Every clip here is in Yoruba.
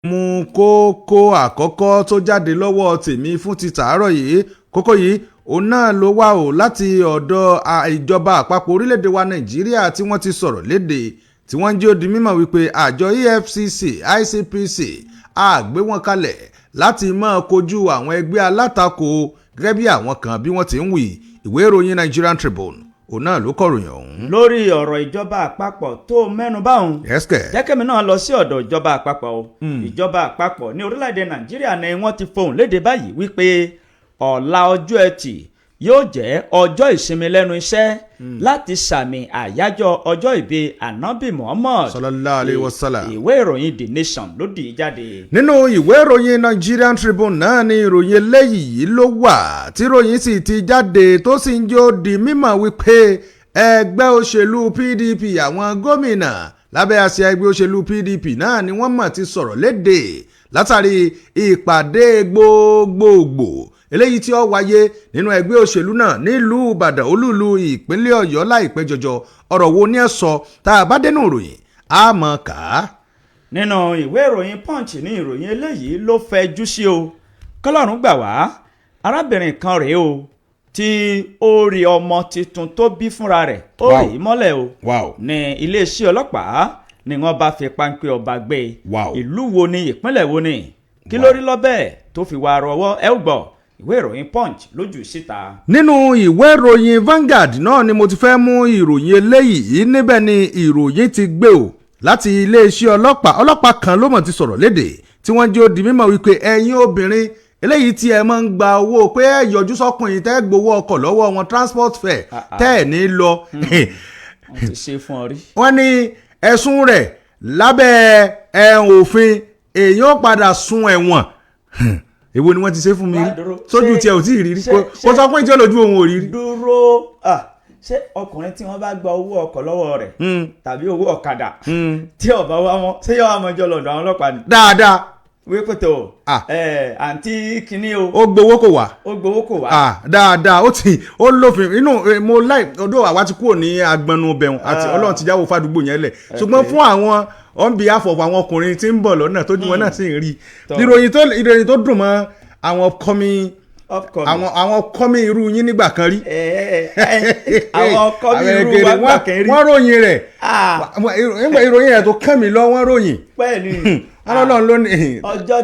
Mú kókó àkọ́kọ́ tó jáde lọ́wọ́ tèmi fún ti tàárọ̀ yìí. Kókó yìí, òun náà ló wà ó láti ọ̀dọ̀ ìjọba àpapọ̀ orílẹ̀-èdè wa Nàìjíríà, tí wọ́n ti sọ̀rọ̀ léde, tí wọ́n ń jẹ́ ó di mímọ̀ wípé àjọ EFCC, ICPC, á gbé wọn kalẹ̀ láti máa kojú àwọn ẹgbẹ́ alátakò, gẹ́gẹ́ bí àwọn kan bí wọ́n ti ń wí. Ìwé ìròyìn Nigerian Tribune, òun náà ló kọ̀ròyìn ọ̀hún. Lórí ọ̀rọ̀ ìjọba àpapọ̀ tó mẹ́nu báwọn, Yẹ́sìkẹ̀. Jẹ́kẹ́mi náà lọ sí ọ̀dọ̀ ìjọba àpapọ̀ o. Ìjọba àpapọ̀ ní orílẹ̀-èdè Nàìjíríà ni wọ́n ti fohùn léde báyìí wípé ọ̀la, ọjọ́ Ẹtì, yóò jẹ́ ọjọ́ ìsinmi lẹ́nu iṣẹ́ láti sàmì àyájọ́ ọjọ́ ìbí Ànábì Muhammad. Sallallahu alayhi wa sallam. Ìwé ìròyìn The Nation ló dì í jáde. Nínú ìwé ìròyìn Nigerian Tribune náà ni ìròyìn eléyìí ló wà, tí ìròyìn sì ti jáde, tó sì ń jó di mímọ̀ wípé ẹgbẹ́ òṣèlú PDP, àwọn gómìnà lábẹ́ àsíá ẹgbẹ́ òṣèlú PDP náà ni wọ́n mọ̀ ti sọ̀rọ̀ léde látàrí ìpàdé gbogbogbò eléyìí tí ó wáyé nínú ẹgbẹ́ òṣèlú náà nílùú Ìbàdàn, olúùlú ìpínlẹ̀ Ọ̀yọ́, láìpẹ́ jọjọ. Ọ̀rọ̀ wo ni ẹ sọ? Tá a bá dénú ìròyìn, á mọ̀ ká. Nínú ìwé ìròyìn Punch ní ìròyìn eléyìí ló fẹjú sí o. Kọlọ́run gbà wá, arábìnrin kan rèé o tí ó rí ọmọ tuntun tó bí fúnra rẹ̀, ó rí i mọ́lẹ̀ o. Ní iléeṣẹ́ ọlọ́pàá ni wọ́n bá fi páńpẹ́ ọba gbé e. Ìlú wo ni? Ìpínlẹ̀ wo ni? Kí ló rí lọ́bẹ̀ tó fi wá rọwọ́? Ẹ ó gbọ́, ìwé ìròyìn Punch lójú síta. Nínú ìwé ìròyìn Vanguard náà ni mo ti fẹ́ mú ìròyìn eléyìí. Níbẹ̀ ni ìròyìn ti gbé o láti iléeṣẹ́ ọlọ́pàá. Ọlọ́pàá kan ló mọ̀ ti sọ̀rọ̀ léde, tí wọ́n jẹ́ ó di mímọ̀ wípé ẹ̀yin obìnrin eléyìí tí ẹ máa ń gba owó pé ẹ yọjú sọ́kùnrin, tẹ́ gbowó ọkọ̀ lọ́wọ́ wọn, transport fare, tẹ́ ẹ̀ ní lọ. Wọ́n ti ṣe fún ọ rí. Wọ́n ní ẹ̀sùn rẹ̀ lábẹ́ ẹ̀ òfin, èèyàn padà sun ẹ̀wọ̀n. Èwo ni wọ́n ti ṣe fún mi rí? Wá dúró. Sójú tiẹ̀ ò tí ì rí rí. Kò sọ pé tí ó lójú òun ò rí rí. Dúró, ṣé ọkùnrin tí wọ́n bá gba owó ọkọ̀ lọ́wọ́ rẹ̀ tàbí owó ọ̀kadà tí ọba wa wọn, ṣé yóò wá mọjọ lọ́dọ̀ àwọn ọlọ́pàá ni? Dáadáa. Wípé tó ẹ àǹtí kínní o. Ó gbowó kò wá. Ó gbowó kò wá. Dáadáa, ó ti ó lófin inú. Mo láì ọdún àwa ti kúrò ní agbọnnu bẹ̀rùn àti Ọlọ́run ti jáwọ́ fàdúgbò yẹn lẹ̀, ṣùgbọ́n fún àwọn, on behalf of àwọn ọkùnrin tí ń bọ̀ lọ́nà tójú wọn náà sì ń rí ìròyìn tó dùn mọ́ àwọn upcoming upcoming. àwọn upcoming irú yín nígbà kan rí. Ẹ ẹ ẹ, àwọn upcoming irú Àwọn wa ẹgẹrẹ, gbà kan rí. Wọ́n ròyìn rẹ̀. Nígbà ìròyìn rẹ̀ tó kàn mí lọ, wọ́n ròyìn. Pẹ̀lú Ọlọ́run ló ní. Ọjọ́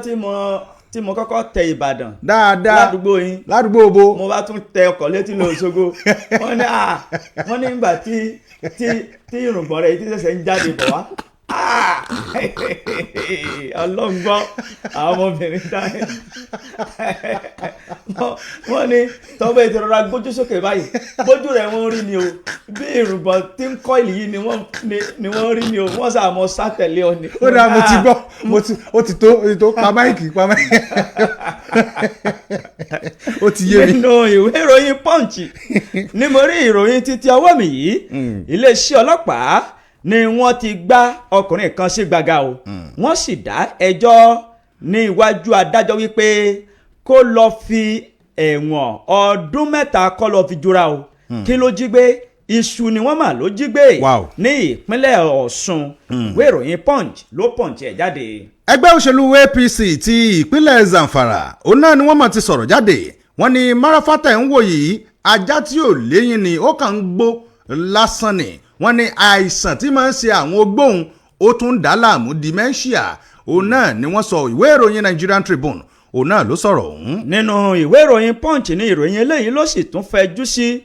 tí mo kọ́kọ́ tẹ Ìbàdàn ládùúgbò yín, Ládùúgbò bo? Mo bá tún tẹ ọkọ̀ létí lọ Òṣogbo, wọ́n ní wọ́n ní nígbà tí irùngbọ̀n rẹ̀ tí ṣẹ̀ṣẹ̀ ń jáde bọ̀ wá. Ọlọ́ngbọ́n, àwọn ọmọbìnrin dá wọ́n ní tọ́bẹ̀ ètò ìrora gbójú sókè báyìí, bójú rẹ̀ wọ́n rí ni o, bí irùngbọ̀n tí ń kọ́ ìlú yìí ni wọ́n rí ni o, wọ́n sàmọ́ sátẹ̀lé ọ ni. Ó dáa, mo ti gbọ́, mo ti ó ti tó, ó ti tó. Pa máìkì, pa máìkì, ó ti yé mi. Nínú ìwé ìròyìn Punch ni mo rí ìròyìn títí ọwọ́ mi yìí. Iléeṣẹ́ ọlọ́pàá ni wọ́n ti gbá ọkùnrin kan sí gbàgà o, wọ́n sì dá ẹjọ́ ní iwájú adájọ́ wípé kó lọ fi ẹ̀wọ̀n ọdún 3 kó lọ fi jura o. Kí ló jí gbé? Iṣu ni wọ́n mà ló jí gbé ní ìpínlẹ̀ Ọ̀ṣun. Ìwé ìròyìn Punch ló punch ẹ̀ jáde. Ẹgbẹ́ òṣèlú APC ti ìpínlẹ̀ Zamfara, òun náà ni wọ́n mọ̀ ti sọ̀rọ̀ jáde. Wọ́n ní Marafa tẹ̀ ń wò yìí, ajá tí ò léyìn ni, ó kàn ń gbó lásán ni. Wọ́n ní àìsàn tí máa ń ṣe àwọn ogbóhùn, ó tún dá láàmú, dementia, òun náà ni wọ́n sọ. Ìwé ìròyìn Nigerian Tribune, òun náà ló sọ̀rọ̀ ọ̀hún. Nínú ìwé ìròyìn Punch ní ìròyìn eléyìí ló sì tún fẹjú sí.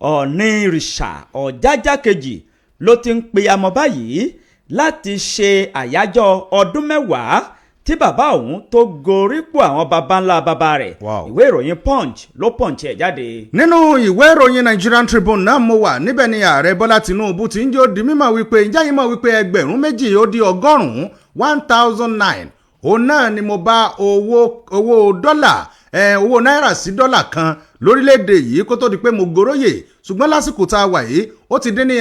Ọ̀ọ̀ni ìrìṣà Ọ̀jájá kejì ló ti ń pe amọ̀ báyìí láti ṣe àyájọ́ ọdún 10 tí bàbá òun tó gorípò àwọn baba ńlá bàbá rẹ̀. Ìwé ìròyìn Punch ló punch ẹ̀ jáde. Nínú ìwé ìròyìn Nigerian Tribune náà mo wà. Níbẹ̀ ni ààrẹ Bọ́lá Tinubu ti ń jó di mímọ̀ wípé ǹjẹ́ yín mọ̀ wípé 2,091, 1,009, òun náà ni mo bá owó dọ́là, owó náírà sí dọ́là kan lórílẹ̀‐èdè yìí kó tó di pé mo goróyè, ṣùgbọ́n lásìkò tá a wà yìí, ó ti dín ní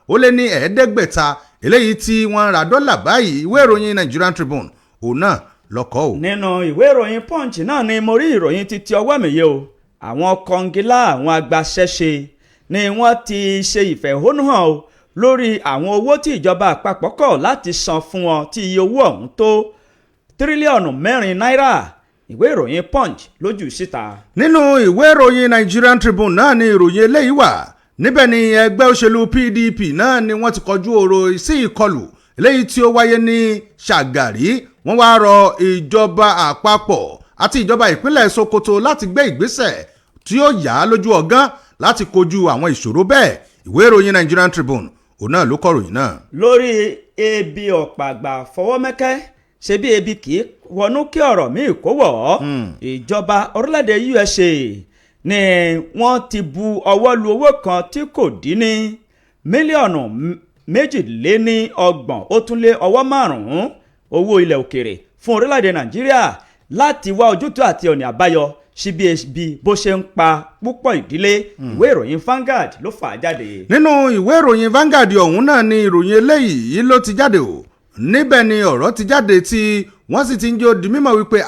11,500 eléyìí tí wọ́n ń ra dọ́là báyìí. Ìwé ìròyìn Nigerian Tribune, òun náà lọ́kọ́ o. Nínú ìwé ìròyìn Punch náà ni mo rí ìròyìn títí ọwọ́ mi yìí o. Àwọn kọngilá, àwọn agbaṣẹ́ṣe ni wọ́n ti ṣe ìfẹ̀hónúhàn o. lórí àwọn owó tí ìjọba àpapọ̀ kọ̀ láti san fún wọn tí iye owó ọ̀hún tó tírílíọ̀nù 4 náírà. Ìwé ìròyìn Punch lójú síta. Nínú ìwé ìròyìn Nigerian Tribune náà ni ìròyìn eléyìí wà. Níbẹ̀ ni ẹgbẹ́ òṣèlú PDP náà ni wọ́n ti kọjú ọ̀rọ̀ sí ìkọlù eléyìí tí ó wáyé ní Ṣàgàrí. Wọ́n wá rọ ìjọba àpapọ̀ àti ìjọba ìpínlẹ̀ Sokoto láti gbé ìgbésẹ̀ tí ó yá lójú ọ̀gán láti kojú àwọn ìṣòro bẹ́ẹ̀. Ìwé ìròyìn Nigerian Tribune òun náà ló kọ ìròyìn náà. Lórí ebi ọ̀pàgbà fọwọ́mẹ́kẹ́, ṣe bí ebi kì í wọnú kí ọ̀rọ̀ míì kó wọ̀ ọ́. Ìjọba orílẹ̀-èdè USA ni wọ́n ti bu ọwọ́ lu owó kan tí kò dín ní mílíọ̀nù 32.5 owó ilẹ̀ òkèrè fún orílẹ̀-èdè Nàìjíríà láti wá ojútùú àti ọ̀nà àbáyọ sí bí ebi bó ṣe ń pa púpọ̀ ìdílé. Ìwé ìròyìn Vanguard ló fà á jáde. Nínú ìwé ìròyìn Vanguard ọ̀hún náà ni ìròyìn eléyìí ló ti jáde o. Níbẹ̀ ni ọ̀rọ̀ ti jáde tí wọ́n sì ti ń jẹ́ di mímọ̀ wípé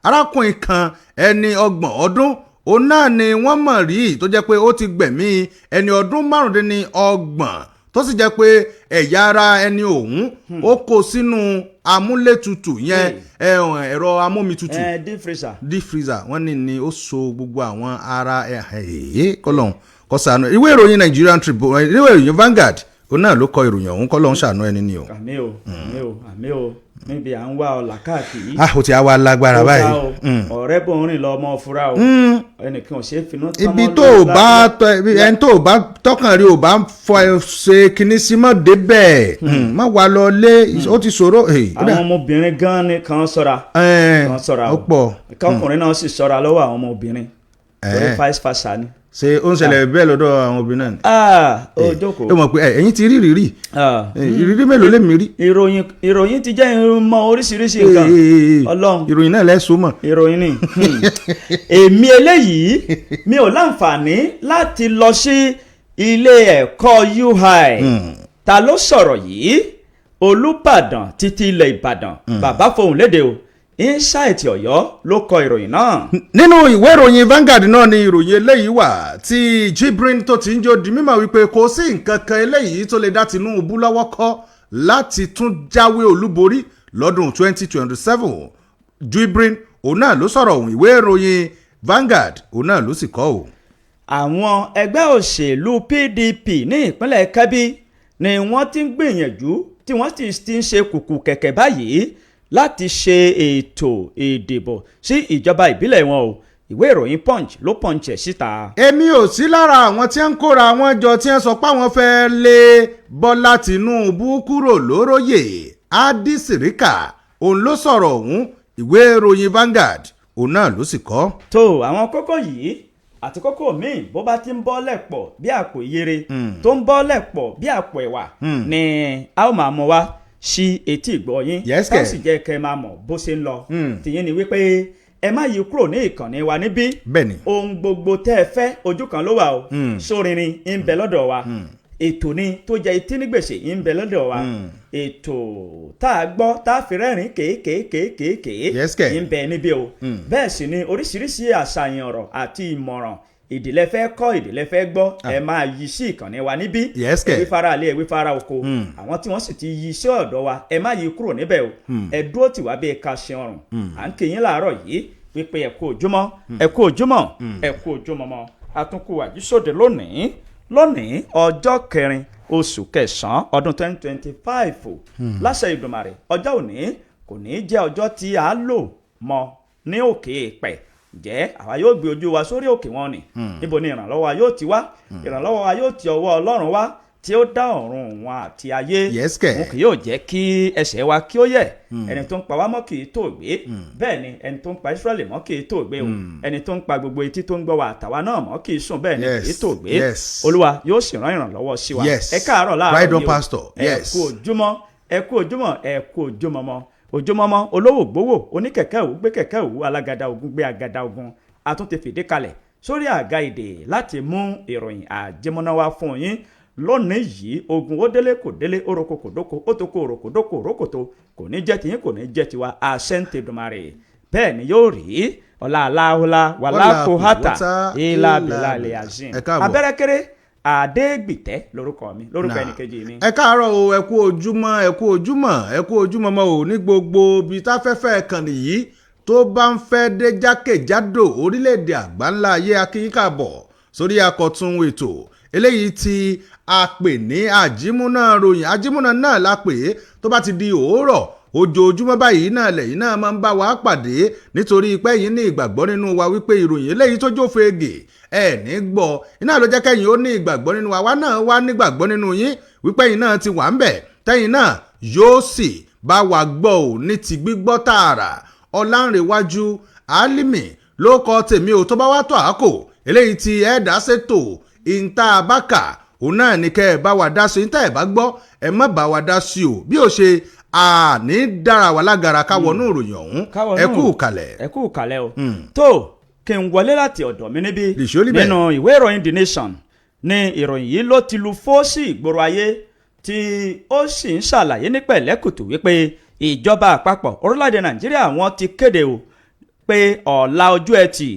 arákùnrin kan, ẹni 30 ọdún, òun náà ni wọ́n mọ̀ rí tó jẹ́ pé ó ti gbẹ̀mí ẹni ọdún 35, tó sì jẹ́ pé ẹ̀yà ara ẹni òun ó kó sínú amúlétutù yẹn, ẹ̀rọ amómitutù. Deep freezer. Deep freezer. Wọ́n ní ni ó so gbogbo àwọn ara ẹ̀ kọ́lọ́hún kó ṣàánú. Ìwé ìròyìn Nigerian Tribune, ìwé ìròyìn Vanguard òun náà ló kọ ìròyìn ọ̀hún. Kọ́lọ́hún ṣàánú ẹni ni o. Àmín o, àmín o, àmín o. Níbi à ń wá ọlà káàkiri. Ah, ó ti á wá lágbára báyìí. Ọ̀rẹ́ bò ń rìn lọ, ọmọ fura o. Ẹnìkan ò ṣe é finú tán Ibi mọ́ tó o bá tọ ẹni tó o bá tọkàn rí o bá fọ ẹ ṣe kinní sí mọ́ débẹ̀, má wà lọ lé, ó ti ṣòro. Àwọn ọmọbìnrin gan ni kan ṣọ́ra, kan ṣọ́ra Ó o. pọ̀. Kọkùnrin náà sì ṣọ́ra lọ́wọ́ àwọn ọmọbìnrin torí vice versa ni. Ṣé ó ń ṣẹlẹ̀ bẹ́ẹ̀ lọ́dọ̀ àwọn obìnrin náà ni? Ah, ó jókòó. Ó mọ̀ pé ẹ̀yin ti rí ìrírí. Ah. Ìrírí mélòó lèmi rí? Ìròyìn ti jẹ́ ìmọ̀ oríṣiríṣi nǹkan. Ọlọ́run. Ìròyìn náà lẹ́sùn mọ̀. Ìròyìn ni. Èmi eléyìí, mi ò láǹfààní láti lọ sí ilé ẹ̀kọ́ UI. Ta ló sọ̀rọ̀ yìí? Olúbàdàn títí ilẹ̀ Ìbàdàn, bàbá fohùn léde o. Insight Ọ̀yọ́ ló kọ ìròyìn náà. Nínú ìwé ìròyìn Vanguard náà ni ìròyìn eléyìí wà tí Jibrin tó ti ń jó di mímọ̀ wípé kò sí nǹkan kan eléyìí tó lè dá Tinubu lọ́wọ́ kọ́ láti tún jáwé olúborí lọ́dún 2027. Jibrin òun náà ló sọ̀rọ̀ òun. Ìwé ìròyìn Vanguard òun náà ló sì kọ o. Àwọn ẹgbẹ́ òṣèlú PDP ní ìpínlẹ̀ Kebbi ni wọ́n ti ń gbìyànjú tí wọ́n sì ti ń ṣe kùkù kẹ̀kẹ́ báyìí láti ṣe ètò ìdìbò sí ìjọba ìbílẹ̀ wọn o. Ìwé ìròyìn Punch ló punch ẹ̀ síta. Èmi ò sí lára àwọn tí ń kóra wọn jọ tí ń sọ pé àwọn fẹ́ lé Bọ́lá Tìǹbù kúrò lóróyè. Hadi Sirika òun ló sọ̀rọ̀ ọ̀hún. Ìwé ìròyìn Vanguard òun náà ló sì kọ. Tó àwọn kókó yìí àti kókó míì bó bá ti ń bọ́lẹ̀ pọ̀ bí àpò ìyèrè, tó ń bọ́lẹ̀ pọ̀ bí àpò ẹ̀wà ni a ó máa mú wá sí etí ìgbọ́ yín. Yes, tá ó kẹ̀. sì jẹ́ kẹ́ ẹ máa mọ̀ bó ṣe ń lọ. Tìyín ni wípé ẹ má yí kúrò ní ìkànnì wa níbí. Ohun gbogbo tẹ́ ẹ fẹ́, ojú kan ló wà o. Sórinrin ń bẹ lọ́dọ̀ wa, ètò ni tó jẹ́ etí ní gbèsè ń bẹ lọ́dọ̀ wa, ètò tá a gbọ́ tá a fi rẹ́rìn kéékèèkéékèé Yes, kẹ̀. ń bẹ níbí o. Bẹ́ẹ̀ sì ni oríṣiríṣi àṣàyàn ọ̀rọ̀ àti ìmọ̀ràn ìdílé fẹ́ kọ́, ìdílé fẹ́ gbọ́, ẹ máa yí sí ìkànnì wa níbí. Yes, kẹ̀. Ẹ wí fara ilé, ẹ wí fara oko. Àwọn tí wọ́n sì ti yí sí ọ̀dọ̀ wa, ẹ má yí kúrò níbẹ̀ o. Ẹ dúró tì wá bí ká ṣe ọrùn. À ń kí yín láàárọ̀ yìí wípé ẹ kú ojúmọ́, ẹ kú ojúmọ́, ẹ kú ojúmọ́mọ́. Àtúnkù àjísòde lónìí, lónìí ọjọ́ kẹrin oṣù kẹsàn-án ọdún 2025. Láṣẹ Ìdùmarè, ọjọ́ òní kò ní í jẹ́ ọjọ́ tí a lò mọ́ ní òkè èèpẹ̀ jẹ́. Àwa yóò gbé ojú wa sórí òkè wọn ni. Níbo ni ìrànlọ́wọ́ wa yóò ti wá? Ìrànlọ́wọ́ wa yóò ti ọwọ́ Ọlọ́run wá tí ó dá ọ̀run wọn àti ayé. Yes, kẹ̀. Òun kì yóò jẹ́ kí ẹsẹ̀ wa kí ó yẹ̀. Ẹni tó ń pa wá mọ́ kì í tó gbé. Bẹ́ẹ̀ ni ẹni tó ń pa Ísírẹ́lì mọ́ kì í tó gbé o. Ẹni tó ń pa gbogbo etí tó ń gbọ́ wa àtàwa náà mọ́ kì í sùn, bẹ́ẹ̀ ni kì í tó gbé. Olúwa yóò sì rán ìrànlọ́wọ́ sí wa. Ẹ káàárọ̀ láàárọ̀ Right on, yìí o. pastor. Ẹ kú ojúmọ́, ẹ kú ojúmọ́, ẹ kú ojúmọ́ mọ́ ojúmọ́mọ́. Olówó gbówó, oníkẹ̀kẹ́ òwú gbé kẹ̀kẹ́ òwú, alágàdá ogun gbé agàdá ogun. A tún ti fìdí kalẹ̀ sórí àga ìdè láti mú ìròyìn àjẹmọ́náwá fún yín lónìí yìí. Ogun ó délé kò délé, oroko kò dóko, ó tó kó oroko dóko òrókòtò. Kò ní jẹ́ tiyín, kò ní jẹ́ tiwa. Àṣẹ ń tẹ̀dùmarè, bẹ́ẹ̀ ni yóò rí. Ọ̀la aláhùlá wàlá kò hátà ilà bìlà lè azim. Ẹ káàbọ̀. Abẹ́rẹ́ kéré. Adégbìtẹ́ lórúkọ mi, lórúkọ ẹnìkejì mi. Ẹ káàárọ̀ o, ẹ kú ojúmọ́, ẹ kú ojúmọ́, ẹ kú ojúmọ́ mọ́ o ní gbogbo ibi táfẹ́fẹ́ kànnì yìí tó bá ń fẹ́ dé jákèjádò orílẹ̀-èdè àgbáńlá ayé. A kí yín káàbọ̀ sórí akọ̀tun ètò eléyìí tí a pè ní àjímúná ròyìn. Àjímúná náà la pè é. Tó bá ti di òórọ̀ ojoojúmọ́ báyìí náà lẹ́yìn náà máa ń bá wa pàdé, nítorí pé yín ní ìgbàgbọ́ nínú wa wípé ìròyìn eléyìí tó jófeegè ẹ̀ ní gbọ́ iná ló jẹ́ kẹ́yìn ó ní ìgbàgbọ́ nínú wa. Wa náà wá nígbàgbọ́ nínú yín wípé yín náà ti wà ń bẹ̀, tẹ́yìn náà yóò sì bá wa gbọ́ ò ní ti gbígbọ́ tààrà. Ọlánrewájú Álímì ló kọ tèmi ò. Tó bá wá tó àákò eléyìí tí ẹ dá ṣètò ìta àbákà, òun náà ní kẹ́ ẹ bá wa dá sí. Ìta ẹ bá gbọ́, ẹ má bá wa dá sí o. Bí ó ṣe àní dára wa lágara, ká wọnú ìròyìn ọ̀hún. Ẹ kú kalẹ̀. Ẹ kú kalẹ̀ o. Tó kí n wọlé láti ọ̀dọ̀ mi níbí. Nìṣó níbẹ̀. Nínú ìwé ìròyìn The Nation ní ìròyìn yìí ló ti lu fóòsì ìgboro ayé, tí ó sì ń ṣàlàyé ní pẹ̀lẹ́kùtù wípé ìjọba àpapọ̀ orílẹ̀-èdè Nàìjíríà, wọ́n ti kéde o pé ọ̀la ọjọ́ Ẹtì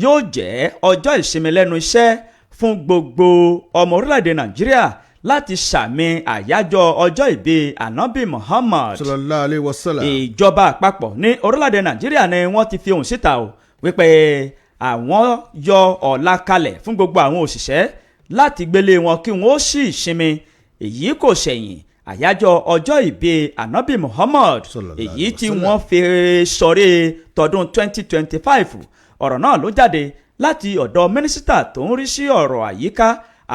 yóò jẹ́ ọjọ́ ìsinmi lẹ́nu iṣẹ́ fún gbogbo ọmọ orílẹ̀-èdè Nàìjíríà láti sàmì àyájọ́ ọjọ́ ìbí Ànábì Muhammad. Sallallahu alayhi wa sallam. Ìjọba àpapọ̀ ní orílẹ̀-èdè Nàìjíríà ni wọ́n ti fi ohùn síta o wípé àwọn yọ ọ̀la kalẹ̀ fún gbogbo àwọn òṣìṣẹ́ láti gbélé wọn kí wọ́n ó sì sinmi. Èyí kò ṣẹ̀yìn àyájọ́ ọjọ́ ìbí Ànábì Muhammad, Sallallahu èyí alaihi tí wasallam. wọ́n fi sọrí tọdún 2025. Ọ̀rọ̀ náà ló jáde láti ọ̀dọ̀ mínísítà tó ń rí sí ọ̀rọ̀ àyíká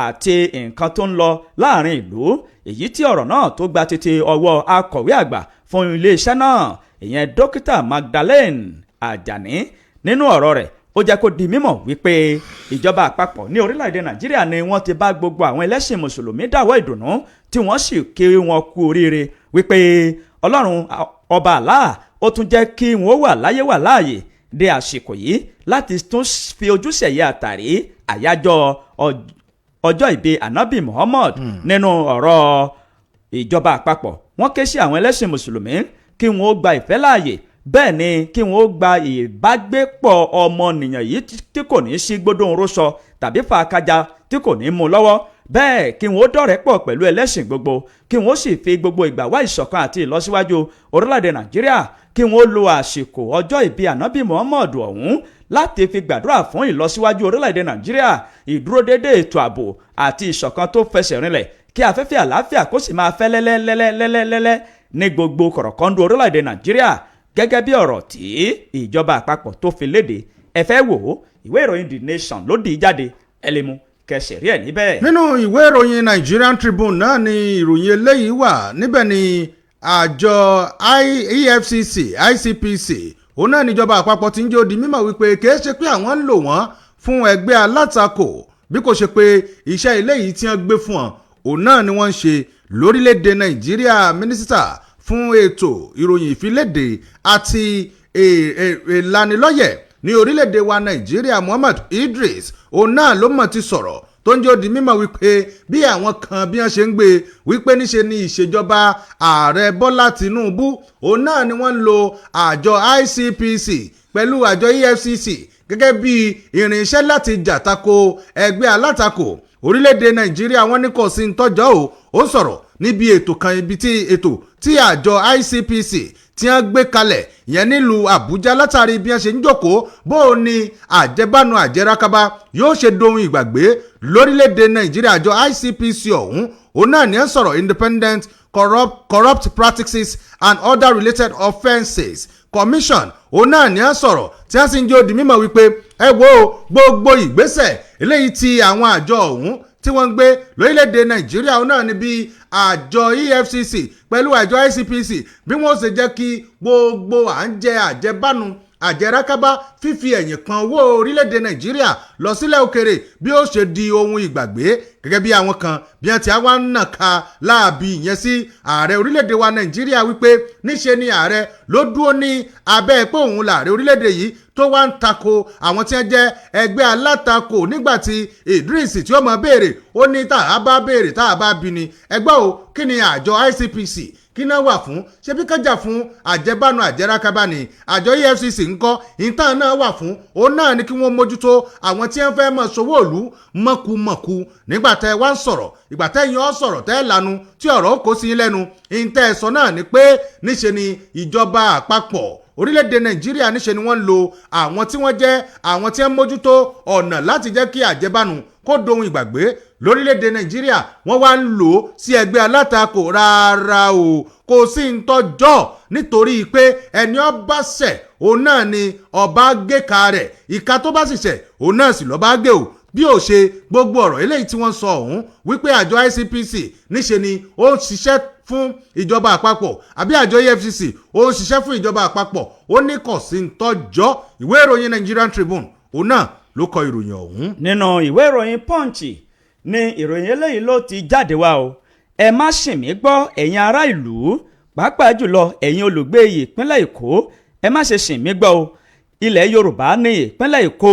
àti nǹkan tó ń lọ láàrin ìlú, èyí tí ọ̀rọ̀ náà tó gba títí ọwọ́ akọ̀wé àgbà fún iléeṣẹ́ náà, ìyẹn Dókítà Magdalene Ajani. Nínú ọ̀rọ̀ rẹ̀, ó jẹ́ kó di mímọ̀ wípé ìjọba àpapọ̀ ní orílẹ̀-èdè Nàìjíríà ni wọ́n ti bá gbogbo àwọn ẹlẹ́sìn mùsùlùmí dáwọ́ ìdùnnú, tí wọ́n sì kí wọn kú oríire wípé Ọlọ́run ọba Allah ó tún jẹ́ kí wọ́n wà láyé, wà láàyè de àsìkò yìí láti tún fi ojúṣe yẹ àtàrí àyájọ́ ọjọ́ ìbí Anabi Muhammad. Nínú ọ̀rọ̀ ìjọba àpapọ̀, wọ́n ké sí àwọn ẹlẹ́sìn mùsùlùmí kí wọ́n ó gba ìfẹ́ láàyè, bẹ́ẹ̀ ni kí wọ́n ó gba ìbágbépọ̀ ọmọnìyàn yìí tí kò ní sí gbódòǹ rósọ tàbí fàákájà tí kò ní mú lọ́wọ́, bẹ́ẹ̀ kí wọ́n ó dọ̀rẹ́ pọ̀ pẹ̀lú ẹlẹ́sìn gbogbo, kí wọ́n ó sì fi gbogbo ìgbà wá ìṣọ̀kan àti ìlọsíwájú orílẹ̀-èdè Nàìjíríà, kí wọ́n ó lo àsìkò ọjọ́ ìbí Ànábì Muhammad ọ̀hún láti fi gbàdúrà fún ìlọsíwájú orílẹ̀-èdè Nàìjíríà, ìdúródédé ètò ààbò àti ìṣọ̀kan tó fẹsẹ̀ rinlẹ̀, kí afẹ́fẹ́ àlàáfíà kó sì máa fẹ́ lẹ́lẹ́lẹ́lẹ́lẹ́lẹ́ ní gbogbo kọ̀rọ̀kọ́ndù orílẹ̀-èdè Nàìjíríà, gẹ́gẹ́ bí ọ̀rọ̀ tí ìjọba àpapọ̀ tó fi léde. Ẹ fẹ́ wò ó, ìwé ìròyìn The Nation ló dì í jáde, ẹ lè mú kẹsẹ̀ rí ẹ̀ níbẹ̀. Nínú ìwé ìròyìn Nigerian Tribune náà ni ìròyìn eléyìí wà. Níbẹ̀ ni àjọ EFCC, ICPC, òun náà níjọba àpapọ̀ ti ń jó di mímọ̀ wípé kìí ṣe pé àwọn ń lò wọ́n fún ẹgbẹ́ alátakò, bí kò ṣe pé iṣẹ́ eléyìí tí wọ́n gbé fún wọn, òun náà ni wọ́n ń ṣe lórílẹ̀‐èdè Nàìjíríà. Mínísítà fún ètò ìròyìn ìfiléde àti ìlanilọ́yẹ̀ ní orílẹ̀-èdè wa Nàìjíríà, Muhammad Idris, òun náà ló mọ̀ ti sọ̀rọ̀ tó ń jẹ́ ó di mímọ̀ wípé bí àwọn kan bí wọ́n ṣe ń gbé wípé níṣe ni ìṣèjọba ààrẹ Bọ́lá Tinubu, òun náà ni wọ́n ń lo àjọ ICPC pẹ̀lú àjọ EFCC gẹ́gẹ́ bí irinṣẹ́ láti jà tako ẹgbẹ́ alátakò orílẹ̀-èdè Nàìjíríà, wọ́n ní kò sí ń tọ́jọ́ o. Ó sọ̀rọ̀ níbi ètò kan, ibi tí ètò tí àjọ ICPC tí wọ́n gbé kalẹ̀ yẹn nílùú Àbújá, látàrí bí wọ́n ṣe ń jókòó bó o ní àjẹbánu àjẹrákábá yóò ṣe dohun ìgbàgbé lórílẹ̀‐èdè Nàìjíríà. Àjọ ICPC ọ̀hún, òun náà ní ẹ̀ sọ̀rọ̀. Independent Corrupt Practices and Other Related Offences Commission, òun náà ní ẹ̀ sọ̀rọ̀ tí wọ́n sì ń jẹ́ ó di mímọ̀ wípé ẹ wo gbogbo ìgbésẹ̀ eléyìí tí àwọn àjọ ọ̀hún tí wọ́n ń gbé lórílẹ̀‐èdè Nàìjíríà, òun náà ni bí àjọ EFCC pẹ̀lú àjọ ICPC bí wọ́n ṣe jẹ́ kí gbogbo à ń jẹ àjẹbánu àjẹrákábá, fífi ẹ̀yìn kan owó orílẹ̀-èdè Nàìjíríà lọ sílẹ̀ òkèrè, bí ó ṣe di ohun ìgbàgbé, gẹ́gẹ́ bí àwọn kan bí wọ́n ti wá ń nàka láàbì ìyẹn sí ààrẹ orílẹ̀-èdè wa Nàìjíríà, wípé níṣe ni ààrẹ ló dúró ní abẹ́ pé òun làárẹ̀ orílẹ̀-èdè yìí tó wá ń tako àwọn tí wọ́n jẹ́ ẹgbẹ́ alátakò. Nígbà tí Idris tí ó mọ̀ béèrè, ó ní tá a bá béèrè, tá a bá bí ni ẹgbẹ́ o, kí ni àjọ ICPC, kí Kí náà wà fún? Ṣé bí kájà fún àjẹbánu àjẹrákábá ni? Àjọ EFCC ńkọ́? Ìtàn náà wà fún òun náà ni kí wọ́n mójútó àwọn tí wọ́n fẹ́ mọ̀ sówó ìlú mọ̀kùmọ̀kù. Nígbà tẹ́ wá ń sọ̀rọ̀, ìgbà tẹ́ yín ọ́ sọ̀rọ̀, tẹ́ lanu tí ọ̀rọ̀ kò sí lẹ́nu, ìtẹ́ ẹ̀ sọ náà ni pé níṣe ni ìjọba àpapọ̀ orílẹ̀-èdè Nàìjíríà, níṣe ni wọ́n ń lo àwọn tí wọ́n jẹ́ àwọn tí wọ́n mójútó ọ̀nà láti jẹ́ kí àjẹbánu kó dohun ìgbàgbé lórílẹ̀-èdè Nàìjíríà, wọ́n wá ń lò ó sí ẹgbẹ́ alátakò. Rárá o, kò sí ń tọ́jọ́, nítorí pé ẹni ọba ṣẹ̀, òun náà ni ọba gé ka rẹ̀. Ìka tó bá sì ṣẹ̀, òun náà sì lọ́ba gé o. Bí ó ṣe gbogbo ọ̀rọ̀ eléyìí tí wọ́n sọ ọ̀hún wípé àjọ ICPC níṣe ni ó ń ṣiṣẹ́ fún ìjọba àpapọ̀, àbí àjọ EFCC ó ń ṣiṣẹ́ fún ìjọba àpapọ̀, ó ní kò sí ń tọ́jọ́. Ìwé ìròyìn Nigerian Tribune, òun náà ló kọ ìròyìn ọ̀hún. Nínú ìwé ìròyìn Punch ni ìròyìn eléyìí ló ti jáde wá o. Ẹ má ṣì mí gbọ́, ẹ̀yin ará ìlú, pàápàá jùlọ ẹ̀yin olùgbé ìpínlẹ̀ Èkó, ẹ má ṣe ṣì mí gbọ́ o. Ilẹ̀ Yorùbá ní ìpínlẹ̀ Èkó,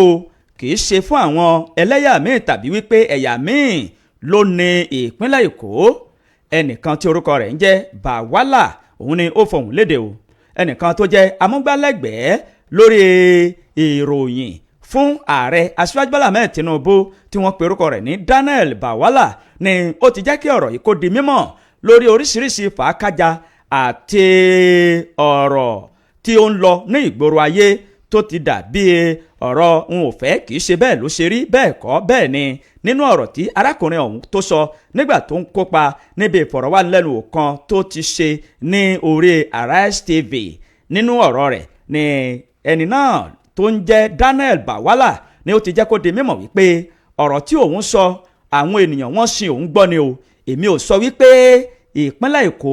kì í ṣe fún àwọn ẹlẹ́yà míì tàbí wípé ẹ̀yà míì ló ní ìpínlẹ̀ Èkó. Ẹnìkan tí orúkọ rẹ̀ ń jẹ́ Bàwálà, òun ni ó fọhùn léde o. Ẹnìkan tó jẹ́ amúgbálẹ́gbẹ̀ẹ́ lórí ìròyìn fún ààrẹ Aṣíwájú Bọ́lá Ahmed Tinubu, tí wọ́n pe orúkọ rẹ̀ ní Daniel Bawala, ni ó ti jẹ́ kí ọ̀rọ̀ yìí kó di mímọ̀ lórí oríṣiríṣi fàákájà àti ọ̀rọ̀ tí ó ń lọ ní ìgboro ayé, tó ti dà bí ọ̀rọ̀ n ò fẹ́, kì í ṣe bẹ́ẹ̀ ló ṣe rí, bẹ́ẹ̀ kọ́ bẹ́ẹ̀ ni. Nínú ọ̀rọ̀ tí arákùnrin ọ̀hún tó sọ nígbà tó ń kópa níbi ìfọ̀rọ̀wánilẹ́nuwò kan tó ti ṣe ní orí Arise TV, nínú ọ̀rọ̀ rẹ̀ ni ẹni náà tó ń jẹ́ Daniel Bawala ni ó ti jẹ́ kó di mímọ̀ wípé ọ̀rọ̀ tí òun sọ, àwọn ènìyàn wọ́n sin òun gbọ́ ni o. Èmi ò sọ wípé ìpínlẹ̀ Èkó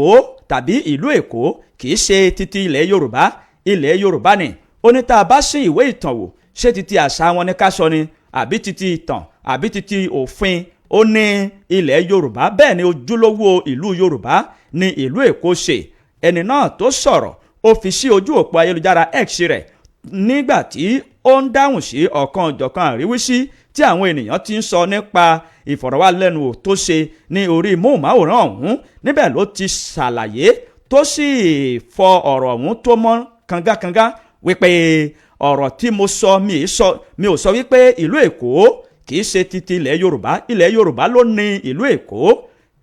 tàbí ìlú Èkó kì í ṣe títí ilẹ̀ Yorùbá. Ilẹ̀ Yorùbá ni. Ó ní tá a bá sin ìwé ìtàn wò, ṣé títí àṣà wọn ni ká sọ ni, àbí títí ìtàn, àbí títí òfin? Ó ní ilẹ̀ Yorùbá, bẹ́ẹ̀ ni ojúlówó ìlú Yorùbá ní ìlú Èkó ṣe. Ẹni náà tó sọ̀rọ̀, ó fi sí ojú òpó ayélujára X rẹ̀ nígbà tí ó ń dáhùn sí ọ̀kan òjọ̀kan àríwísí tí àwọn ènìyàn ti ń sọ nípa ìfọ̀rọ̀wálẹ́nuwò tó ṣe ní orí móhùnmáwòrán ọ̀hún. Níbẹ̀ ló ti ṣàlàyé tó sì fọ ọ̀rọ̀ ọ̀hún tó mọ́ kangakanga wípé ọ̀rọ̀ tí mo sọ, mi ò sọ wípé ìlú Èkó kì í ṣe titi ilẹ̀ Yorùbá. Ilẹ̀ Yorùbá ló ní ìlú Èkó.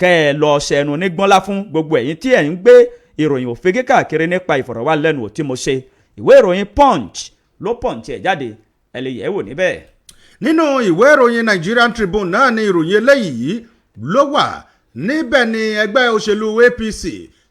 Kẹ́ ẹ lọ ṣẹnu ní gbọ́nlá fún gbogbo ẹ̀yin tí ẹ̀ ń gbé ìròyìn òfegè káàkiri nípa ìfọ̀rọ̀wálẹ́nuwò tí mo ṣe. Ìwé ìròyìn Punch ló punch ẹ̀ jáde, ẹ lè yẹ̀ ẹ́ wò níbẹ̀. Nínú ìwé ìròyìn Nigerian Tribune náà ni ìròyìn eléyìí ló wà. Níbẹ̀ ni ẹgbẹ́ òṣèlú APC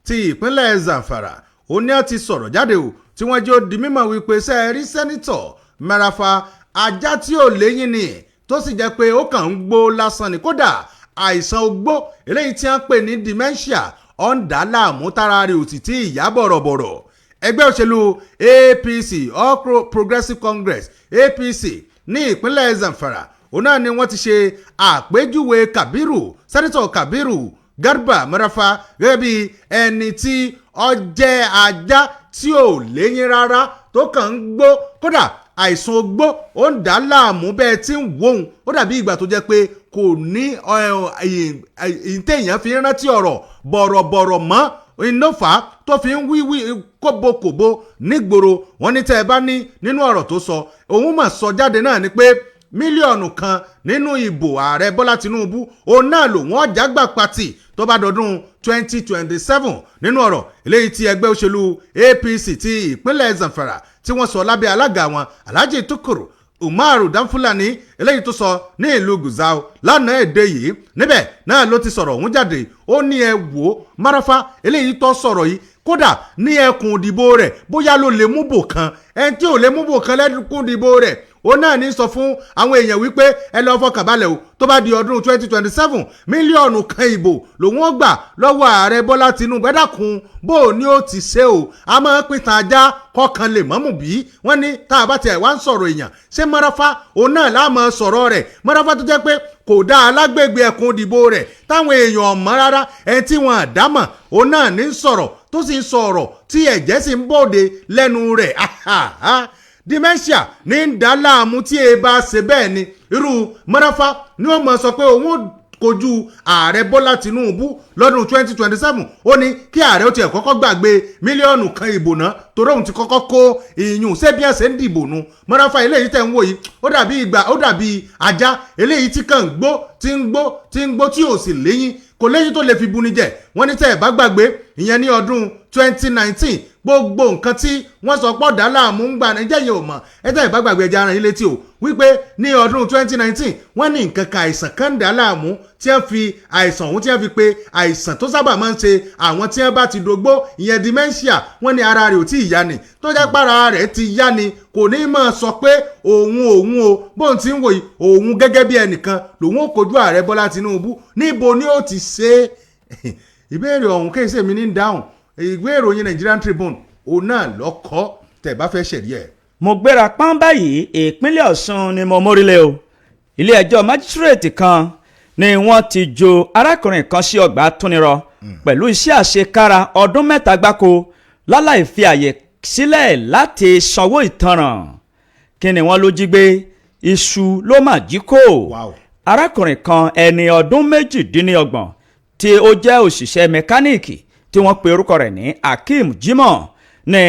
ti ìpínlẹ̀ Zamfara, ó ní a ti sọ̀rọ̀ jáde o, tí wọ́n jẹ́ ó di mímọ̀ wípé ṣe é rí Senator Marafa, ajá tí ò léyìn ni, tó sì jẹ́ pé ó kàn ń gbó lásán ni. Kódà àìsàn ogbó eléyìí tí wọ́n pè ní dementia ó ń dà á láàmú, tára rẹ̀ ò sì tí ì yá bọ̀rọ̀bọ̀rọ̀. Ẹgbẹ́ òṣèlú APC, All Progressive Congress, APC ní ìpínlẹ̀ Zamfara, òun náà ni wọ́n ti ṣe àpèjúwe Kabiru, Senator Kabiru Garba Marafa, gẹ́gẹ́ bí ẹni tí ó jẹ́ ajá tí ò léyìn rárá, tó kàn ń gbó. Kódà àìsàn ogbó ó ń dà á láàmú. Bẹ́ẹ̀ tí ń wòun, ó dàbí ìgbà tó jẹ́ pé kò ní ìtẹ̀yàn fi rántí ọ̀rọ̀ bọ̀rọ̀bọ̀rọ̀ mọ́ iná fà á tó fi ń wíwí kóbokòbo nígboro. Wọn ní tẹ́ ẹ bá ní nínú ọ̀rọ̀ tó sọ, òun mà sọ jáde náà ni pé 1 mílíọ̀nù nínú ìbò ààrẹ Bọ́lá Tinubu, òun náà lòun ọjà gbà pàtì tó bá dọdún 2027. Nínú ọ̀rọ̀ eléyìí tí ẹgbẹ́ òṣèlú APC ti ìpínlẹ̀ Zamfara tí wọ́n sọ lábẹ́ alága wọn, Alhaji Tukuru Umaru Danfulani, eléyìí tó sọ ní ìlú Gusau lánàá èdè yìí, níbẹ̀ náà ló ti sọ̀rọ̀ ọ̀hún jáde. Ó ní ẹ wò ó, Marafa eléyìí tó sọ̀rọ̀ yìí, kódà ní ẹkùn ìdìbò rẹ̀, bóyá ló lè mú bò kan. Ẹni tí ò lè mú bò kan lẹ́kùn ìdìbò rẹ̀, ó náà ní sọ fún àwọn èèyàn wípé ẹ lọ fọkàn balẹ̀ o, tó bá di ọdún 2027, 1 mílíọ̀nù ìbò lòun ó gbà lọ́wọ́ ààrẹ Bọ́lá Tinubu. Ẹ dákun, bó o ní ó ti ṣe o? A máa ń pín tan ajá kọkàn lè mọ́mù bí wọ́n ní. Tá a bá tiẹ̀ wá ń sọ̀rọ̀ èèyàn, ṣé Marafa òun náà láà máa sọ̀rọ̀ rẹ̀? Marafa tó jẹ́ pé kò dáa alágbègbè ẹkùn ìdìbò rẹ̀, táwọn èèyàn ọ̀mọ́ rárá, ẹni tí wọ́n àdámọ̀, òun náà ní sọ̀rọ̀ tó sì ń sọ̀rọ̀ tí ẹ̀jẹ̀ sì ń bòde lẹ́nu rẹ̀. Dementia ní ń dá láàmú. Tí e bá ṣe bẹ́ẹ̀ ni, irú Marafa ni wọ́n mọ̀ sọ pé òun Kojú Ààrẹ Bọ́lá Tinubu lọ́dún 2027, ó ní kí ààrẹ ó tiẹ̀ kọ́kọ́ gbàgbé 1 mílíọ̀nù ìbò náà, torí òun ti kọ́kọ́ kó ìyún. Ṣé bí ẹ̀ ṣe ń dìbò nu mọ́ráfà eléyìí tẹ̀ ń wò yìí, ó dàbí ìgbà, ó dàbí ajá eléyìí tí kàn ń gbó, tí ń gbó, tí ń gbó, tí ò sì léyìn, kò léyìn tó lè fi buni jẹ. Wọ́n ní tẹ́ ẹ̀ bá gbàgbé, ìyẹn ní ọdún 2019, gbogbo nǹkan tí wọ́n sọ pọ̀ dá láàmú ń gbà níjẹ́ yìí ò mọ̀. Ẹ tẹ́ ẹ̀ bá gbàgbé, ẹja ara yín létí o wípé ní ọdún 2019, wọ́n ní nǹkan kan, àìsàn kan ń dá láàmú, tí wọ́n fi àìsàn ọ̀hún, tí wọ́n fi pé àìsàn tó sábà máa ń ṣe àwọn tí wọ́n bá ti dógbó, ìyẹn dementia. Wọ́n ní ara rẹ̀ ò tí ì yá ni. Tó jẹ́ pára rẹ̀ ti yá ni, kò ní máa sọ pé òun òun o, bóun ti ń wòye òun gẹ́gẹ́ bí ẹnìkan lòun ò kojú Ààrẹ Bọ́lá Tinubu. Níbo ni ó ti ṣe é? Ìbéèrè ọ̀hún kéèsè mi ní dáhùn. Ìwé ìròyìn Nigerian Tribune òun náà lọ́kọ́ tẹ̀ bá fẹ́ ṣẹ̀rí ẹ̀. Mo gbéra pọ́n báyìí, ìpínlẹ̀ Ọ̀ṣun ni mo mórílẹ̀ o. Ilé-ẹjọ́ májísírèètì kan ni wọ́n ti jo arákùnrin kan sí ọgbà túnirọ pẹ̀lú iṣẹ́ àṣekára ọdún 3 gbáko, láláì fi àyè sílẹ̀ láti sanwó ìtanràn. Kí ni wọ́n ló jí gbé? Iṣu ló mà jí kó. Arákùnrin kan, ẹni ọdún 28, tí ó jẹ́ òṣìṣẹ́ mẹkáníìkì, tí wọ́n pe orúkọ rẹ̀ ní Akeem Jimoh, ni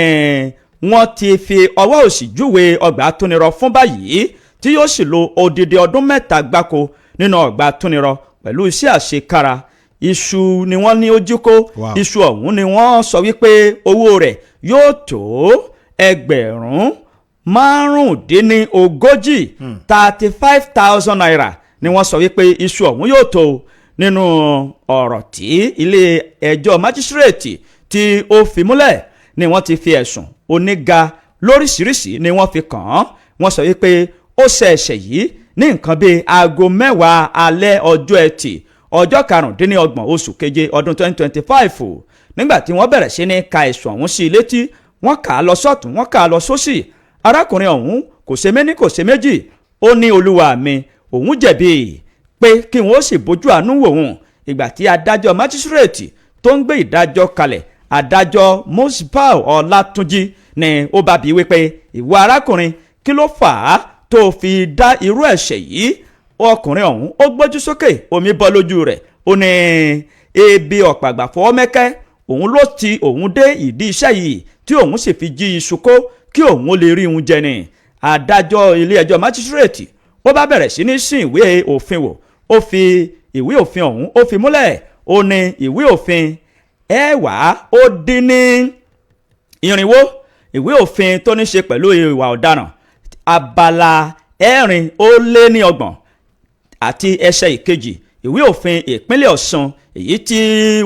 wọ́n ti fi ọwọ́ òsì júwe ọgbà túnirọ fún báyìí, tí yóò sì lo odidi ọdún 3 gbáko nínú ọgbà túnirọ pẹ̀lú iṣẹ́ àṣekára. Iṣu ni wọ́n ní ó jí kó. Iṣu ọ̀hún ni wọ́n sọ wípé owó rẹ̀ yóò tó 35,000, ₦35,000 ni wọ́n sọ wípé iṣu ọ̀hún yóò tó. Nínú ọ̀rọ̀ tí ilé ẹjọ́ májísírèètì tí ó fi múlẹ̀ ni wọ́n ti fi ẹ̀sùn oníga lóríṣiríṣi ni wọ́n fi kàn án. Wọ́n sọ wípé ó ṣe ẹ̀ṣẹ̀ yìí ní nǹkan bíi aago 10 alẹ́ ọjọ́ Ẹtì, ọjọ́ 25 oṣù keje ọdún 2025. Nígbà tí wọ́n bẹ̀rẹ̀ sí ní ka ẹ̀sùn ọ̀hún sí i létí, wọ́n kà á lọ sọ́tún, wọ́n kà á lọ sósì, arákùnrin ọ̀hún kò ṣe méní, kò ṣe méjì. Ó ní, "Olúwa mi, òun jẹ̀bi," pé kí wọ́n sì bójú àánú wò wọ́n. Ìgbà tí adájọ́ májísírèètì tó ń gbé ìdájọ́ kalẹ̀, Adájọ́ Musbau Ọlátúnjì, ni ó bá bi wípé, "Ìwọ arákùnrin, kí ló fà á tó fi dá irú ẹ̀ṣẹ̀ yìí?" Ọkùnrin ọ̀hún ó gbójú sókè, omi bọ́ lójú rẹ̀. Ó ní ebi ọ̀pàgbà fọwọ́ mẹ́kẹ́ òun ló ti òun dé ìdí iṣẹ́ yìí, tí òun sì fi jí iṣu kó kí òun ó lè rí òun jẹ ni. Adájọ́ ilé ẹjọ́ májísírèètì ó bá bẹ̀rẹ̀ sí ní sìn ìwé òfin wò. Ó fi ìwé òfin ọ̀hún, ó fi múlẹ̀. Ó ní ìwé òfin 420, ìwé òfin tó ní ṣe pẹ̀lú ìwà ọ̀daràn, abala 34 àti ẹsẹ̀ ìkejì ìwé òfin ìpínlẹ̀ Ọ̀ṣun, èyí tí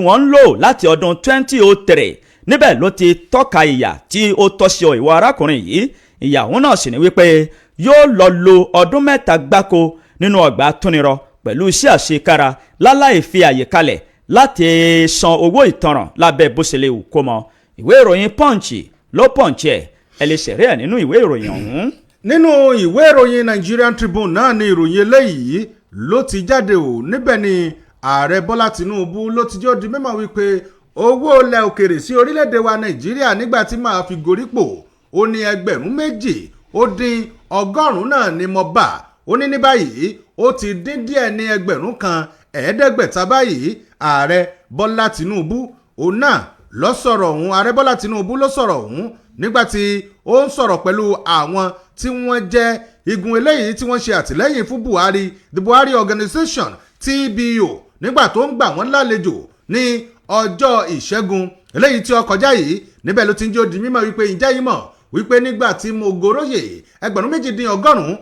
wọ́n ń lò láti ọdún 2003. Níbẹ̀ ló ti tọ́ka ìyà tí ó tọ́ sí ìwọ arákùnrin yìí. Ìyàwó náà sì ní wípé yóò lọ lo ọdún 3 gbáko nínú ọgbà túnirọ pẹ̀lú iṣẹ́ àṣekára, láláì fi àyè kalẹ̀ láti san owó ìtanràn lábẹ́ bó ṣe lè wù kó mọ. Ìwé ìròyìn Punch ló punch ẹ̀. Ẹ lè ṣẹ̀rí ẹ̀ nínú ìwé ìròyìn ọ̀hún. Nínú ìwé ìròyìn Nigerian Tribune náà ni ìròyìn eléyìí ló ti jáde o. Níbẹ̀ ni Ààrẹ Bọ́lá Tinubu ló ti jẹ́ ó di mímọ̀ wípé owó ilẹ̀ òkèrè sí orílẹ̀-èdè wa Nàìjíríà nígbà tí màá fi gorípò, ó ní 2,190 náà ni mo bá. Ó ní ní báyìí, ó ti dín díẹ̀ ní 1,500 báyìí. Ààrẹ Bọ́lá Tinubu òun náà ló sọ̀rọ̀ ọ̀hún. Ààrẹ Bọ́lá Tinubu ló sọ̀rọ̀ ọ̀hún nígbà tí ó ń sọ̀rọ̀ pẹ̀lú àwọn tí wọ́n jẹ́ igun eléyìí tí wọ́n ṣe àtìlẹ́yìn fún Buhari, the Buhari Organization, TBO, nígbà tó ń gbà wọ́n lálejò ní ọjọ́ Ìṣẹ́gun eléyìí tí ó kọjá yìí. Níbẹ̀ ló ti ń jẹ́ ó di mímọ̀ wípé, ǹjẹ́ yìí mọ̀ wípé nígbà tí mo goróyè, 2,090,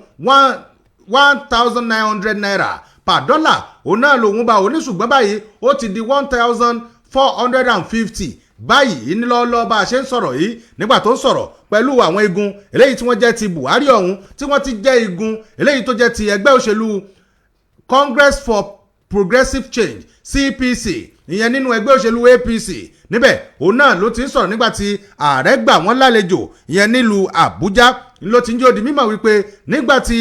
₦1,900 per dollar òun náà lòun bá òní, ṣùgbọ́n báyìí ó ti di 1,450 báyìí nílọ́lọ́ bá a ṣe ń sọ̀rọ̀ yìí. Nígbà tó ń sọ̀rọ̀ pẹ̀lú àwọn igun eléyìí tí wọ́n jẹ́ ti Buhari ọ̀hún, tí wọ́n ti jẹ́ igun eléyìí tó jẹ́ ti ẹgbẹ́ òṣèlú Congress for Progressive Change, CPC, ìyẹn nínú ẹgbẹ́ òṣèlú APC, níbẹ̀ òun náà ló ti ń sọ̀rọ̀. Nígbà tí ààrẹ gbà wọ́n lálejò ìyẹn nílùú Àbújá, ló ti ń jẹ́ ó di mímọ̀ wípé nígbà tí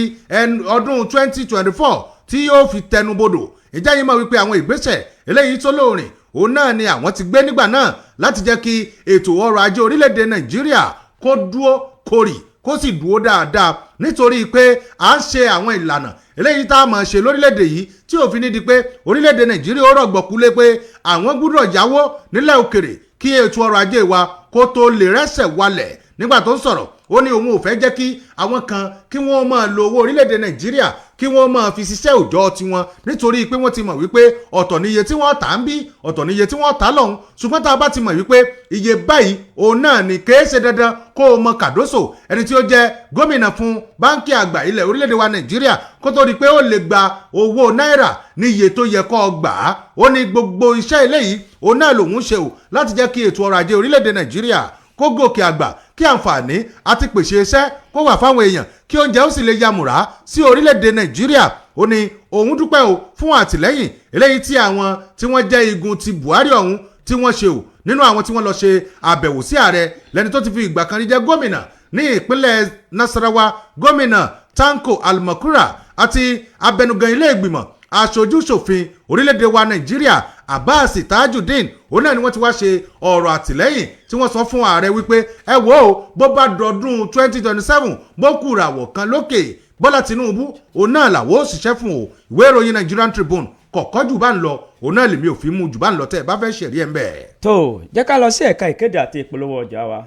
ọdún 2024 tí yóò fi tẹnubodò, ìjà yìí mọ̀ wípé àwọn ìgbésẹ̀ eléyìí tó lóòrìn òun náà ni àwọn ti gbé nígbà náà láti jẹ́ kí ètò ọrọ̀ ajé orílẹ̀-èdè Nàìjíríà kó dúó kórì, kó sì dúó dáadáa, nítorí pé à ń ṣe àwọn ìlànà eléyìí. Eléyìí tá a máa ṣe lórílẹ̀‐èdè yìí tí òfin ní di pé orílẹ̀‐èdè Nàìjíríà ó rọ̀gbọ̀kú lé pé àwọn gbúdọ̀ yáwó nílẹ̀ òkèrè kí ètò ọrọ̀ ajé wa kó tó lè rẹ́sẹ̀ walẹ̀. Nígbà tó ń sọ̀rọ̀, ó ní òun ò fẹ́ jẹ́ kí àwọn kan kí wọ́n máa lo owó orílẹ̀-èdè Nàìjíríà kí wọ́n máa fi ṣiṣẹ́ òòjọ́ tiwọn, nítorí pé wọ́n ti mọ̀ wípé ọ̀tọ̀ níye tí wọ́n tà ń bí, ọ̀tọ̀ níye tí wọ́n tà lọ́hùn. Ṣùgbọ́n tá a bá ti mọ̀ wípé iye báyìí òun náà ni, kèé ṣe dandan kó o mọ Kàdóso, ẹni tí ó jẹ́ gómìnà fún báńkì àgbà ilẹ̀ orílẹ̀-èdè wa Nàìjíríà, kó tó di pé ó lè gba owó náírà ní iye tó yẹ kó o gbà á. Ó ní gbogbo iṣẹ́ eléyìí òun náà lòun ṣe o láti jẹ́ kí ètò ọrọ̀ ajé orílẹ̀-èdè Nàìjíríà kó gòkè àgbà, kí àǹfààní àti pèsè iṣẹ́ kó wà fáwọn èèyàn, kí oúnjẹ ó sì lè yamùrá sí orílẹ̀-èdè Nàìjíríà. Ó ní òun dúpẹ́ o fún àtìlẹ́yìn eléyìí tí àwọn tí wọ́n jẹ́ igun ti Buhari ọ̀hún tí wọ́n ṣe o. Nínú àwọn tí wọ́n lọ ṣe àbẹ̀wò sí ààrẹ, lẹ́ni tó ti fi ìgbà kan rí jẹ́ gómìnà ní ìpínlẹ̀ Nasarawa, Gómìnà Tanko Almakura, àti abẹnugan ilé ìgbìmọ̀ aṣojú-ṣòfin orílẹ̀-èdè wa Nàìjíríà, Abbas Tajudeen. Òun náà ni wọ́n ti wá ṣe ọ̀rọ̀ àtìlẹ́yìn tí wọ́n sọ fún ààrẹ wípé ẹ wò ó, bó bá dọdún 2027, bó kùràwọ̀ kan lókè, Bọ́lá Tinubu òun náà làwọ̀ ó ṣiṣẹ́ fún o. Ìwé ìròyìn Nigerian Tribune kọ̀kọ́ jù bá ń lọ, òun náà lèmi ò fi mú jù bá ń lọ. Tẹ́ ẹ bá fẹ́ ṣẹ̀rí ẹ̀ ń bẹ̀. Tó jẹ́ ká lọ sí ẹ̀ka ìkéde àti ìpolówó ọjà wa.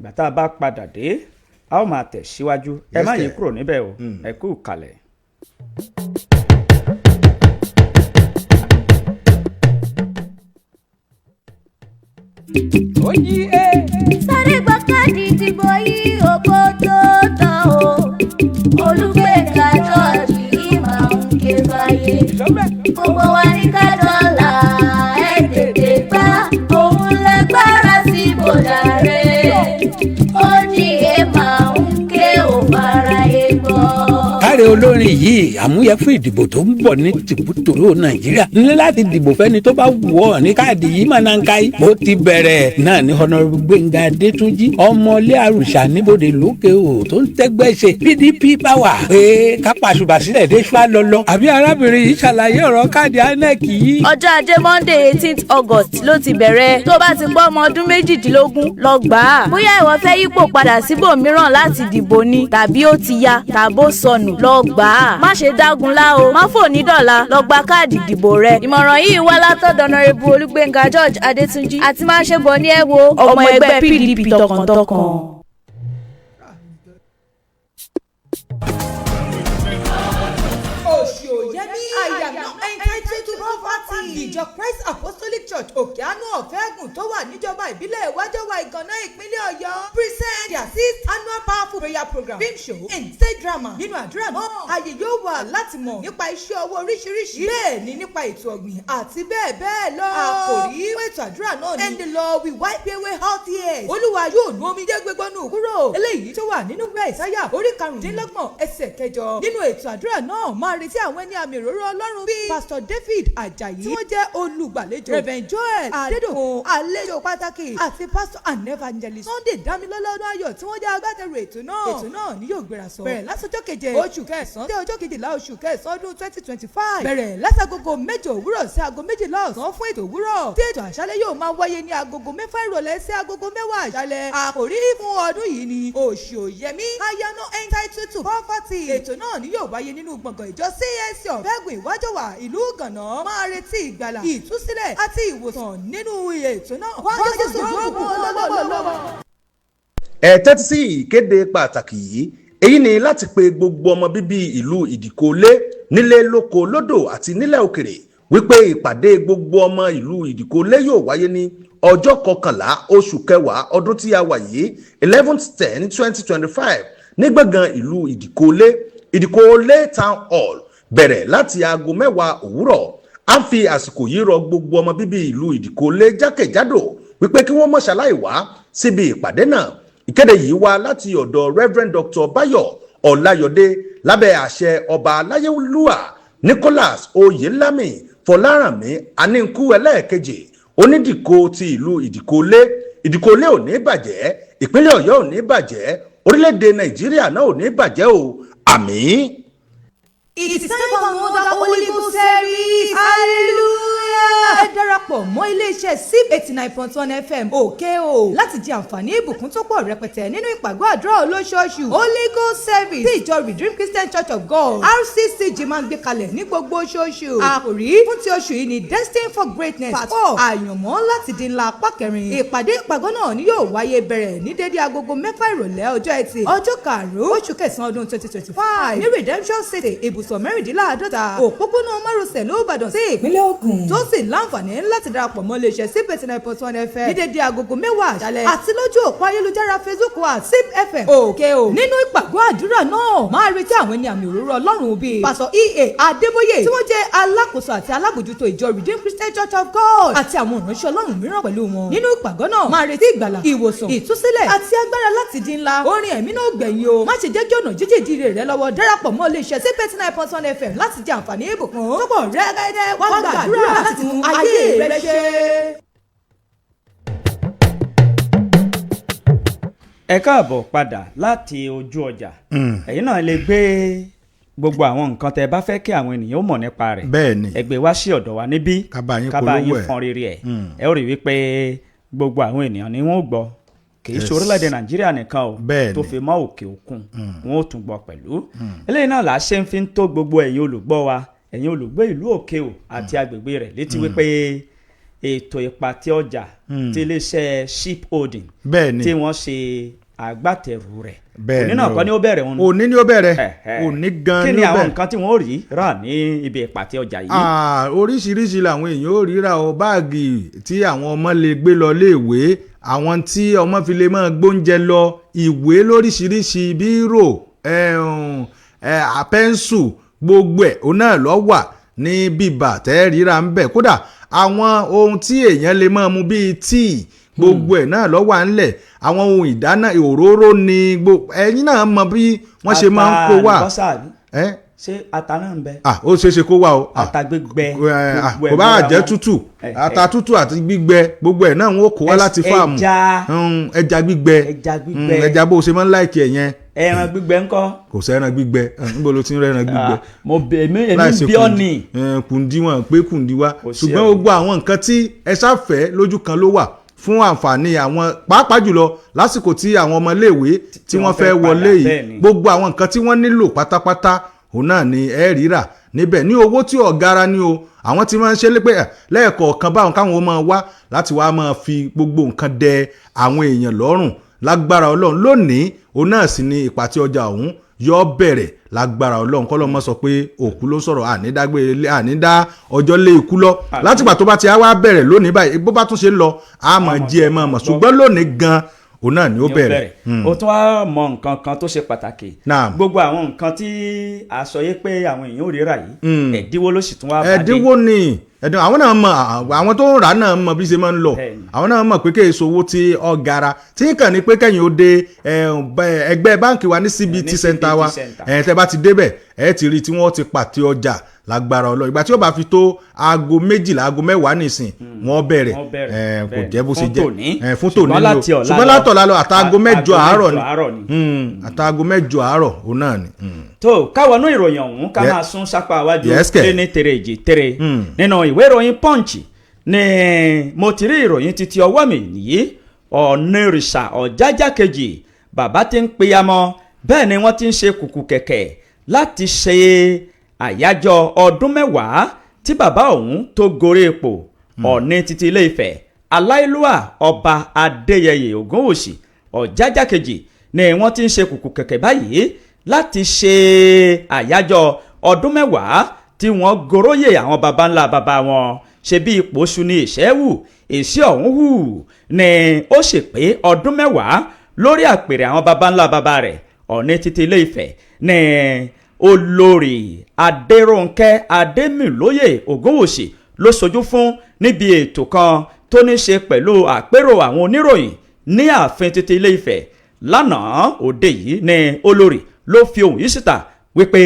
Ìgbà tá a bá padà dé, a ó máa tẹ̀ síwájú. Ẹ má yí kúrò níbẹ̀ o, ẹ kú kalẹ̀. Sáré gba káàdì ìdìbò yìí oko tó tán o. Olúgbénga George yìí máa ń ké báyé. Gbogbo wa ní kájọlá, ẹ tètè gbá òun lágbára sí bòdà rẹ̀. Ó jí ẹ máa ń ké òfàràyè gbọ́. Káre olórin yìí, àmúyẹ fún ìdìbò tó ń bọ̀ ní tìbútòrò Nàìjíríà ní láti dìbò fẹ́ni tó bá wù ọ́ ní káàdì yìí máa ń ka yìí. Bó ti bẹ̀rẹ̀ náà ní Honourable Gbẹ̀ngà Adétúnjì, ọmọlé àrùsà níbodè lókè o, tó ń tẹ́gbẹ́ ṣe PDP power pé kápá àṣùbà sílẹ̀ dé ṣúà lọ́lọ́. Àbí arábìnrin yìí ṣàlàyé ọ̀rọ̀ káàdì INEC yìí. Ọjọ́ ajé Monday, 18th August ló ti bẹ̀rẹ̀. Tó bá ti pọ́ ọmọ ọdún 18, lọ gbà á. Bóyá ìwọ fẹ́ yípo padà síbòmíràn láti dìbò ni, tàbí ó ti ya tàbó sọnù, lọ gbà á. Má ṣe dágunlá o, má fò ní dọ̀la, lọ gba káàdì ìdìbò rẹ. Ìmọ̀ràn yìí wá látọ̀dọ̀ Honourable Olúgbénga George Adétúnjì àti má ṣe bọ̀ ní ẹ wo ọmọ ẹgbẹ́ PDP tọkàntọkàn. Òṣì-òyẹ́mí, I am not entitled to poverty. Ìjọ Christ Apostolic Church Òkè-Àánú Ọ̀fẹ́gùn tó wà níjọba ìbílẹ̀ Ìwájọwà, Ìgànná, ìpínlẹ̀ Ọ̀yọ́ present their sixth annual powerful prayer program, film show and stage drama. Nínú àdúrà náà, ààyè yóò wà láti mọ̀ nípa iṣẹ́ ọwọ́ oríṣiríṣi, bẹ́ẹ̀ ni nípa ètò ọ̀gbìn àti bẹ́ẹ̀ bẹ́ẹ̀ lọ. Àkòrí fún ètò àdúrà náà ni "And the Lord will wipe away all tears." Olúwa yóò nu omijé gbogbo nù kúrò. Eléyìí tó wà nínú ìwé Ìsáyà orí 25, ẹsẹ̀ 8. Nínú ètò àdúrà náà, máa retí àwọn ẹni àmì òróró Ọlọ́run bíi Pastor David Ajayi tí wọ́n jẹ́ olùgbàlejò, Reverend Joel Adédòkun, àlejò pàtàkì, àti Pastor and Evangelist Sunday Damilọ́lá Ọdún Ayọ̀ tí wọ́n jẹ́ agbátẹrù ètò náà. Ètò náà ni yóò gbéra sọ bẹ̀rẹ̀ látọjọ́ 7 oṣù kẹsàn-án dé ọjọ́ 12 oṣù kẹsàn-án ọdún 2025. Bẹ̀rẹ̀ látagogo 8 òwúrọ̀ sí aago 12 ọ̀sán fún ètò òwúrọ̀, tí ètò àṣálẹ́ yóò máa wáyé ní agogo 6 ìrọ̀lẹ́ sí agogo 10 àṣálẹ́. Àkòrí fún ọdún yìí ni "Òṣì Òyẹmí, I am not entitled to poverty." Ètò náà ni yóò wáyé nínú gbọ̀ngàn ìjọ CAC Ọ̀fẹ́gùn, Ìwájọwà, ìlú Gànà. Máa retí ìgbàlà, ìtúsílẹ̀ àti ìwòsàn nínú ètò náà. Wá, Jésù yóò bùkún lọ́wọ́lọ́wọ́. Ẹ tẹ́tí sí ìkéde pàtàkì yìí. Èyí ni láti pe gbogbo ọmọ bíbí ìlú Ìdìkólé nílé lóko lódò àti nílẹ̀ òkèrè wípé ìpàdé gbogbo ọmọ ìlú Ìdìkólé yóò wáyé ní ọjọ́ 11 oṣù kẹwàá ọdún tí a wà yìí, 11/10/2025, ní gbọ̀ngàn ìlú Ìdìkólé, Ìdìkólé Town Hall, bẹ̀rẹ̀ láti aago 10 òwúrọ̀. A ń fi àsìkò yìí rọ gbogbo ọmọ bíbí ìlú Ìdìkólé jákèjádò wípé kí wọ́n má ṣaláì wá síbi ìpàdé náà. Ìkéde yìí wá láti ọ̀dọ̀ Reverend Dr Bayo Ọláyọdé lábẹ́ àṣẹ Ọba Aláyélúwà Nicholas Oyelami Fọlárànmí Anínkù ẹlẹ́ẹ̀kejì, onídìkó ti ìlú Ìdìkólé. Ìdìkólé ò ní bàjẹ́, ìpínlẹ̀ Ọ̀yọ́ ò ní bàjẹ́, orílẹ̀-èdè Nàìjíríà náà ò ní bàjẹ́ o. Àmín. It's time for another Holy Ghost service. Hallelujah. Ẹ darapọ̀ mọ́ iléeṣẹ́ SIP 89.1 FM òkè o láti jẹ àǹfààní ìbùkún tó pọ̀ rẹpẹtẹ nínú ìpàgọ́ àdúrà olóṣooṣù Holy Ghost Service tí ìjọ Redeemed Christian Church of God RCCG máa ń gbé kalẹ̀ ní gbogbo oṣooṣù. Àkòrí fún ti oṣù yìí ni Destined for Greatness Part 4, àyànmọ́ láti di ńlá, apá kẹrin. Ìpàdé ìpàgọ́ náà ni yóò wáyé bẹ̀rẹ̀ ní dédé agogo 6 ìrọ̀lẹ́ ọjọ́ Ẹtì, ọjọ́ 5 oṣù kẹsàn-án ọdún 2025 ní Redemption City, ibùsọ̀ 46, òpópónà márosẹ̀ l'Íbàdàn sí ìpínlẹ̀ Ògùn, tó sì láǹfààní láti darapọ̀ mọ́ iléeṣẹ́ SIP 89.1 FM ní dédé agogo 10 àṣálẹ́ àti lójú òpó ayélujára Facebook wa SIP FM òkè o. Nínú ìpàgọ́ àdúrà náà, máa retí àwọn ẹni àmì òróró Ọlọ́run bíi Pásọ E.A. Adébóyè, tí wọ́n jẹ́ alákòóso àti alábòjútó ìjọ Redeemed Christian Church of God, àti àwọn ìránṣẹ́ Ọlọ́run mìíràn pẹ̀lú wọn. Nínú ìpàgọ́ náà, máa retí ìgbàlà, ìwòsàn, ìtúsílẹ̀ àti agbára láti di ńlá. Orin ẹ̀mí náà gbẹ̀yìn o. Má ṣe jẹ́ kí ọ̀nà jíjìn di ire rẹ lọ́wọ́. Darapọ̀ mọ́ iléeṣẹ́ SIP 89.1 FM láti jẹ àǹfààní ìbùkún tó pọ̀ rẹ́gẹ́dẹ́. Wá gbàdúrà láti tún ayé rẹ ṣe. Ẹ káàbọ̀ padà láti ojú ọjà. Ẹ̀yin náà lè gbé gbogbo àwọn nǹkan tẹ́ ẹ bá fẹ́ kí àwọn ènìyàn ó mọ̀ nípa rẹ̀. Bẹ́ẹ̀ ni. Ẹ gbé wá sí ọ̀dọ̀ wa níbí Ká bá yín ká bá polówó yín ẹ̀. fọn rere ẹ̀. Ẹ ó rí wípé gbogbo àwọn ènìyàn ni wọ́n ó gbọ́, kì í ṣe orílẹ̀-èdè Nàìjíríà nìkan o, Bẹ́ẹ̀ tó ni. fi mọ́ òkè òkun, wọn ó tún gbọ́ pẹ̀lú. Eléyìí náà là á ṣe ń fi ń tó gbogbo ẹ̀yin olùgbọ́ wa, ẹ̀yin olùgbé ìlú òkè o àti agbègbè rẹ̀ létí wípé ètò ìpàtẹ ọjà ti iléeṣẹ́ Ship Holding Bẹ́ẹ̀ ni. tí wọ́n ṣe agbátẹrù rẹ̀, Bẹ́ẹ̀ òní náà ni o. kọ́ ni ó bẹ̀rẹ̀ wọn. Òní ni ó bẹ̀rẹ̀. Ẹ̀hẹ́. Òní gan Kí ni ni ó àwọn bẹ̀rẹ̀. nǹkan tí wọ́n ó rí rà ní ibi ìpàtẹ ọjà yìí? Ah, oríṣiríṣi làwọn èèyàn ó ríra o. Báàgì tí àwọn ọmọ lè gbé lọ léèwé, àwọn tí ọmọ fi lè máa gbóúnjẹ lọ, ìwé lóríṣiríṣi, bírò, pẹ́ńsù, gbogbo ẹ̀ òun náà ló wà ní bíbà tẹ́ ríra ń bẹ̀. Kódà àwọn ohun tí èèyàn lè máa mu bíi tíì, gbogbo ẹ̀ náà ló wà ńlẹ̀. Àwọn ohun ìdáná, òróró ni gbogbo ẹ̀yin náà mọ bí wọ́n ṣe máa ń kó wà. Ata, àlùbọ́sà àbí? Ẹ́? Ṣé ata náà ń bẹ? Ah, ó ṣeé ṣe kó wà o. Ah, Ata gbígbẹ, gbogbo ẹ̀ kò bá mọ́ra jẹ́ wọn. tútù, ata tútù àti gbígbẹ, gbogbo ẹ̀ náà wọn ó kó wá láti fáàmù. Ẹja. Ẹja gbígbẹ. Ẹja gbígbẹ. Ẹja bó o ṣe máa ń like ẹ̀ yẹn. Ẹran gbígbẹ ńkọ́? Kò sẹ́ran gbígbẹ. Níbo ló ti ń rẹ́ran gbígbẹ? Ah, mo bẹ èmi èmi Láìsí bí ọ kùndí. ní. Kùndí wọn pé kùndí wá. Kò sí Ṣùgbọ́n ẹ̀rù. gbogbo àwọn nǹkan tí ẹ ṣàfẹ́ lójú kan ló wà fún àǹfààní àwọn, pàápàá jùlọ lásìkò tí àwọn ọmọléèwé tí wọ́n fẹ́ fẹ́ padà, wọlé yìí. Bẹ́ẹ̀ ni. Gbogbo àwọn nǹkan tí wọ́n nílò pátápátá òun náà ni ẹ ríra níbẹ̀ ní owó tí ọ̀gára ni o. Àwọn tí máa ń ṣe lé pé lẹ́ẹ̀kọ̀ọ̀kan báwọn káwọn ó máa wá láti wá máa fi gbogbo nǹkan dẹ àwọn èèyàn lọ́rùn. Lágbára Ọlọ́run, lónìí òun náà sì ni ìpàtẹ ọjà ọ̀hún yọ bẹ̀rẹ̀. Lágbára Ọlọ́run, kọ́ ló mọ́ sọ pé òkú ló sọ̀rọ̀, ànídágbére, ànídá ọjọ́ lé ikú lọ. Látìgbà tó bá ti á wá bẹ̀rẹ̀ lónìí báyìí, bó bá tún ṣe ń lọ, a máa jí ẹ máa mọ̀. Ṣùgbọ́n lónìí gan òun náà ni ó Ni ó bẹ̀rẹ̀. O tún wá mọ nǹkan kan tó ṣe pàtàkì. Naam. Gbogbo àwọn nǹkan tí a sọ yé pé àwọn èèyàn ò ríra yìí, ẹ̀dínwó ló sì tún wá bá dé. Ẹ̀dínwó ni ẹ̀dínwó. Àwọn náà mọ̀, àwọn tó ń rà náà mọ̀ bí ṣe máa ń lọ. Bẹ́ẹ̀ni. Àwọn náà mọ̀ pé kí èso owó tí ọ̀gara tí kàn ní pé kẹ́yìn ó dé ẹgbẹ́ báǹkì wa ní CBT Ní center CBT wa. center. Tẹ́ bá ti débẹ̀, ẹ ti rí tí wọ́n ti pàtẹ ọjà. Lágbára Ọlọ́run, ìgbà tí ó bá fi tó aago 12, aago 10 nìsín, wọ́n bẹ̀rẹ̀. Wọ́n bẹ̀rẹ̀, Kò bẹ́ẹ̀ni. jẹ́ bó ṣe Fún jẹ́. tòní. Fún tòní Ṣùgbọ́n ni o. láti ọ̀la Ṣùgbọ́n lọ. látọ̀la lọ, àtaago 8 àárọ̀ Aago ni. 8 àárọ̀ ni. Àtaago 8 àárọ̀ òun náà ni. Tó káwọnú ìròyìn ọ̀hún ká máa sún sápá iwájú. Yes, kẹ̀. Lé ní tere èjì tere. Nínú ìwé ìròyìn Punch ni mo ti rí ìròyìn títí ọwọ́ mi yìí. Ọ̀nìrìṣà Ọ̀jájá kejì, bàbá ti ń peyamọ, bẹ́ẹ̀ ni wọ́n ti ń ṣe kùkù kẹ̀kẹ́ láti ṣe àyájọ́ ọdún 10 tí bàbá òun tó gorí ipò. Ọ̀ní títí Ilé Ifẹ̀, Aláìlúwà Ọba Adéyẹyè Ògúnwùsì Ọ̀jájá kejì, ni wọ́n ti ń ṣe kùkù kẹ̀kẹ́ báyìí láti ṣe àyájọ́ ọdún 10 tí wọ́n goróyè àwọn baba ńlá baba wọn. Ṣe bí ipò oṣù ní ìṣẹ́wù èsì ọ̀hún hù ni ó sì pé ọdún 10 lórí àpèrè àwọn baba ńlá baba rẹ̀. Ọ̀ní títí Ilé Ifẹ̀ ní Olórí Adérónkẹ́ Adémilóyè Ògúnwùsì ló ṣojú fún níbi ètò kan tó ní ṣe pẹ̀lú àpérò àwọn oníròyìn ní ààfin títí Ilé Ifẹ̀ lánàá òde yìí ni olórí ló fi ohùn yìí síta wípé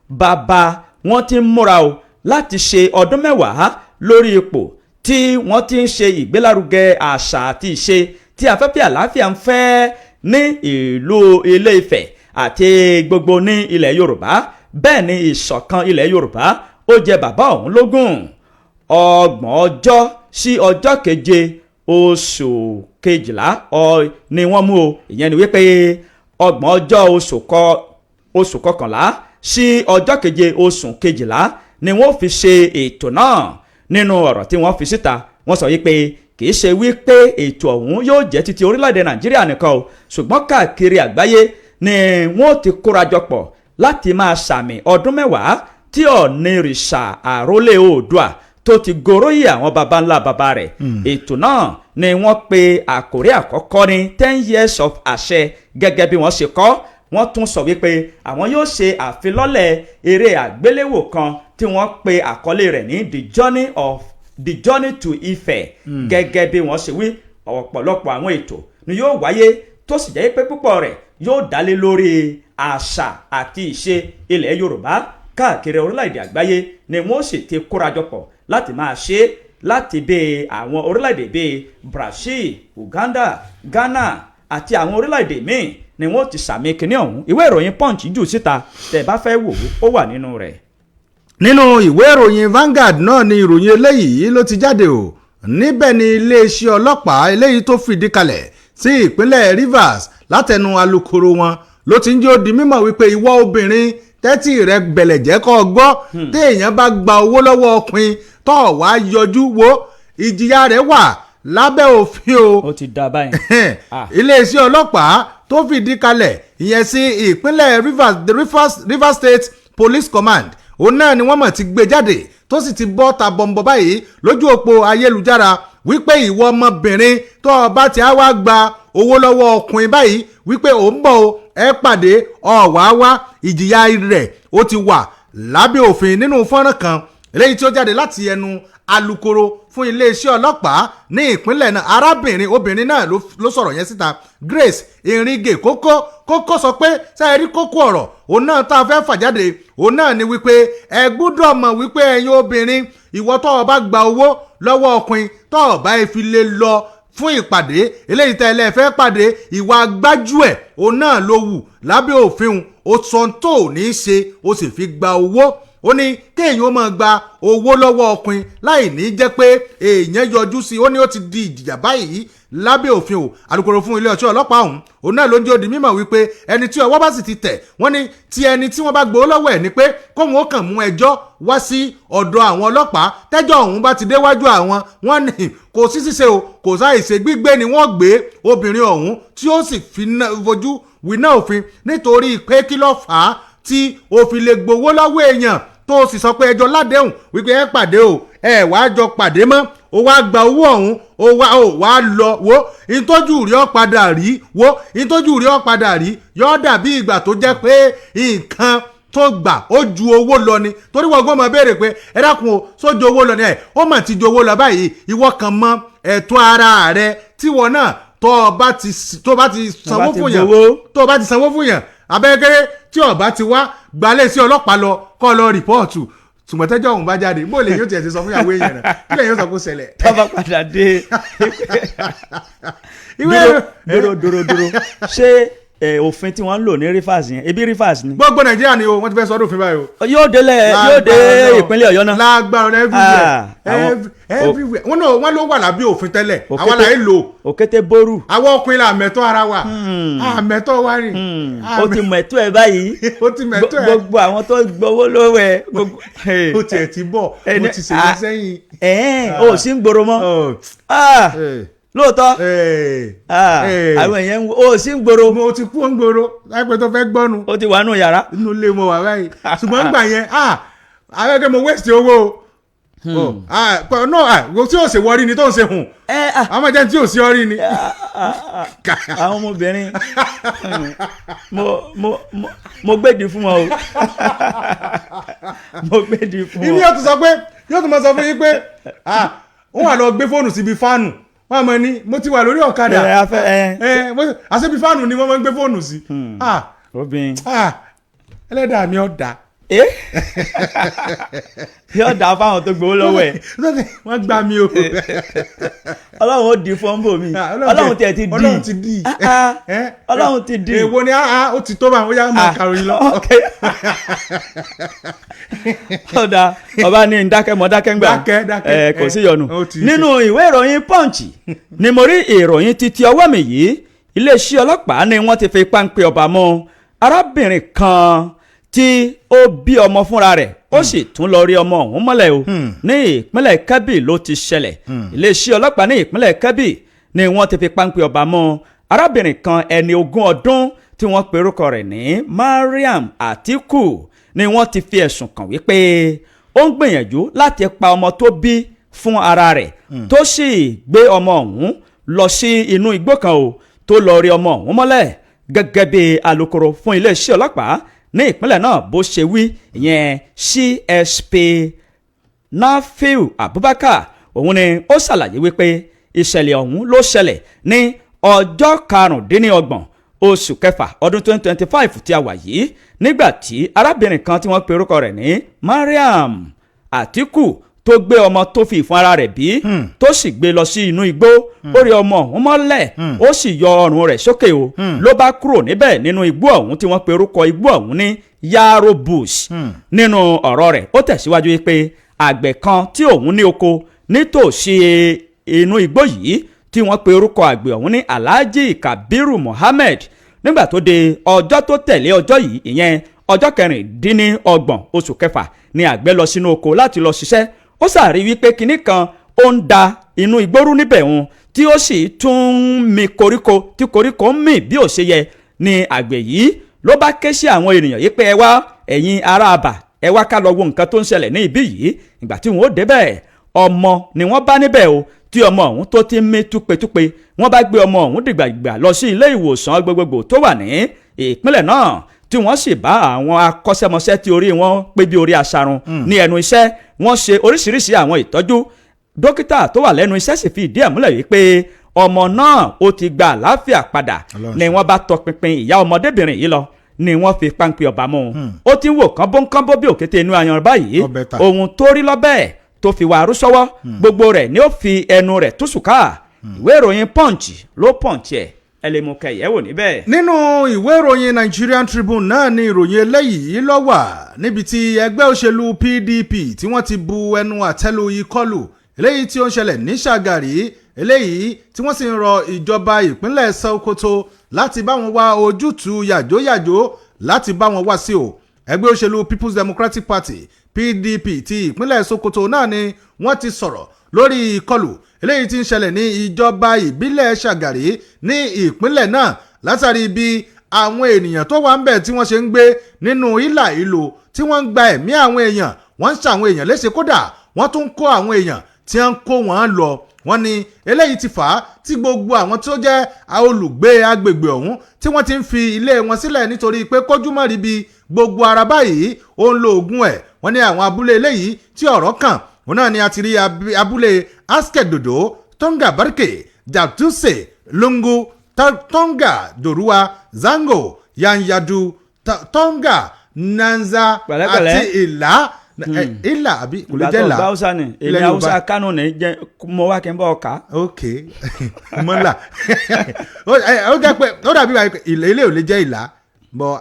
bàbá wọn ti ń múra o láti ṣe ọdún 10 lórí ipò tí wọ́n ti ń ṣe ìgbélárugẹ àṣà àti ìṣe tí afẹ́fẹ́ àlàáfíà ń fẹ́ ní ìlú Ilé Ifẹ̀ àti gbogbo ní ilẹ̀ Yorùbá. Bẹ́ẹ̀ ni ìṣọ̀kan ilẹ̀ Yorùbá ó jẹ bàbá òun lógún. Ọgbọ̀n ọjọ́ sí ọjọ́ keje oṣù kejìlá ni wọ́n mú o. Ìyẹn ni wípé ọgbọ̀n ọjọ́ oṣù kọkànlá sí ọjọ́ keje oṣù kejìlá ni wọ́n fi ṣe ètò náà. Nínú ọ̀rọ̀ tí wọ́n fi síta, wọ́n sọ wípé kì í ṣe wípé ètò ọ̀hún yóò jẹ́ títí orílẹ̀-èdè Nàìjíríà nìkan o, ṣùgbọ́n káàkiri àgbáyé ni wọ́n ti kórajọpọ̀ láti máa sàmì ọdún 10 tí Ọ̀nìrìṣà àrólé Oòduà tó ti goróyè àwọn baba ńlá baba rẹ̀. Ètò náà ni wọ́n pe àkórí àkọ́kọ́ ní 10 years of àṣẹ, gẹ́gẹ́ bí wọ́n ṣe kọ. Wọ́n tún sọ wípé àwọn yóò ṣe àfilọ́lẹ̀ eré àgbéléwò kan tí wọ́n pe àkọlé rẹ̀ ní the journey to Ife. Gẹ́gẹ́ bí wọ́n ṣe wí, ọ̀pọ̀lọpọ̀ àwọn ètò ni yóò wáyé, tó sì jẹ́ pé púpọ̀ rẹ̀ yóò dálé lórí àṣà àti ìṣe ilẹ̀ Yorùbá. Káàkiri orílẹ̀-èdè àgbáyé ni wọ́n sì ti kórajọpọ̀ láti máa ṣe é, láti bí àwọn orílẹ̀-èdè bíi Brazil, Uganda, Ghana àti àwọn orílẹ̀-èdè míì ni wọ́n ti sàmì kinní ọ̀hún. Ìwé ìròyìn Punch jù síta, tẹ̀ bá fẹ́ wò ó, wà nínú rẹ̀. Nínú ìwé ìròyìn Vanguard náà ni ìròyìn eléyìí ló ti jáde o. Níbẹ̀ ni iléeṣẹ́ ọlọ́pàá eléyìí tó fìdí kalẹ̀ sí ìpínlẹ̀ Rivers, látẹnu alukoro wọn, ló ti ń jẹ́ ó di mímọ̀ wípé ìwọ obìnrin, tẹ́tí rẹ bẹ̀lẹ̀ jẹ́ kó gbọ́, téèyàn bá gba owó lọ́wọ́ ọkùnrin tó wá yọjú wo, ìjìyà rẹ̀ wà lábẹ́ òfin o. Ó ti dá báyìí. Iléeṣẹ́ ọlọ́pàá tó fìdí kalẹ̀ ìyẹn sí ìpínlẹ̀ Rivers, the Rivers State Police Command, òun náà ni wọ́n mọ̀ ti gbé jáde, tó sì ti bọ́ ta bọ̀m̀bọ̀ báyìí lójú òpó ayélujára wípé ìwọ ọmọbìnrin tó o bá ti á wá gba owó lọ́wọ́ ọkùnrin báyìí wípé ò ń bọ̀ o, ẹ pàdé, ọ̀wá wá, ìjìyà rẹ̀ ó ti wà lábẹ́ òfin. Nínú fọ́nrán kan eléyìí tí ó jáde láti ẹnu alukoro fún iléeṣẹ́ ọlọ́pàá ní ìpínlẹ̀ náà, arábìnrin obìnrin náà ló sọ̀rọ̀ yẹn síta, Grace Iringe Kókó. Kókó sọ pé sẹ́ẹ̀rí kókó ọ̀rọ̀ òun náà tá a fẹ́ fà jáde, òun náà ni wípé ẹ gbúdọ̀ mọ̀ wípé ẹ̀yin obìnrin, ìwọ tó o bá gba owó lọ́wọ́ ọkùnrin, tó o bá fi lè lọ fún ìpàdé eléyìí tẹ́ ẹ lẹ́ fẹ́ pàdé, ìwà gbájúẹ̀ òun náà ló wù lábẹ́ òfin. Ó sọ tó ò ní í ṣe, ó sì fi gba owó. Ó ní kéèyàn ó máa gba owó lọ́wọ́ ọkùnrin láì ní jẹ́ pé èèyàn yọjú sí i, ó ní ó ti di ìjìyà báyìí lábẹ́ òfin o. Alukoro fún ilé ọ̀ṣọ́ ọlọ́pàá ọ̀hún, òun náà ló ń jẹ́ ó di mímọ̀ wípé ẹni tí ọwọ́ bá sì ti tẹ̀, wọ́n ní tí ẹni tí wọ́n bá gbowó lọ́wọ́ ẹ̀ ni pé kóun ó kàn mú ẹjọ́ wá sí ọ̀dọ̀ àwọn ọlọ́pàá. Tẹ́jọ́ ọ̀hún bá ti déwájú àwọn, wọ́n ní kò sí ṣíṣe o, kò sáìṣe, gbígbé ni wọ́n gbé obìnrin ọ̀hún, tí ó sì fi fojú winá òfin, nítorí pé kí ló fà á tí o fi lè gbowó lọ́wọ́ èèyàn, tó o sì sọ pé ẹjọ́ ládéhùn wípé ẹ pàdé o, ẹ wàá jọ pàdé mọ́, o wá gba owó ọ̀hún, o wá o wá lọ. Wo ìtọ́jú rí ọ padà rí, wo ìtọ́jú rí ọ padà rí, yọ dàbí ìgbà tó jẹ́ pé nǹkan tó gbà ó ju owó lọ ni, torí wọ́n gbọ́n máa béèrè pé ẹ dákun o, sójú owó lọ ni ẹ ó mà ti ju owó lọ báyìí. Ìwọ kan mọ ẹ̀tọ́ ara rẹ tíwọ náà tó bá ti sanwó fún yàn, tó o bá ti sanwó fún yàn abẹ́rẹ́kẹ́rẹ́, tí o bá ti wá gbalẹ̀ sí ọlọ́pàá lọ, kọ́ lọ report. Ṣùgbọ́n tẹ́jọ́ òun bá jáde, bó lè yóò tiẹ̀ ti sọ fún ìyàwó èèyàn rẹ̀, kí lè yóò sọ kó ṣẹlẹ̀? Tó bá padà dé. Dúró, dúró, dúró. Ṣé òfin tí wọ́n ń lò ní Rivers yẹn, ebi Rivers ni? Gbogbo Nàìjíríà ni o, wọ́n ti fẹ́ sọ́dún òfin báyìí o. Yóò délẹ̀, yóò dé ìpínlẹ̀ Ọ̀yọ́ náà. Lágbára everywhere, everywhere. Wọ́n náà wọ́n ló wà lábẹ́ òfin tẹ́lẹ̀, àwa là ń lò. Òkété bórù. Àwọn ọkùnrin là mẹ́tọ́ ara wa, àmẹ́tọ́ wa ni. O ti mẹ̀tọ́ ẹ báyìí. O ti mẹ̀tọ́ ẹ. Gbogbo àwọn tó gbowó lọ́wọ́ ẹ. O tiẹ̀ ti bọ̀, mo ti ṣèyí sẹ́yìn. Ẹ̀ẹ́n, o sì ń gbòòrò mọ́ lóòótọ́? Àwọn èèyàn ń o sì ń gbòòrò. Mo ti kú ń gbòòrò láìpẹ́ tó fẹ́ gbọ́nu. O ti wà nù yàrá. Inú ilé mo wà báyìí, ṣùgbọ́n gbà yẹn, abẹ́kẹ́ mo waste owó o. No, tí o ṣe wọrí ni tó ń ṣe hùn, àwọn jẹ́ tí o ṣe ọrí ni. Àwọn ọmọbìnrin, mo gbèdì fún wọn o, mo gbèdì fún wọn. Ibi yóò tún sọ pé, yóò tún máa sọ fún yín pé wọ́n wà lọ gbé fóònù síbi fáànù, wọ́n mọ̀ ní mo ti wà lórí ọ̀kadà, àṣebi fáànù ni wọ́n máa ń gbé fóònù sí. Obìnrin. Ẹlẹ́dàá mi ọ̀ dá. Eh? Yóò dá fáwọn tó gbowó lọ́wọ́ ẹ̀. Wọ́n gbà mí o. Ọlọ́run ó di fọ́nbò mi. Ọlọ́run tiẹ̀ ti di. Ọlọ́run ti di. Ah, ah. Eh? Ọlọ́run ti di. Èwo ni ah ah, ó ti tó bá ó yá máa kàròyìn lọ. Ok, ọ̀dà ọba ní dákẹ́ mọ́ dákẹ́ ń gbà. Dákẹ́, dákẹ́. Ẹ kò sí yọnu. Ó ti- Nínú ìwé ìròyìn Punch ni mo rí ìròyìn títí ọwọ́ mi yìí. Iléeṣẹ́ ọlọ́pàá ni wọ́n ti fi páńpẹ́ ọba mú arábìnrin kan tí ó bí ọmọ fúnra rẹ̀, ó sì tún lọ rí ọmọ ọ̀hún mọ́lẹ̀ o. Ní ìpínlẹ̀ Kebbi ló ti ṣẹlẹ̀. Iléeṣẹ́ ọlọ́pàá ní ìpínlẹ̀ Kebbi ni wọ́n ti fi páńpẹ́ ọba mú arábìnrin kan ẹni 20 ọdún tí wọ́n pe orúkọ rẹ̀ ní Mariam Atiku, ni wọ́n ti fi ẹ̀sùn kàn wípé ó ń gbìyànjú láti pa ọmọ tó bí fún ara rẹ̀, tó sì gbé ọmọ ọ̀hún lọ sí inú igbó kan o, tó lọ rí ọmọ ọ̀hún mọ́lẹ̀. Gẹ́gẹ́ bí alukoro fún iléeṣẹ́ ọlọ́pàá ní ìpínlẹ̀ náà bó ṣe wí, ìyẹn CSP Nafiu Abubakar, òun ni ó ṣàlàyé wípé ìṣẹ̀lẹ̀ ọ̀hún ló ṣẹlẹ̀ ní ọjọ́ 25 oṣù kẹfà ọdún 2025 tí a wà yìí, nígbà tí arábìnrin kan tí wọ́n pe orúkọ rẹ̀ ní Mariam Atiku tó gbé ọmọ tó fi ìfun ara rẹ̀ bí, tó sì gbé lọ sí inú igbó, ó rí ọmọ ọ̀hún mọ́lẹ̀, ó sì yọ ọrùn rẹ̀ sókè o, ló bá kúrò níbẹ̀ nínú igbó ọ̀hún tí wọ́n pe orúkọ igbó ọ̀hún ní Yaro Bush. Nínú ọ̀rọ̀ rẹ̀, ó tẹ̀síwájú wípé àgbẹ̀ kan tí òun ní oko nítòsí inú igbó yìí tí wọ́n pe orúkọ àgbẹ̀ ọ̀hún ní Alhaji Kabiru Mohammed, nígbà tó de ọjọ́ tó tẹ̀lé ọjọ́ yìí, ìyẹn ọjọ́ 26 oṣù kẹfà, ni àgbẹ̀ lọ sínú oko láti lọ ṣiṣẹ́. Ó sàrí wípé kinní kan ó ń da inú igbó rú níbẹ̀ òun, tí ó sì tún ń mi koríko, tí koríko ń mì bí ò ṣe yẹ, ni àgbẹ̀ yìí ló bá ké sí àwọn ènìyàn yìí pé, "Ẹ wá, ẹ̀yin ará àbà, ẹ wá ká lọ wo nǹkan tó ń ṣẹlẹ̀ ní ibí yìí." Ìgbà tí wọ́n ó débẹ̀, ọmọ ni wọ́n bá níbẹ̀ o, tí ọmọ ọ̀hún tó ti ń mí túpetúpe. Wọ́n bá gbé ọmọ ọ̀hún dìgbàgbà lọ sí ilé ìwòsàn gbogbogbò tó wà ní ìpínlẹ̀ náà, tí wọ́n sì bá àwọn akọ́ṣẹ́mọṣẹ́ tí orí wọn pé bí orí aṣarun ní ẹnu iṣẹ́. Wọ́n ṣe oríṣiríṣi àwọn ìtọ́jú. Dókítà tó wà lẹ́nu iṣẹ́ sì fi ìdí ẹ̀ múlẹ̀ wípé ọmọ náà ó ti gba àlàáfíà padà. Ọlọ́run. Ni wọ́n bá tọpinpin ìyá ọmọdébìnrin yìí lọ, ni wọ́n fi páńpẹ́ ọba mú un. Ó ti ń wò kánbónkánbó bí òkété inú ayan báyìí. Ó better. Ohun tó rí lọ́bẹ̀ tó fi wà arúsọ́wọ́, gbogbo rẹ̀ ni ó fi ẹnu rẹ̀ túṣù ká. Ìwé ìròyìn Punch ló punch ẹ̀, ẹ lè mú kẹyẹ wò níbẹ̀. Nínú ìwé ìròyìn Nigerian Tribune náà ni ìròyìn eléyìí ló wà, níbi tí ẹgbẹ́ òṣèlú PDP tí wọ́n ti bu ẹnu àtẹ́lu ìkọlù eléyìí tí ó ń ṣẹlẹ̀ ní Ṣàgàrí, eléyìí tí wọ́n sì ń rọ ìjọba ìpínlẹ̀ Sokoto láti bá wọn wá ojútùú yàjóyàjó láti bá wọn wá sí o. Ẹgbẹ́ òṣèlú People's Democratic Party, PDP, ti ìpínlẹ̀ Sokoto náà ni wọ́n ti sọ̀rọ̀ lórí ìkọlù eléyìí tí ń ṣẹlẹ̀ ní ìjọba ìbílẹ̀ Ṣàgàrí ní ìpínlẹ̀ náà, látàrí bí àwọn ènìyàn tó wà ń bẹ̀ tí wọ́n ṣe ń gbé nínú ìlà ìlò, tí wọ́n ń gba ẹ̀mí àwọn èèyàn, wọ́n ń ṣàwọn èèyàn léṣe, kódà wọ́n tún ń kó àwọn èèyàn tí wọ́n ń kó wọn lọ. Wọ́n ní eléyìí ti fà á tí gbogbo àwọn tó jẹ́ olùgbé agbègbè ọ̀hún tí wọ́n ti ń fi ilé wọn sílẹ̀, nítorí pé kójúmọ́ rí bí gbogbo ara báyìí ó ń lo oògùn ẹ̀. Wọ́n ní àwọn abúlé eléyìí tí ọ̀rọ̀ kàn, òun náà ni a ti rí abúlé Askedodo, Tonga Barke, Jatuse, Lungu, Tonga Doruwa, Zango, Yanyadu, Tonga Nanza Pẹ̀lẹ́pẹ̀lẹ́. àti Ìlà, Ìlà àbí kò lè Ìgbà jẹ́ tó Ìlà. gba Hausa ni Ilẹ̀ èmi. Yorùbá. Hausa Kánò ní jẹ́ mo wá kí n bọ́ ọ̀ka. Ok, mọ́là ó jẹ́ pé ó dàbí wáyé pé ìlà ilé ò lè jẹ́ Ìlà bọ́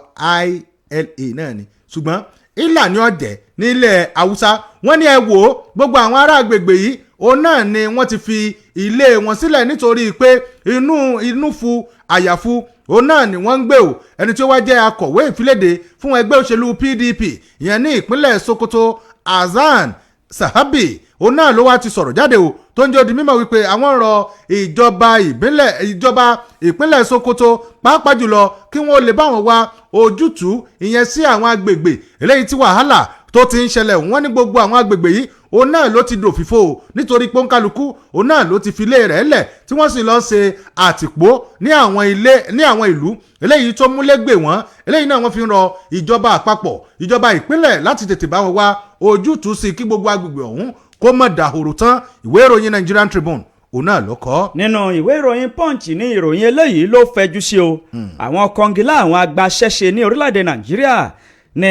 ila náà ni, ṣùgbọ́n Ìlà ni ọ̀jẹ̀ nílẹ̀ Haúsá. Wọ́n ní ẹ wò ó, gbogbo àwọn ará agbègbè yìí, òun náà ni wọ́n ti fi ilé wọn sílẹ̀ nítorí pé inú inú fu àyàfu òun náà ni wọ́n ń gbé o. Ẹni tí ó wá jẹ́ akọ̀wé ìfiléde fún ẹgbẹ́ òṣèlú PDP ìyẹn ní ìpínlẹ̀ Sokoto, Hasan Sahabi, òun náà ló wá ti sọ̀rọ̀ jáde o, tó ń jẹ́ ó di mímọ̀ wípé àwọn rọ ìjọba ìbílẹ̀, ìjọba ìpínlẹ̀ Sokoto pàápàá jùlọ, kí wọ́n lè bá wọn wá ojútùú ìyẹn sí àwọn agbègbè eléyìí tí wàhálà tó ti ń ṣẹlẹ̀. Wọ́n ní gbogbo àwọn agbègbè yìí, òun náà ló ti dòfìfo o, nítorí pọ́nkálukú òun náà ló ti fi ilé rẹ̀ lẹ̀, tí wọ́n sì lọ ṣe àtìpó ní àwọn ilé ní àwọn ìlú eléyìí tó múlẹ́gbè wọ́n. Eléyìí náà wọ́n fi ń rọ ìjọba àpapọ̀, ìjọba ìpínlẹ̀ láti tètè bá wọn wá ojútùú sí kí gbogbo agbègbè ọ̀hún kó má dahoro tán. Ìwé ìròyìn Nigerian Tribune òun náà ló kọ. Nínú ìwé ìròyìn Punch ní ìròyìn eléyìí ló fẹjú sí o. Àwọn kọngilá, àwọn agbaṣẹ́ṣe ní orílẹ̀-èdè Nàìjíríà ní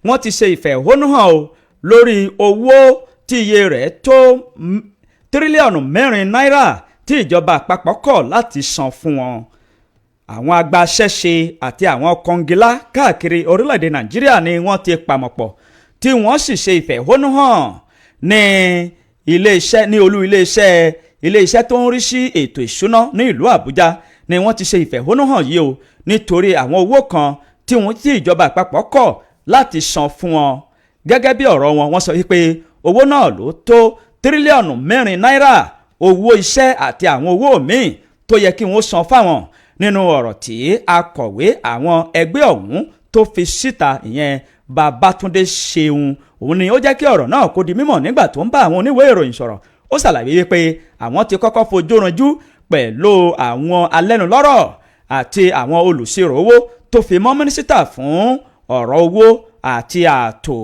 Wọ́n ti ṣe ìfẹ̀hónúhàn o lórí owó tí iye rẹ̀ tó tírílíọ̀nù 4 náírà tí ìjọba àpapọ̀ kọ̀ láti san fún wọn. Àwọn agbaṣẹ́ṣe àti àwọn kọngilá káàkiri orílẹ̀-èdè Nàìjíríà ni wọ́n ti pàmọ̀pọ̀ tí wọ́n sì ṣe ìfẹ̀hónúhàn ní iléeṣẹ́, ní olú iléeṣẹ́ tó ń rí sí ètò ìṣúná ní ìlú Àbújá ni wọ́n ti ṣe ìfẹ̀hónúhàn yìí o, nítorí àwọn owó kan tí wọ́n tí ìjọba àpapọ̀ kọ̀ láti san fún wọn. Gẹ́gẹ́ bí ọ̀rọ̀ wọn, wọ́n sọ wípé owó náà ló tó tírílíọ̀nù 4 náírà, owó iṣẹ́ àti àwọn owó míì tó yẹ kí wọ́n san fáwọn. Nínú ọ̀rọ̀ tí akọ̀wé àwọn ẹgbẹ́ ọ̀hún tó fi síta, ìyẹn Babátúndé Ṣeun, òun ni ó jẹ́ kí ọ̀rọ̀ náà kó di mímọ̀ nígbà tó ń bá àwọn oníwèé ìròyìn sọ̀rọ̀. Ó ṣàlàyé wípé àwọn ti kọ́kọ́ fojú ranjú pẹ̀lú àwọn alẹ́nulọ́rọ̀ àti àwọn olùṣirò owó tó fi mọ́ mínísítà fún ọ̀rọ̀ owó àti ààtò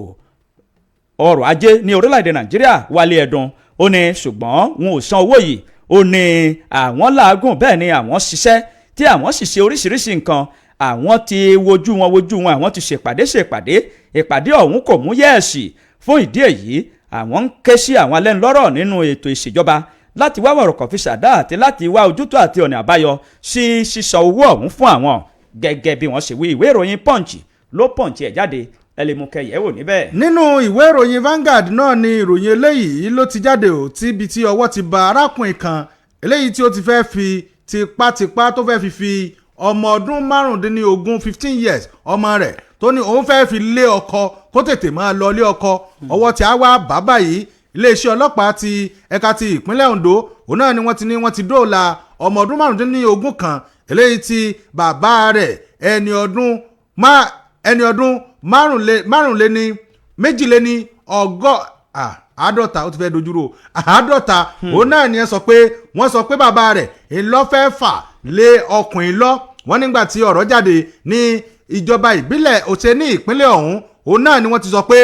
ọrọ̀ ajé ní orílẹ̀-èdè Nàìjíríà, Wálé Ẹ̀dùn. Ó ní ṣùgbọ́n wọn ò san owó yìí. Ó ní àwọn làágùn, bẹ́ẹ̀ ni àwọn ṣiṣẹ́ tí àwọn sì ṣe oríṣiríṣi nǹkan. Àwọn ti wojú wọn wojú wọn, àwọn ti ṣèpàdé ṣèpàdé, ìpàdé ọ̀hún kò mú yẹ́ẹ̀sì. Fún ìdí èyí, àwọn ń ké sí àwọn alẹ́nulọ́rọ̀ nínú ètò ìṣèjọba láti wá wọ̀rọ̀kọ̀ fi ṣàdá àti láti wá ojútùú àti ọ̀nà àbáyọ sí sísan owó ọ̀hún fún àwọn, gẹ́gẹ́ bí wọ́n ṣe wí. Ìwé ìròyìn Punch ló punch ẹ̀ jáde, ẹ lè mú kẹyẹ̀ wò níbẹ̀. Nínú ìwé ìròyìn Vanguard náà ni ìròyìn eléyìí ló ti jáde ò, tíbi tí ọwọ́ ti ba arákùnrin kan eléyìí tí ó ti fẹ́ fi tipátipá tó fẹ́ fi ọmọ ọdún 15, 15 years, ọmọ rẹ̀ tó ní òun fẹ́ fi lé ọkọ kó tètè máa lọ lé ọkọ. Ọwọ́ tí a wá bàbá yìí, iléeṣẹ́ ọlọ́pàá ti ẹ̀ka ti ìpínlẹ̀ Ondo, òun náà ni wọ́n ti ní wọ́n ti dóòlà ọmọ ọdún 15 kan eléyìí tí bàbá rẹ̀ ẹni ọdún márùnléní méjìléní ọgọ́ àádọ́ta, ó ti fẹ́ dojúrò 50, òun náà ni ẹ sọ pé wọ́n sọ pé bàbá rẹ̀ ńlọ́fẹ́ fà lé ọkùnrin lọ. Wọ́n nígbà tí ọ̀rọ̀ jáde ní ìjọba ìbílẹ̀ Òṣè ní ìpínlẹ̀ ọ̀hún, òun náà ni wọ́n ti sọ pé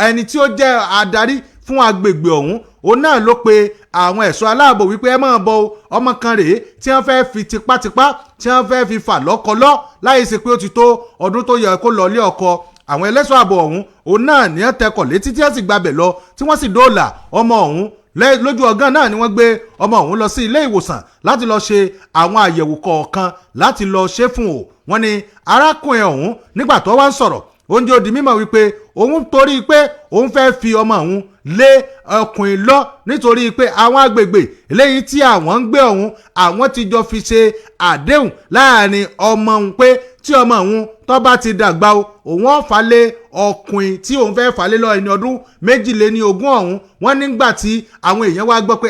ẹni tí ó jẹ́ adarí fún agbègbè ọ̀hún, òun náà ló pe àwọn ẹ̀ṣọ́ aláàbò wípé ẹ máa bọ, ọmọ kan rèé tí wọ́n fẹ́ fi tipátipá tí wọ́n fẹ́ fi fà lọ́kọlọ́ láì ṣe pé ó ti tó ọdún tó yẹ kó lọ ilé ọkọ. Àwọn ẹlẹ́ṣọ́ ààbò ọ̀hún, òun náà ní ẹ̀ tẹkọ̀ létí tí wọ́n sì gbabẹ̀ lọ, tí wọ́n sì dóòlà ọmọ ọ̀hún. Lójú ọgán náà ni wọ́n gbé ọmọ ọ̀hún lọ sí ilé ìwòsàn láti lọ ṣe àwọn àyẹ̀wò kọ̀ọ̀kan láti lọ ṣe fún o. Wọ́n ní arákùnrin ọ̀hún, nígbà tó wá ń sọ̀rọ̀, oúnjẹ ó di mímọ̀ wípé òun torí pé òun fẹ́ fi ọmọ òun lé ọkùnrin lọ nítorí pé àwọn agbègbè eléyìí tí àwọn ń gbé ọ̀hún, àwọn ti jọ fi ṣe àdéhùn láàrin ọmọ òun pé tí ọmọ òun tó bá ti dàgbà o, òun ó fà lé ọkùnrin tí òun fẹ́ fà lé lọ, ẹni ọdún 22 ọ̀hún. Wọ́n nígbà tí àwọn èèyàn wá gbọ́ pé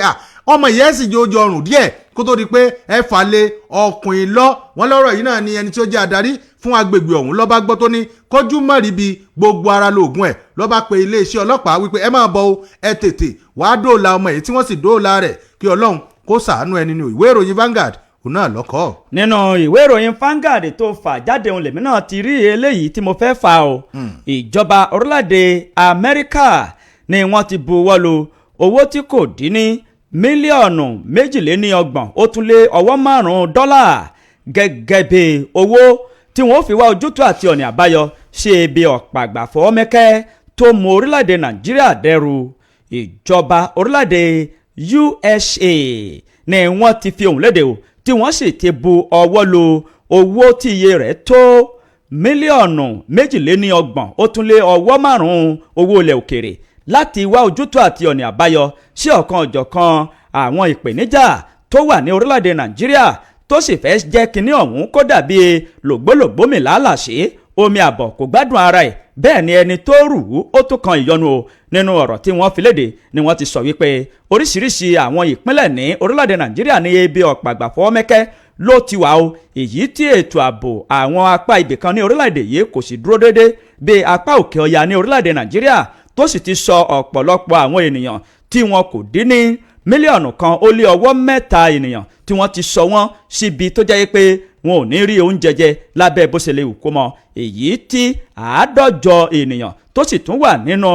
ọmọ ìyẹn sì jẹ́ ojú ọrùn díẹ̀ kó tó di pé ẹ fà lé ọkùnrin lọ. Wọ́n lọ́rọ̀ yìí náà ni ẹni tí ó jẹ́ adarí fún agbègbè ọ̀hún ló bá gbọ́, tó ní kọjú mọ́rí bí gbogbo ara lóògùn ẹ̀, ló bá pe iléeṣẹ́ ọlọ́pàá wípé ẹ máa bọ̀ o, ẹ tètè wàá dóòlà ọmọ yìí, tí wọ́n sì dóòlà rẹ̀. Kí Ọlọ́run kó ṣàánú ẹni ní. Ìwé ìròyìn Vanguard, òun náà lọ́kọ́. Nínú ìwé ìròyìn Vanguard tó fà jáde òun lèmi náà ti rí eléyìí tí mo fẹ́ fà o. Ìjọba orílẹ̀-èdè Amẹ́ríkà ni wọ́n ti buwọ́ lu owó tí kò dín ní mílíọ̀nù 32 ó tún lé ọwọ́ márùn-ún dọ́là gẹ́gẹ́ bí owó tí wọ́n fi wá ojútùú àti ọ̀nà àbáyọ ṣe ibi ọ̀pàgbà fọwọ́mẹ́kẹ́ tó mú orílẹ̀-èdè Nàìjíríà dẹ́rù. Ìjọba orílẹ̀-èdè USA ni wọ́n ti fi ohùn léde o, tí wọ́n sì ti bu ọwọ́ lu owó tí iye rẹ̀ tó mílíọ̀nù 32 ó tún lé ọwọ́ márùn-ún owó ilẹ̀ òkèrè láti wá ojútùú àti ọ̀nà àbáyọ sí ọ̀kan ọ̀jọ̀kan àwọn ìpèníjà tó wà ní orílẹ̀-èdè Nàìjíríà, tó sì fẹ́ jẹ́ kinní ọ̀hún kó dàbí lògbólògbó mi làálàṣe omi àbọ̀ kò gbádùn ara ẹ̀, bẹ́ẹ̀ ni ẹni tó rù ú ó tún kan ìyọnu o. Nínú ọ̀rọ̀ tí wọ́n fi léde ni wọ́n ti sọ wípé oríṣiríṣi àwọn ìpínlẹ̀ ní orílẹ̀-èdè Nàìjíríà ní ebi ọ̀pàgbà fọwọ́mẹ́kẹ́ ló ti wà o, èyí tí ètò ààbò àwọn apá ibìkan ní orílẹ̀-èdè yìí kò sì dúró déédé bí apá òkè ọya ní orílẹ̀-èdè Nàìjíríà, tó sì ti sọ ọ̀pọ̀lọpọ̀ àwọn ènìyàn tí wọn kò dín ní mílíọ̀nù 1.3 ènìyàn tí wọ́n ti sọ wọ́n síbi tó jẹ́ pé wọn ò ní rí oúnjẹ jẹ lábẹ́ bó ṣe lè wù kó mọ, èyí tí 150 ènìyàn tó sì tún wà nínú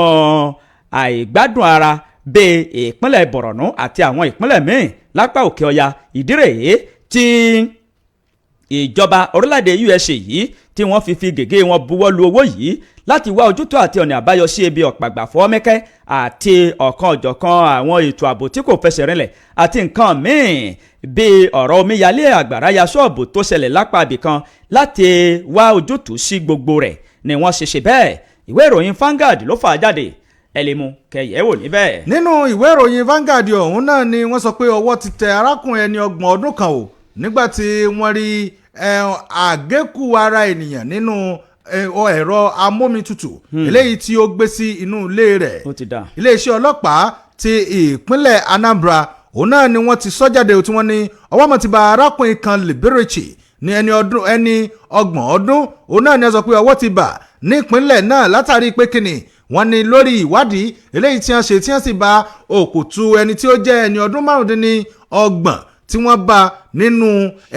àìgbádùn ara bíi ìpínlẹ̀ Borno àti àwọn ìpínlẹ̀ míì lápá òkè ọya. Ìdí rèé tí Ìjọba orílẹ̀-èdè USA yìí tí wọ́n fi gègé wọn buwọ́ lu owó yìí láti wá ojútùú àti ọ̀nà àbáyọ sí ebi ọ̀pàgbà fọ́mẹ́kẹ́ àti ọ̀kan ọ̀jọ̀kan àwọn ètò ààbò tí kò fẹsẹ̀ rinlẹ̀ àti nǹkan míì bíi ọ̀rọ̀ omíyalé àgbàrá ya ṣọ́ọ̀bù tó ṣẹlẹ̀ lápá ibìkan láti wá ojútùú sí gbogbo rẹ̀ ni wọ́n ṣe ṣe bẹ́ẹ̀. Ìwé ìròyìn Vanguard ló fà á jáde, ẹ lè mú kẹyẹ wò níbẹ̀. Nínú ìwé ìròyìn Vanguard ọ̀hún náà ni wọ́n sọ pé ọwọ́ ti tẹ arákùnrin ẹni 30 ọdún kan o, nígbà tí wọ́n rí àgékù ara ènìyàn nínú ẹ̀rọ amómitutù eléyìí tí ó gbé sí inú ilé rẹ̀. Ó ti dà. Iléeṣẹ́ ọlọ́pàá ti ìpínlẹ̀ Anambra òun náà ni wọ́n ti sọ jáde tí wọ́n ní ọwọ́ mọ̀ ti ba arákùnrin kan Liberty ní ẹni ọdún ẹni 30 ọdún. Òun náà ni wọ́n sọ pé ọwọ́ ti bà nípínlẹ̀ náà látàrí pé kíni wọ́n ní lórí ìwádìí eléyìí tí wọ́n ṣe, tí wọ́n sì bá òkùtù ẹni tí ó jẹ́ ẹni ọdún 35 tí wọ́n bá nínú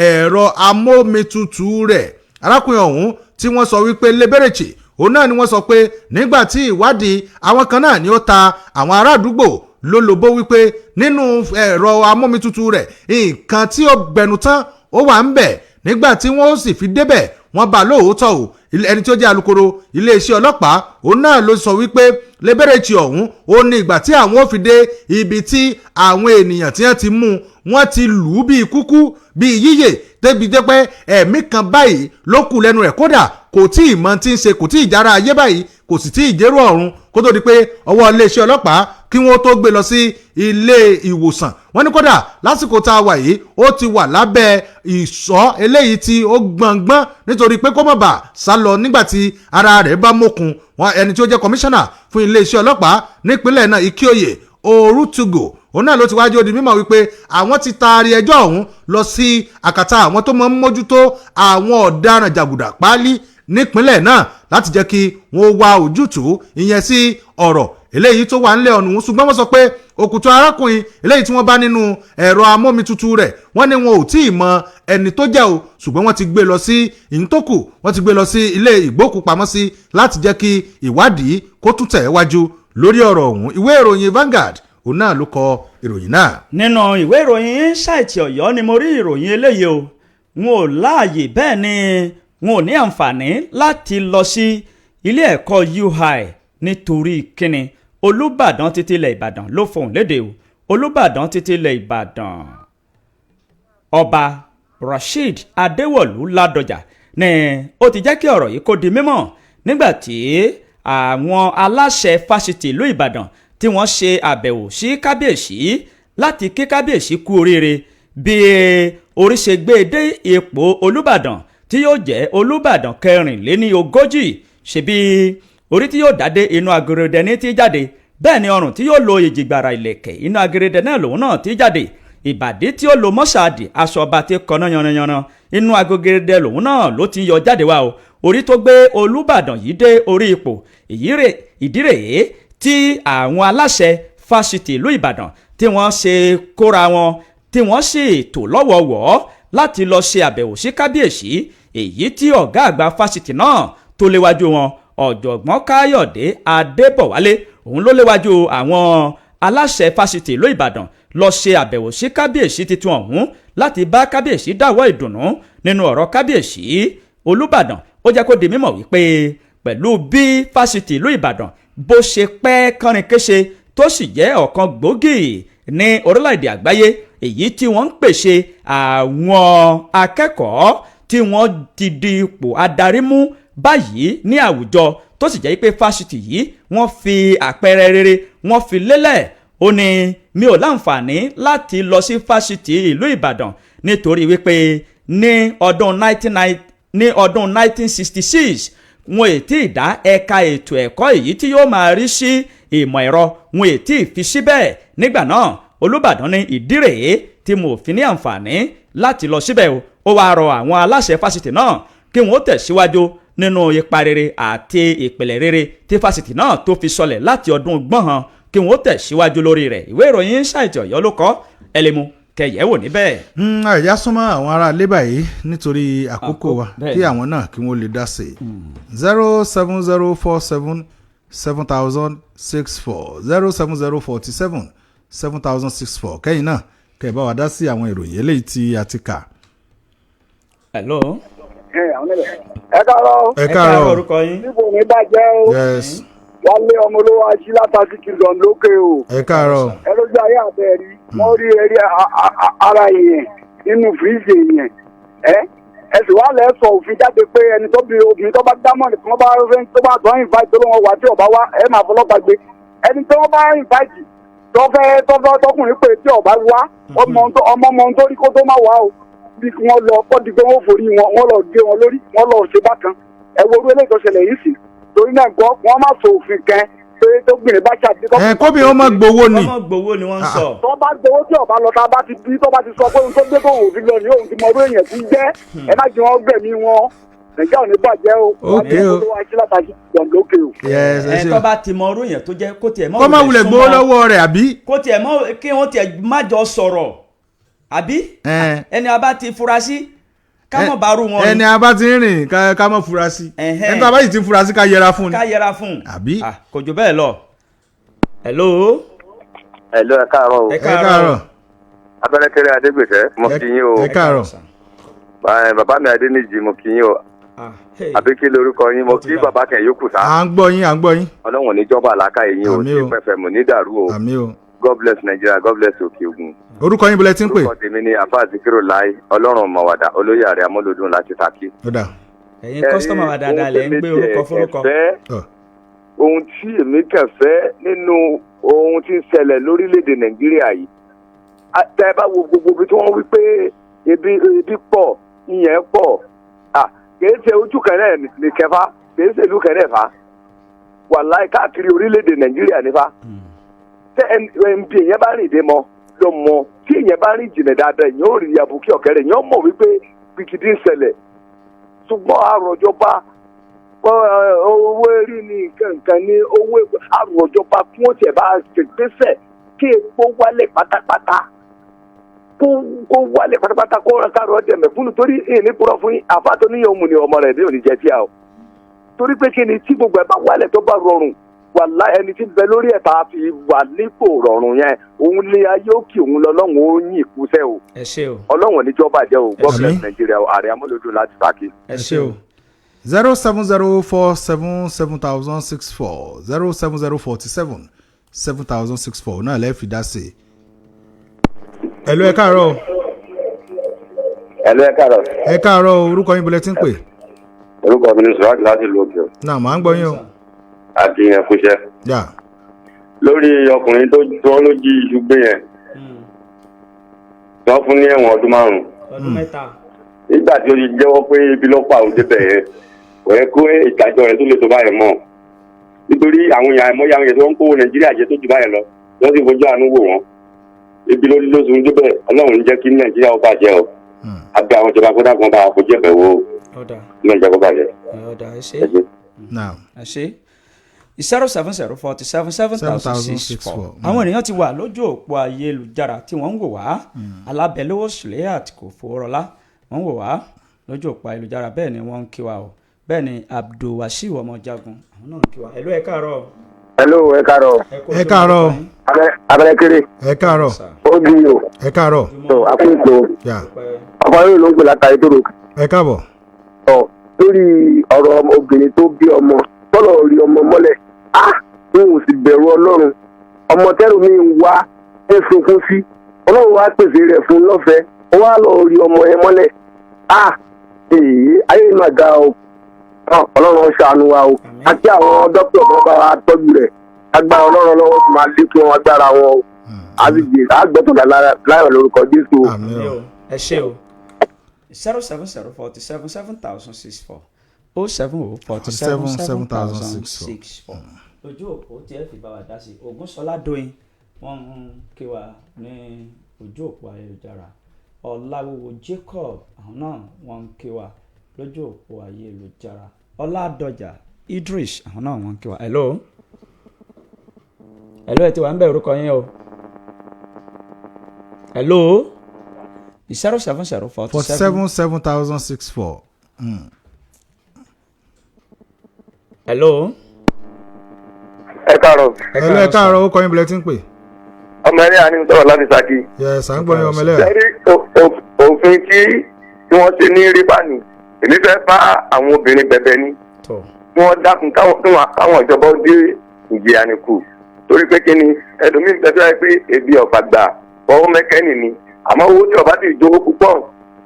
ẹ̀rọ amómitutù rẹ̀. Arákùnrin ọ̀hún tí wọ́n sọ wípé Liberty, òun náà ni wọ́n sọ pé nígbà tí ìwádìí àwọn kan náà ni ó ta àwọn ará àdúgbò lólobó wípé nínú ẹ̀rọ amómitutù rẹ̀, nǹkan tí ó gbẹnu tán ó wà ń bẹ̀. Nígbà tí wọ́n sì fi débẹ̀, wọ́n bá lóòótọ́ o. Ẹni tí ó jẹ́ alukoro iléeṣẹ́ ọlọ́pàá òun náà ló sọ wípé Liberty ọ̀hún ó ní ìgbà tí àwọn ò fi dé ibi tí àwọn ènìyàn tí wọ́n ti mú, wọ́n ti lù ú bíi kúkú bíi yíyè, débi dé pé ẹ̀mí kan báyìí ló kù lẹ́nu rẹ̀. Kódà kò tí ì mọ tí ń ṣe, kò tí ì jára ayé báyìí, kò sì tí ì jẹ́rú ọ̀run kó tó di pé ọwọ́ iléeṣẹ́ ọlọ́pàá kí wọ́n tó gbé lọ sí ilé ìwòsàn. Wọ́n ní kódà lásìkò tá a wà yìí, ó ti wà lábẹ́ ìṣọ́ eléyìí tí ó gbọ̀ngbọ́n nítorí pé kó má bàa sá lọ nígbà tí ara rẹ̀ bá mókun wọn. Ẹni tí ó jẹ́ kọmíṣánná fún iléeṣẹ́ ọlọ́pàá nípínlẹ̀ náà, Ikioye Orutugo, òun náà ló ti wájú ó di mímọ̀ wípé àwọn ti taari ẹjọ́ ọ̀hún lọ sí àkàtà àwọn tó máa ń mójútó àwọn ọ̀daràn jàgùdà páálí nípínlẹ̀ náà láti jẹ́ kí wọ́n wá ojútùú ìyẹn sí ọ̀rọ̀ eléyìí tó wà ńlẹ̀ ọ̀nù. Ṣùgbọ́n wọ́n sọ pé òkùtù arákùnrin eléyìí tí wọ́n bá nínú ẹ̀rọ amómitutù rẹ̀, wọ́n ní wọn ò tí ì mọ ẹni tó jẹ́ o, ṣùgbọ́n wọ́n ti gbé lọ sí ìyíntòkù, wọ́n ti gbé lọ sí ilé ìgbókùpamọ́sí láti jẹ́ kí ìwádìí kó tún tẹ̀ wájú lórí ọ̀rọ̀ ọ̀hún. Ìwé ìròyìn Vanguard òun náà ló kọ ìròyìn náà. Nínú ìwé ìròyìn Insight Ọ̀yọ́ ni mo rí ìròyìn eléyìí o. N ò láàyè, bẹ́ẹ̀ ni n ò ní àǹfààní láti lọ sí ilé ẹ̀kọ́ UI nítorí kíni? Olúbàdàn títí ilẹ̀ Ìbàdàn ló fohùn léde o. Olúbàdàn títí ilẹ̀ Ìbàdàn, Ọba Rasheed Adéwọ̀lú Ládọjà, ni ó ti jẹ́ kí ọ̀rọ̀ yìí kó di mímọ̀ nígbà tí àwọn aláṣẹ fásitì ìlú Ìbàdàn tí wọ́n ṣe àbẹ̀wò sí kábíyèsí láti kí kábíyèsí kú oríire bí orí ṣe gbé e dé ipò Olúbàdàn tí yóò jẹ́ Olúbàdàn 44. Ṣebí orí tí yóò dádé inú agorodẹ ní tí jáde, bẹ́ẹ̀ ni ọrùn tí yóò lo ìjìgbara ìlẹ̀kẹ̀ inú agorodẹ náà lòun náà tí jáde, ìbàdí tí ó lo mọ́ṣáàdì aṣọ ọba tí kọ́ná yanranyanran inú agogodẹ lòun náà ló ti yọ jáde wá o. Orí tó gbé Olúbàdàn yìí dé orí ipò ìdí rèé tí àwọn aláṣẹ fásitì ìlú Ìbàdàn tí wọ́n ṣe kóra wọn tí wọ́n sì tò lọ́wọ̀ọ̀wọ́ láti lọ ṣe àbẹ̀wò sí kábíyèsí, èyí tí ọ̀gá àgbà fásitì náà tó léwájú wọn, Ọ̀jọ̀gbọ́n Káyọ̀dé Adébọ̀wálé. Òun ló léwájú àwọn aláṣẹ fásitì ìlú Ìbàdàn lọ ṣe àbẹ̀wò sí kábíyèsí tuntun ọ̀hún láti bá kábíyèsí dáwọ́ ìdùnnú. Nínú ọ̀rọ̀ kábíyèsí Olúbàdàn, ó jẹ́ kó di mímọ̀ wípé pẹ̀lú bí fásitì ìlú Ìbàdàn bó ṣe pẹ́ kánrin kése tó sì jẹ́ ọ̀kan gbòógì ní orílẹ̀-èdè àgbáyé, èyí tí wọ́n ń pèsè àwọn akẹ́kọ̀ọ́ tí wọ́n ti di ipò adarí mú báyìí ní àwùjọ, tó sì jẹ́ pé fásitì yìí wọ́n fi àpẹẹrẹ rere wọ́n fi lélẹ̀. Ó ní mi ò láǹfààní láti lọ sí fásitì ìlú Ìbàdàn nítorí wípé ní ọdún 1966 wọn ò tí ì dá ẹ̀ka ètò ẹ̀kọ́ èyí tí yóò máa rí sí ìmọ̀ ẹ̀rọ, wọn ò tí ì fi síbẹ̀ nígbà náà. Olúbàdàn ní ìdí rèé tí mo fi ní àǹfààní láti lọ síbẹ̀ o. Ó wáá rọ àwọn aláṣẹ fásitì náà kí wọ́n tẹ̀síwájú nínú ipa rere àti ìpìlẹ̀ rere tí fásitì náà tó fi sọlẹ̀ láti ọdún gbọ̀n, kí wọ́n tẹ̀síwájú lórí rẹ̀. Ìwé ìròyìn Insight Ọ̀yọ́ ló kọ, ẹ lè mú kẹyẹ wò níbẹ̀. Ẹ̀yà súnmọ́ àwọn ará ilé báyìí nítorí àkókò wa, kí àwọn náà kí wọ́n lè dá sí i. 07047 7064, 07047 7064. Kẹ́yìn náà kẹ́ ẹ̀ bá wa dá sí àwọn ìròyìn eléyìí tí a ti kà. Hello. Ẹ káàárọ̀. Ẹ káàárọ̀. Orúkọ yín. Níbo ní bàjẹ́ o. Yes. Wálé ọmọ olówó ají látàkì kìlọ̀n lókè o. Ẹ káàárọ̀. Ẹ lójú ayé àbẹ̀rí wọ́n rí eré ara èèyàn nínú fíríjì èèyàn. Ẹ sì wá lẹ́ sọ òfin jáde pé ẹni tó bí obìnrin tó bá dámọ̀ ní tí wọ́n bá rẹ́ tó bá tọ́ invite tó lọ́wọ́ wá tí ọba wá ẹ máa fọlọ́pàá gbé. Ẹni tí wọ́n bá invite tó fẹ́ tó fẹ́ tọkùnrin pé tí ọba wá ọmọ ọmọ tó rí kó tó má wá o. Bí wọ́n lọ kọ́ di pé wọ́n forí wọn, wọ́n lọ gé wọn lórí, wọ́n lọ ṣe bákan. Ẹ wo orú eléyìí tó ṣẹlẹ̀ yìí sí. Torí náà gbọ́ wọ́n má sọ òfin kan pé tó gbìnrín bá ṣàdé. Ẹ kóbi wọn máa gbowó ni. Wọ́n mọ̀ gbowó ni wọ́n ń sọ. Tó bá gbowó tí ọba lọ tá a bá ti bí tó bá ti sọ pé ohun tó gbé tó òfin lọ ní òun ti mọ orú èèyàn tí ń jẹ́. Ẹ má jẹ́ wọn gbẹ̀mí wọn. Nàìjíríà ò ní bàjẹ́ o. Ok o. Wọ́n á sí látàkì lókè o. Yes, ẹ Ẹ ṣe. tó bá ti mọ orú yẹn tó jẹ́ kó tiẹ̀ mọ́ Kó má wulẹ̀ gbowó súnmọ́. lọ́wọ́ rẹ̀ àbí. Kó tiẹ̀ mọ́ kí wọ́n tiẹ̀ má jọ sọ̀rọ̀ àbí. Ẹ. Ẹni a bá ti fura sí ká mọ̀ bá rú wọn Ẹni a bá ti ń rìn ká mọ̀ fura sí. Ẹhẹ́n. Ẹni tó a bá sì ti ń fura sí ká yẹra fún ni. Ká yẹra fún un. Àbí? Ah, kò jù bẹ́ẹ̀ lọ. Hello. Hello, ẹ káàárọ̀ o. Ẹ Ẹ káàárọ̀. Abẹ́rẹ́kẹ́rẹ́ Adégbèsẹ́, mo kí yín o. Ẹ káàárọ̀. Bàbá mi Adéníjì, mo kí yín o. Ah, hey. Àbí kí lorúkọ yín? Mo kí bàbá kẹ̀ yókù sá. À ń gbọ́ yín, à ń gbọ́ yín. Ọlọ́run ò ní jọba àlàkà yín o. Àmín Tí o. pẹ̀fẹ̀ mò ní dàrú o. Àmín o. God bless Nigeria, God bless Òkè Ògùn. Orúkọ yín bọ́lẹ̀ tí ń pè. Orúkọ tèmi ni Àfáà Zikiru Lai, Ọlọ́run Mọ̀wàdà, olóyè àrẹ amúlòdùn láti Takí. Ó dà. Ẹ̀yin kọ́sítọ́mà wa dáadáa lẹ̀ ń gbé orúkọ forúkọ. Ọ. Ohun tí èmi kàn fẹ́ nínú ohun tí ń ṣẹlẹ̀ lórílẹ̀‐èdè Nàìjíríà yìí, tẹ́ ẹ bá wo gbogbo ibi tí wọ́n wí pé ebi pọ̀, ìyẹn pọ̀, kìí ṣe ojú kan náà ní kẹfà, kìí ṣe ìlú kan náà fa, wàláì káàkiri orílẹ̀‐èdè Nàìjíríà nífa. Tẹ́ ẹ bí èèyàn bá rìn dé mọ lọ mọ, tí èèyàn bá rìn jìnnà dáadáa, èèyàn ò rí àbùkí ọ̀kẹ́rẹ́, èèyàn mọ̀ wípé gbìgìdì ń ṣẹlẹ̀. Ṣùgbọ́n àròjọba owó erí ni nǹkan ní owó àròjọba kún ó tiẹ̀ bá ṣègbésẹ̀ kí epo wálẹ̀ pátápátá, kó wálẹ̀ pátápátá, kó rán kárọ̀ dẹ̀mẹ̀ fún un. Torí ìní purọ́ fún yín, àfa tó níyàn òmù ni ọmọ rẹ̀ ní òní jẹ́ tíya o. Torí pé kí ni tí gbogbo ẹ̀ bá wálẹ̀ tó bá rọrùn, wàlá ẹni tí ń bẹ lórí ẹ̀ tá a fi wà nípò rọrùn yẹn, òun ni ayé òkè òun lọ́lọ́run ó yìn ìkúsẹ́ o. Ẹ ṣé o. Ọlọ́run ò ní jọba jẹ́ o. God bless Àmín. Nigeria o. Ààrẹ amúlòdùn láti Takí. Ẹ ṣé o. 07047 7064, 07047 7064 náà lẹ́ẹ̀ fi dá sí i. Hello, ẹ káàárọ̀ o. Hello, ẹ káàárọ̀. Ẹ káàárọ̀ o, orúkọ yín bọ́lẹ̀ tí ń pè. Orúkọ mi ni Suraj láti ìlú Òkè. Náà màá ń gbọ́ yín o. Àti yẹn kúṣẹ́. Yà. Lórí ọkùnrin tó tó ló jí iṣu gbé yẹn, wọ́n fún ní ẹ̀wọ̀n ọdún 5. Ọdún 3. Nígbà tí ó ti jẹ́wọ́ pé ibi ló pa òun débẹ̀ yẹn, kò yẹ kó ìdájọ́ rẹ̀ tó lè tó báyẹn mọ́. Nítorí àwọn èèyàn àìmọye àwọn èèyàn tó ń kówó Nàìjíríà jẹ tó ju báyẹn lọ, wọ́n sì fojú àánú wò wọ́n. Ibi ló ló sun débẹ̀, Ọlọ́run jẹ́ kí Nàìjíríà ó bàjẹ́ o. Àbí àwọn ìjọba kó dàgbọ́n bá fojú ẹ̀bẹ̀ wo Ọ̀dà. Nàìjíríà kó bàjẹ́. Ọ̀dà, ẹ ṣé. Ẹ ṣé. Náà. Ẹ ṣé. 07047 7064. Àwọn ènìyàn ti wà lójú òpó ayélujára tí wọ́n ń wò wá. Alábẹ́lówó Suleat kò fowórọlá, wọ́n ń wò wá lójú òpó ayélujára, bẹ́ẹ̀ ni wọ́n ń kí wa o. Bẹ́ẹ̀ ni Abdulwasiu Ọmọjagun, àwọn náà ń kí wa. Hello, ẹ káàárọ̀. Hello, ẹ káàárọ̀. Ẹ káàárọ̀. Abẹ́rẹ́kẹ́rẹ́. Ẹ káàárọ̀. Ó di o. Ẹ káàárọ̀. Tó àkóso. Yà. Ọkọ yóò ló ń pè látàrí tó rò. Ẹ káàbọ̀. Ọ lórí ọ̀rọ̀ obìnrin tó bí ọmọ tọ́lọ̀ rí ọmọ mọ́lẹ̀, á n ò sì bẹ̀rù Ọlọ́run. Ọmọ tẹ́rù mi ń wá ń sunkún sí, Ọlọ́run wá pèsè rẹ̀ fún lọ́fẹ̀ẹ́, ó wá lọ rí ọmọ yẹn mọ́lẹ̀. Á èyí ayé mà ga o. Ọlọ́run ṣàánú wa o. Àti àwọn dókítà kan bá wa tọ́jú rẹ̀, agbára Ọlọ́run lọ́wọ́ tó máa lékún agbára wọn o. Àgbẹ̀tọ̀ láyọ̀ lórúkọ Jésù o. Àmín o. Ẹ ṣé o. 07047 7064, 07047 7064. Ojú òpó tí ẹ fi bá wa dá sí. Ògúnṣọlá Dóyin, wọ́n ń kí wa ní ojú òpó ayélujára. Ọláwúwo Jacob, àwọn náà wọ́n ń kí wa lójú òpó ayélujára. Ọládọjà Idris, àwọn náà wọ́n ń kí wa. Hello. Hello, ẹ ti wà ń bẹ̀, orúkọ yín o. Hello. 070 47 7064. Hello. Ẹ káàárọ̀. Hello, ẹ káàárọ̀, orúkọ yín bọ́lẹ̀ tí ń pè. Ọmọ ẹni àní sọ̀rọ̀ láti Ṣakí. Yes, à ń gbọ́ yín, ọmọ ẹlẹ́yà. Sẹ́rí òfin tí tí wọ́n ṣe ní rìbá ni. Èmi fẹ́ bá àwọn obìnrin bẹ̀bẹ̀ ni tọ kí wọ́n dákun káwọn ìjọba ó dé ìjìyà nìkú, torí pé kíni ẹlòmíín bẹ fẹ́ pé ebi ọ̀fà gbà fọwọ́ mẹ́kẹ́nì ni, àmọ́ owó tí ọba ti jowó púpọ̀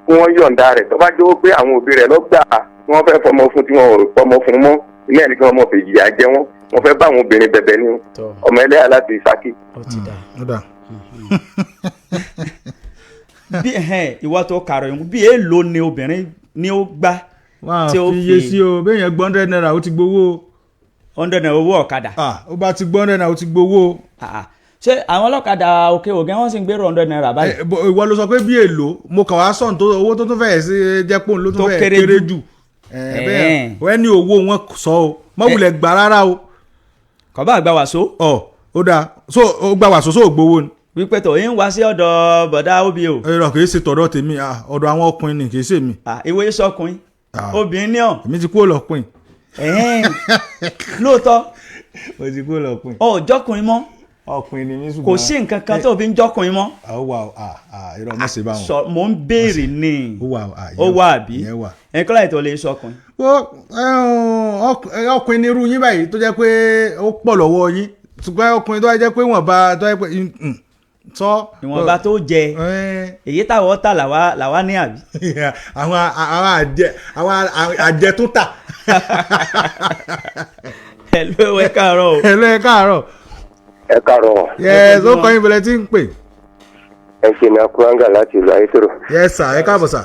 kí wọ́n yọ̀ǹda rẹ̀, tó bá jowó pé àwọn òbí rẹ̀ lọ́gbà tí wọ́n fẹ́ fọmọ fún tí wọ́n ò fọmọ fún mọ́ ilé ẹ̀ ní kí wọ́n mọ̀ fi ìjìyà jẹ wọ́n. Wọ́n fẹ́ bá àwọn obìnrin bẹ̀bẹ̀ ni o. Tọ. Ọmọ ẹlẹ́yà láti Ṣakí. Ó ti dà. Ó dà. Bí ẹhẹn ìwọ tó kàròyìn, bí èèlò ni obìnrin ni ó gbá Wọ́n á tí ó fi iye sí o. Bẹ́ẹ̀ yẹn gbọ́ ₦100, ó ti gbowó o. ₦100 owó ọ̀kadà. Ah, ó bá ti gbọ́ ₦100, ó ti gbowó o. Ah, ah. Ṣé àwọn ọlọ́kadà òkè ògẹ́ wọ́n sì ń gbèrò ₦100 báyìí? Ìwọ ló sọ pé bí èlò, mo kàn wá sọ̀n tó owó tó tún fẹ́ẹ̀ sí jẹ́ pòun ló tún Tó fẹ́ẹ̀ kéré kéré jù. jù. Bẹ́ẹ̀ wọ́n ní owó wọn sọ o, mọ́ wulẹ̀ gbà rárá o. Kọ́ bá àgbà wàsó. Ọ̀ ó dáa, so ó gba wàsó, so ò gbowó ni. Wípé tó ń wá sí ọ̀dọ̀ bọ̀dá óbí o. Ẹ̀rọ kì í ṣe tọ̀dọ̀ tèmi, ah, ọ̀dọ̀ àwọn ọkùnrin ni, kì í ṣe mi. Ah, ìwé sọkùnrin Ah. obìnrin ní ọ̀. Èmi ti kúrò lọ́kùnrin. Ẹ̀hẹ́n. Lóòótọ́. Mo ti kúrò lọ́kùnrin. Ọ̀ jọkùnrin mọ́. Ọkùnrin ni mí, ṣùgbọ́n Kò sí nǹkan kan tó fi ń jọkùnrin mọ́. Ó wà ó, ah, ah, irọ́, má ṣe bá wọn. Sọ mò ń béèrè ni. Ó wà ó, ah, Ó wà àbí? Ìyẹn wà. Ẹ̀ńkọ́lá ètò lè sọkùnrin. Ó ọkùnrin ní irú yín báyìí tó jẹ́ pé ó pọ̀ lọ́wọ́ yín, ṣùgbọ́n ọkùnrin tó jẹ́ pé wọ́n bá tó jẹ́ pé sọ. Ìwọ̀nba tó jẹ èyí táwọn tà làwa ní àbí. Àwọn àjẹ tó tà. Ẹ ló ẹ káàárọ̀ o. Ẹ ló ẹ káàárọ̀. Ẹ káàárọ̀. Yes, ó kọ́ yín bẹ̀rẹ̀ tí ń pè. Ẹ ṣe ní akuranga láti ìlú Ayétòrò. Yes sir, ẹ káàbọ̀ sir.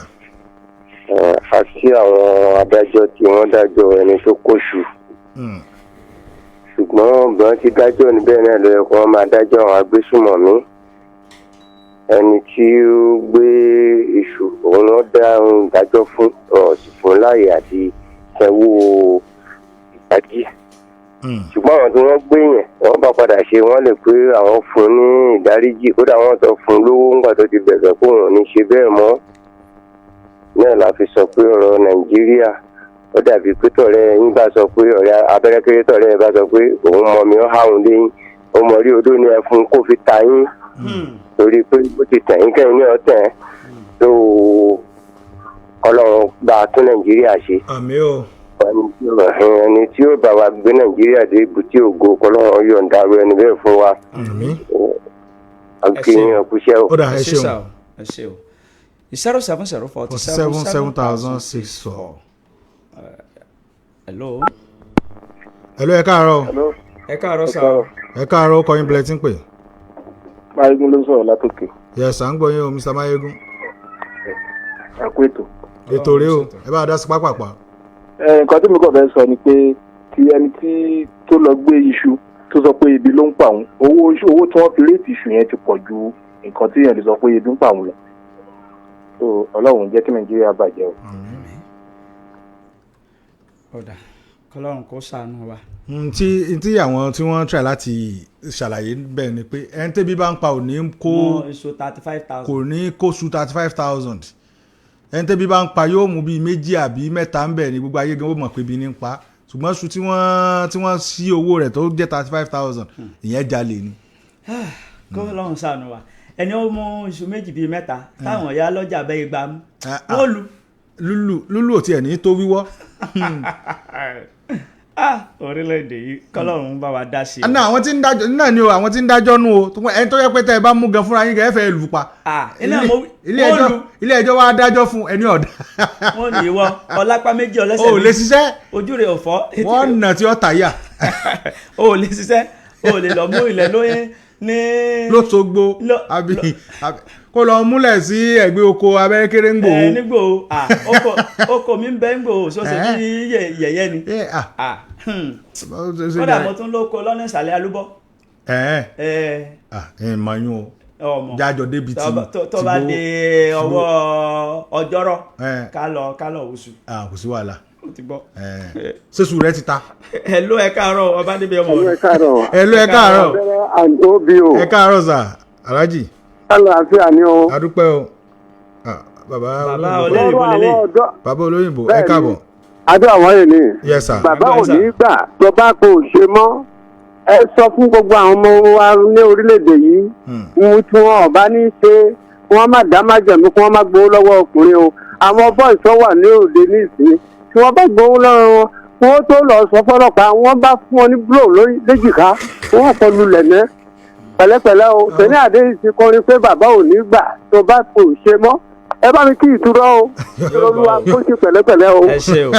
Àti àwọn adájọ́ tí wọ́n dájọ́ ẹni tó kóṣù, ṣùgbọ́n bí wọ́n ti dájọ́ níbẹ̀ náà ló yẹ kó wọ́n máa dájọ́ àwọn agbésùmọ̀mí. Ẹni tí ó gbé iṣu òun ló dá ohun ìdájọ́ fún ọ̀ sì fún láàyè àti sanwó ìdájí, ṣùgbọ́n àwọn tí wọ́n gbé yẹn, wọ́n bá padà ṣe wọ́n lè pé àwọn fún ní ìdáríjì, kódà wọ́n sọ fún lówó ńgbà tó ti bẹ̀bẹ̀ kó òun ò ní ṣe bẹ́ẹ̀ mọ́. Náà la fi sọ pé ọ̀rọ̀ Nàìjíríà ó dàbí pé tọ̀rẹ́ yín bá sọ pé ọ̀rẹ́ abẹ́rẹ́ kéré, tọ̀rẹ́ ẹ bá sọ pé òun mọ mi ó háhùn léyìn, ó mọ rí odó ní ẹfun kó fi ta yín, torí pé ó ti tẹ̀ yín kẹ́yìn ní ọ̀tẹ̀ tó. Ọlọ́run bá a tún Nàìjíríà ṣe. Àmín o. Ẹni tí ó bá wa gbé Nàìjíríà dé ibùtí ògo, kọlọ́run yọ̀ǹda ru ẹni bẹ́ẹ̀ fún wa. Àmín. Akéyìn ọkùnṣẹ́ o. Ó dà, ẹ Ẹ ṣe ṣeun. sà o, ẹ ṣe o. 070 47 7 7006 4. Hello. Ẹ ló ẹ káàárọ̀ o. Ẹ káàárọ̀ sà o. Ẹ káàárọ̀, ó kọ́ yín bẹ̀rẹ̀ tí ń pè. Máyégún ló ń sọ̀rọ̀ látòkè. Yes, à ń gbọ́ yín o, Mr. Mayegun. Ẹ kú ètò. Ètò rèé o, ẹ bá a dá sí pápápá. Nǹkan tí mi kàn fẹ́ sọ ni pé ti ẹni tí tó lọ gbé iṣu tó sọ pé ebi ló ń pa òun, owó tí wọ́n fi réètì iṣu yẹn ti pọ̀ ju nǹkan tí èèyàn lè sọ pé ebi ń pa òun lọ. So Ọlọ́run jẹ́ kí Nàìjíríà bàjẹ́ o. Ọ̀dà, kọlọ́run kó ṣàánú wa. Tí àwọn tí wọ́n try láti ṣàlàyé bẹ́ẹ̀ ni pé ẹni tẹ́bí bá ń pa ò ní kó Mọ èso 35,000. Kò ní kó su 35,000. Ẹni tẹ́bí bá ń pa yóò mú bíi méjì àbí mẹ́ta ń bẹ̀ ní gbogbo ayé gan ó mọ̀ pé bí ní ń pa, ṣùgbọ́n su tí wọ́n sí owó rẹ̀ tó jẹ́ 35,000, ìyẹn jalè ni. Kọlọ́run ṣàánú wa. Ẹni ó mú iṣu méjì bíi mẹ́ta táwọn ìyá lọ́jà bẹ́ẹ̀ gbà mú, Ah, ah. wọ́n lu. Lúlù lúlù ò tiẹ̀ ní tó wíwọ́. Ah, orílẹ̀-èdè yìí, kọlọ́run bá wa dá sí i. Náà àwọn tí ń dájọ́ náà ni o, àwọn tí ń dájọ́ nù o, ẹni tó yẹ pé tẹ́ ẹ bá mú gan fúnra yín gan ẹ fẹ́ lù pa. Ah, iná mo wí- Ilé wọ́n ẹjọ́ lu. Ilé ẹjọ́ wa dájọ́ fún ẹni ọ̀dà. Wọ́n ní ìwọ ọlápá méjì ọlẹ́sẹ̀ O ò lè ṣiṣẹ́. Ojú rẹ̀ ò fọ́. Wọ́n nà tí ó tàyà. O ò lè ṣiṣẹ́, o ò lè lọ mú ilẹ̀ lóyún ní. Lóṣogbo àbí kó lọ múlẹ̀ sí ẹ̀gbẹ́ oko abẹ́rẹ́kẹ́rẹ́ ń gbòó. Ẹ nígbò ah, oko mi ń bẹ ń gbò sọ́sẹ̀ bí yẹ̀yẹ́ ni. Ah. Ah, kódà mo tún lóko lọ́nà ìsàlẹ̀ alúbọ̀. Ẹ̀ ẹ ẹ̀ mọ̀ yún o. Ọmọ jájọ débi tí tó bá dé ọwọ́ ọjọ́rọ̀, ká lọ oṣù. Ah, kò sí wàhálà. Ó ti gbọ́. Sẹ́sù rẹ ti ta. Ẹ ló ẹ káàárọ̀, ọba níbi ọmọ Ẹ káàárọ̀. Ẹ ló ẹ káàárọ̀. Abẹ́rẹ́ and obo. Ẹ káàárọ̀ sà, alájì. Àlàáfíà ni o. Adúpẹ́ o. Ah, bàbá Bàbá olóyìnbó. olóyìnbó lélẹ̀. Ọ̀rọ̀ àwọn ọ̀dọ́. Bàbá olóyìnbó, ẹ Bẹ́ẹ̀ni. káàbọ̀. Adó àwọn yìí ni. Yes sir. Bàbá ò ní gbà tó bá kò ṣe mọ́. Ẹ sọ fún gbogbo àwọn ọmọ wa ní orílẹ̀-èdè yìí. Ohun tí wọn ò bá ní ṣe, kí wọ́n má dá májẹ̀mú, kí wọ́n má gbowó lọ́wọ́ ọkùnrin o. Àwọn boys tó wà ní òde ní ìsìn tí wọ́n bá gbowó lọ́wọ́ wọn, wọ́n tó lọ sọ fọlọ́pàá, wọ́n bá fún wọn ní blow lórí léjìká, wọ́n kọ lulẹ̀ mẹ́ pẹ̀lẹ́pẹ̀lẹ́ o. Sẹ́ni Àdéhùn ti kọrin pé bàbá ò ní gbà tó bá kò ṣe mọ́. Ẹ bá mi kí ìtura o, Olúwa kó ṣe pẹ̀lẹ́pẹ̀lẹ́ o. Ẹ ṣe o.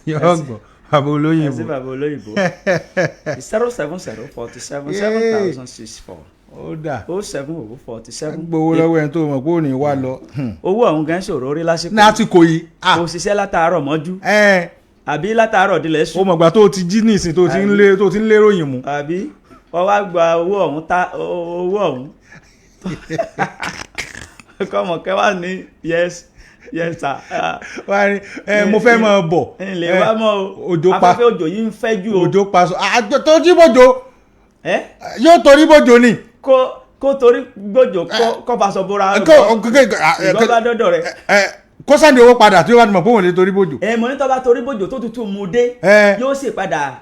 Yọ̀ọ́ gbọ́ bàbá Ẹ sí olóyìnbó. Bàbá olóyìnbó, 07047 7064. Ó dà. 07047. Gbowó lọ́wọ́ ẹni tó mọ̀ pé ò ní wá lọ. Owó ọ̀hún gan ṣòro rí lásìkò. Ní àsìkò yìí. Kò ṣiṣẹ́ látàárọ̀ mọ́jú àbí látàárọ̀ dilẹ̀ Ó sùn. mọ̀gbà tó o ti jí ní ìsìn tó o ti ń lé tó o ti ń lérò yìí mú. Àbí wọ́n wá gba owó ọ̀hún, tá owó ọ̀hún kọ́mọ kẹwàá ní yes, yes sir. Ah, Wá ní ẹ mo fẹ́ máa bọ̀. Ẹ lè wá mọ́ o. Òjò pa. Afẹ́fẹ́ òjò yìí ń fẹ́ jù o. Òjò pa sọ àjọ tó jí bòjò. Ẹ Yóò torí bòjò ni. Kó torí gbòjò kó faṣọ bora. Ìgbọ́n bá dọ́dọ̀ rẹ̀. Kó sáǹdì owó padà tí ó bá ti mọ̀ pé òun lè torí bòjò. Ẹ mọ̀ ní tó bá torí bòjò tó tutù mú dé, yóò sì padà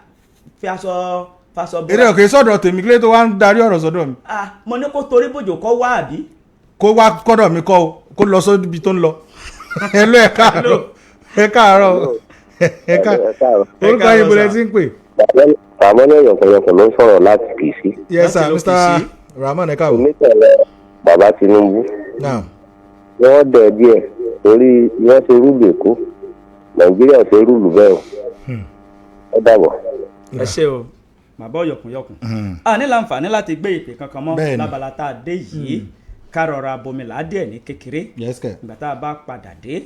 fi aṣọ faṣọ Eré bora. òkè sọ̀dọ̀ tèmi kílé tó wá ń darí ọ̀rọ̀ sọ́dọ̀ mi. Ah, mo ní kó torí bòjò kó wá àbí. Kó wá kọ́dọ̀ mi kọ́ o, kó lọ sóbi tó ń lọ. Ẹ lọ, ẹ káàárọ̀, ẹ káàárọ̀, ẹ káàárọ̀. Orúkọ yín, bọ́lẹ̀ tí ń pè? Ramon Yọ̀kọ̀yọ̀kọ̀ ló ń sọ̀rọ̀ láti Kìsì. Yes sir, Mr. Rahman, ẹ káàbọ̀. Èmi tẹ̀lé bàbá Tinubu. Naam. Wọ́n dẹ̀ díẹ̀ torí wọ́n ṣe rule Èkó. Nàìjíríà ò ṣe rule bẹ́ẹ̀ o. Ó dàbọ̀. Ẹ ṣe o, bàbá ọ̀yọ̀kùnyọ̀kùn. A ní láǹfààní láti gbé ìpè kankan mọ́ lábala tá a dé yìí. Ká rọra bomila díẹ̀ ní kékeré. Yes kẹ. Ìgbà tá a bá padà dé,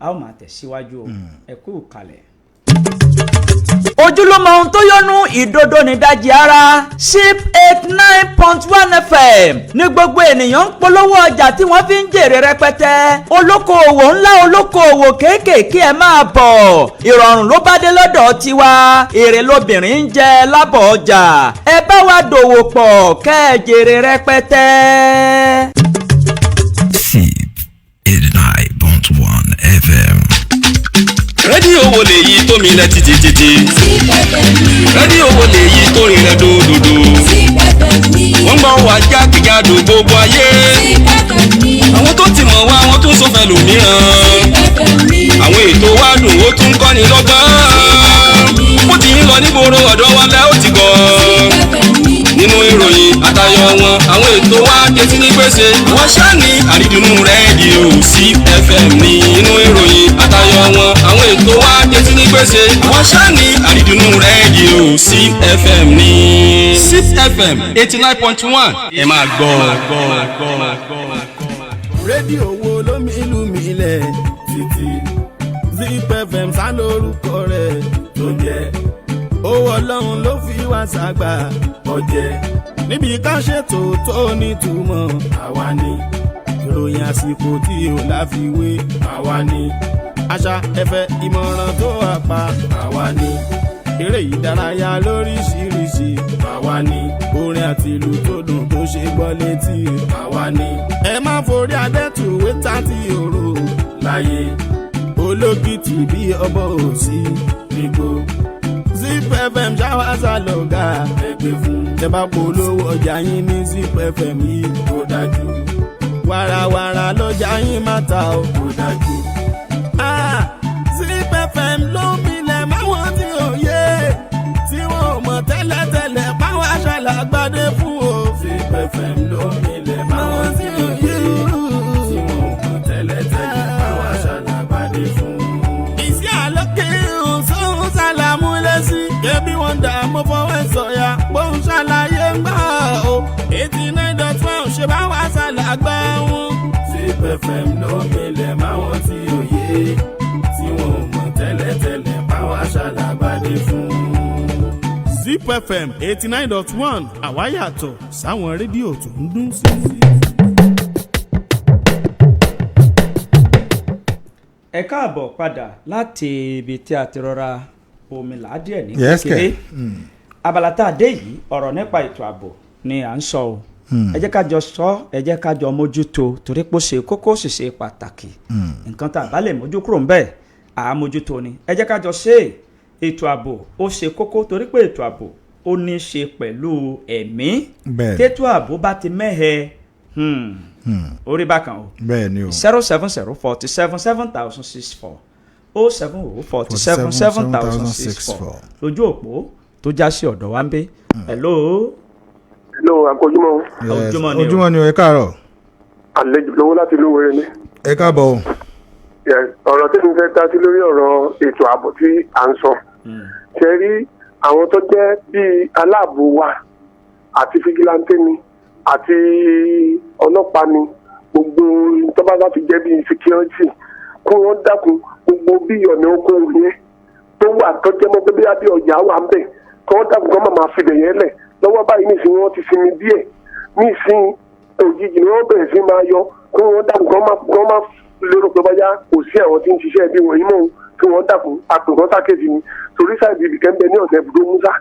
a ó máa tẹ̀síwájú o. Ẹ kú kalẹ̀. Ojúlọ́mọ ohun tó yọnu ìdodo nídajì ara. Ship 89.1 FM ní gbogbo ènìyàn ń polówó ọjà tí wọ́n fi ń jèrè rẹpẹtẹ. Olókoòwò ńlá, olókoòwò kéékèèké, ẹ máa bọ̀, ìrọ̀rùn ló bá dé lọ́dọ̀ tiwa. Èrè lobìnrin ń jẹ lábọ̀ ọjà. Ẹ bá wa dòwò pọ̀ kẹ́ ẹ jèrè rẹpẹtẹ. Sip 89.1 FM. Rédíò wo lèyí tó mi lẹ títí títí? Rédíò wo lèyí tó rinlẹ̀ dòdòdò? Wọ́n gbọ́ wá jákèjádò gbogbo ayé. Àwọn tó ti mọ̀ wá, wọ́n tún sọ fẹ́ lòmíràn. Àwọn ètò wa dùn, ó tún kọ́ni lọ́gbọ́n. Bó ti ń lọ nígboro ọ̀dọ́ wa lẹ́ ó ti gọ̀ nínú ìròyìn àtayọ wọn. Àwọn ètò wa jẹ́ sí ní gbèsè. Wọ́n ṣáà ní àrídùnnú rédíò CFM ní inú ìròyìn àtayọ wọn. Àwọn ètò wa jẹ́ sí ní gbèsè. Wọ́n ṣáà ní àrídùnnú rédíò CFM ní. CFM 89.1, ẹ máa gbọ́. Rédíò wo ló mi ìlú mi ilẹ̀ títí? Zip FM sá lórúkọ rẹ̀ tó jẹ́. Owó Ọlọ́run ló fi wá ságbà ọ̀jẹ̀ níbi ká ṣètò tó nítumọ̀. Àwa ni ìròyìn àsìkò tí ò láfiwé. Àwa ni àṣà, ẹ̀fẹ̀, ìmọ̀ràn tó wà pa. Àwa ni eré ìdárayá lóríṣiríṣi. Àwa ni orin àti ìlú tó dùn tó ṣe gbọ́ létí. Àwa ni ẹ má forí adẹ́tùwé tàti òru láyé olókìtì bí ọbọ̀ òsì nígbò. Zip FM ṣáwáṣá lọ́gà ẹgbẹ́ fún. Tẹ́ bá polówó ọjà yín ní Zip FM yìí, kò dájú. Wàràwàrà lọ́jà yín má ta o, kò dájú. Ah, Zip FM ló ń milẹ̀ máwọn tí ò yé, tí wọn ò mọ̀ tẹ́lẹ̀tẹ́lẹ̀ báwọn aṣàlàgbàdé fún o. Zip FM ló ń milẹ̀ máwọn tí ò yé, tí wọn ò mọ̀ tẹ́lẹ̀tẹ́lẹ̀ báwọn aṣàlàgbàdé fún. Ìsí àlọ́kè sóhun sálàmú lẹ́sí. Kébí wọn dà mọ́ fọwọ́ ẹ̀ sọ̀yà. Bóun ṣàlàyé ń gbà o. 89.1 ṣe bá wà sálàgbà wọn. Zip FM ló ń milẹ̀ máwọn tí ò yé, tí wọn ò mọ̀ tẹ́lẹ̀tẹ́lẹ̀ báwọn aṣàlàgbàdé fún. Zip FM 89.1, àwa yàtọ̀ sáwọn rédíò tó ń dún sí. Ẹ káàbọ̀ padà láti ibi tí a ti rọra omi làádìẹ̀ ní Yes, kékeré. kẹ̀. Abala tá a dé yìí, ọ̀rọ̀ nípa ètò ààbò ni à ń sọ o. Ẹ jẹ́ ká jọ sọ, ẹ jẹ́ ká jọ mójútó torí pé ó ṣe kókó, ó sì ṣe pàtàkì. Nǹkan tá a bá lè mójú kúrò ńbẹ̀, à á mójútó ni. Ẹ jẹ́ ká jọ ṣe é. Ètò ààbò ó ṣe kókó torí pé ètò ààbò ó ní í ṣe pẹ̀lú ẹ̀mí. Tètò ààbò bá ti mẹ́hẹ, Orí bákan o. Bẹ́ẹ̀ ni o. 070 47 7064, 070 47 7064 lójú òpó tó já sí ọ̀dọ̀ wa ń bí. Hello. Hello, àkójúmọ́. Yes, Ojúmọ́ ni o. Ojúmọ́ ni o, ẹ káàárọ̀. Àlejò lówó láti lówó ni. Ẹ káàbọ̀ o. Yes, ọ̀rọ̀ tí mo fẹ́ dá sí lórí ọ̀rọ̀ ètò ààbò tí à ń sọ. Ṣe rí àwọn tó jẹ́ bíi aláàbò wa àti fígíláńtẹ́ ni àti ọlọ́pàá ni, gbogbo tó bá bá ti jẹ́ bíi security, kí wọ́n dákun, gbogbo bí ọ̀nà oko yẹn tó wà tó jẹ́ mọ́ pé bí abí ọjà wà ń bẹ̀, kí wọ́n dákun kí wọ́n má máa fi bẹ̀ yẹn lẹ̀. Lọ́wọ́ báyìí nísìnyí wọ́n ti sinmi díẹ̀, nísìnyí òjijì ni wọ́n bẹ̀rẹ̀ sí máa yọ. Kí wọ́n dákun kí wọ́n má lérò pé báyà kò sí àwọn tí ń ṣiṣẹ́ bí wọ̀nyí mọ́ o. Kí wọ́n dákun, àpòkọ́ sákèjì ni, torí sáìdì ibìkẹ́ ń bẹ ní ọ̀nà ibùdó Musa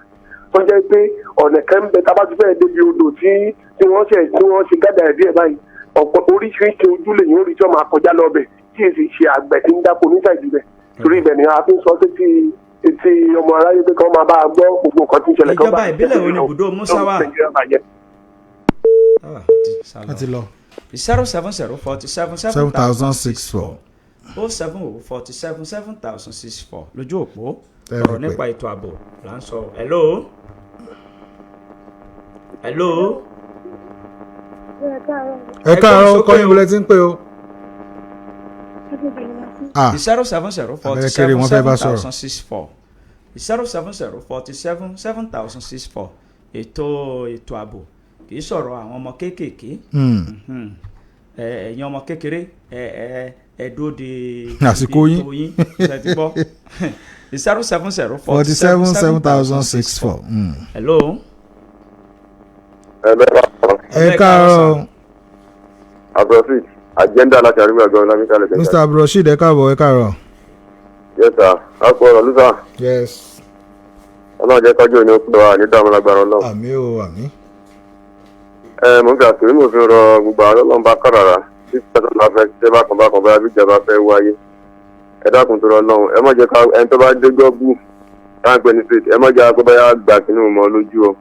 tó jẹ́ pé ọ̀nà kan ń bẹ tá a bá ti fẹ́ẹ́ débi odò tí wọ́n ṣe tí wọ́n ṣe gádà ẹ̀ díẹ̀ báyìí, ọ̀pọ̀ oríṣiríṣi ojú lè yín orí tí wọ́n máa kọjá lọ́bẹ̀ tí èsì ṣe àgbẹ̀ tí ń dáko ní sáìdì ibẹ̀, torí ibẹ̀ ni a fi ń sọ sétí etí ọmọ aráyé pé kí wọ́n máa bá a gbọ́ gbogbo nǹkan tí ń ṣẹlẹ̀, kí wọ́n Ìjọba bá ìbílẹ̀ wo ni ibùdó Musa wà? Nàìjíríà bàjẹ́. Wọ́n ti lọ. 070 47 7064. 070 47 7064 lójú òpó. Ẹ Ọ̀rọ̀ fi pè. nípa ètò ààbò là ń sọ. Hello. Hello. Ẹ káàárọ̀, ó kọ́ yín, wọlé tí ń pè o. Ah. 070 47 Abẹ́rẹ́ kéré, wọ́n fẹ́ bá sọ̀rọ̀. 7064, 070 47 7064. Ètò ààbò kì í sọ̀rọ̀ àwọn ọmọ kéékèèké. Ẹ̀yin ọmọ kékeré, ẹ dúró de Àsìkò yín. ètò yín. Ṣé ti gbọ́? 070 47 7064. Hello. Ẹ káàárọ̀. Abdulrasheed agenda láti àríwá àgbà ọlámíkà lẹ́gbẹ̀ẹ́. Mr Abdulrasheed, ẹ káàbọ̀, ẹ káàárọ̀. Yes sir, a kú ọ̀rọ̀ lùsà. Yes. Ọlọ́run jẹ́ kọjú òní ó pè wá ní dààmú lágbára Ọlọ́run. Àmín o, àmín. Ẹ mò ń fi àsìkò yìí, mò ń fi rọ gbogbo àwọn ọlọ́run bá kàràrà tí pẹ̀lú bá fẹ́ ṣe bákan bákan, bóyá bí ìjọba fẹ́ wáyé. Ẹ dákun tó rọ Ọlọ́run, ẹ má jẹ́ ká ẹni tó bá dé gọ́gù táwọn pè ní street, ẹ má jẹ́ kó báyà gbà kínú mọ́ lójú o.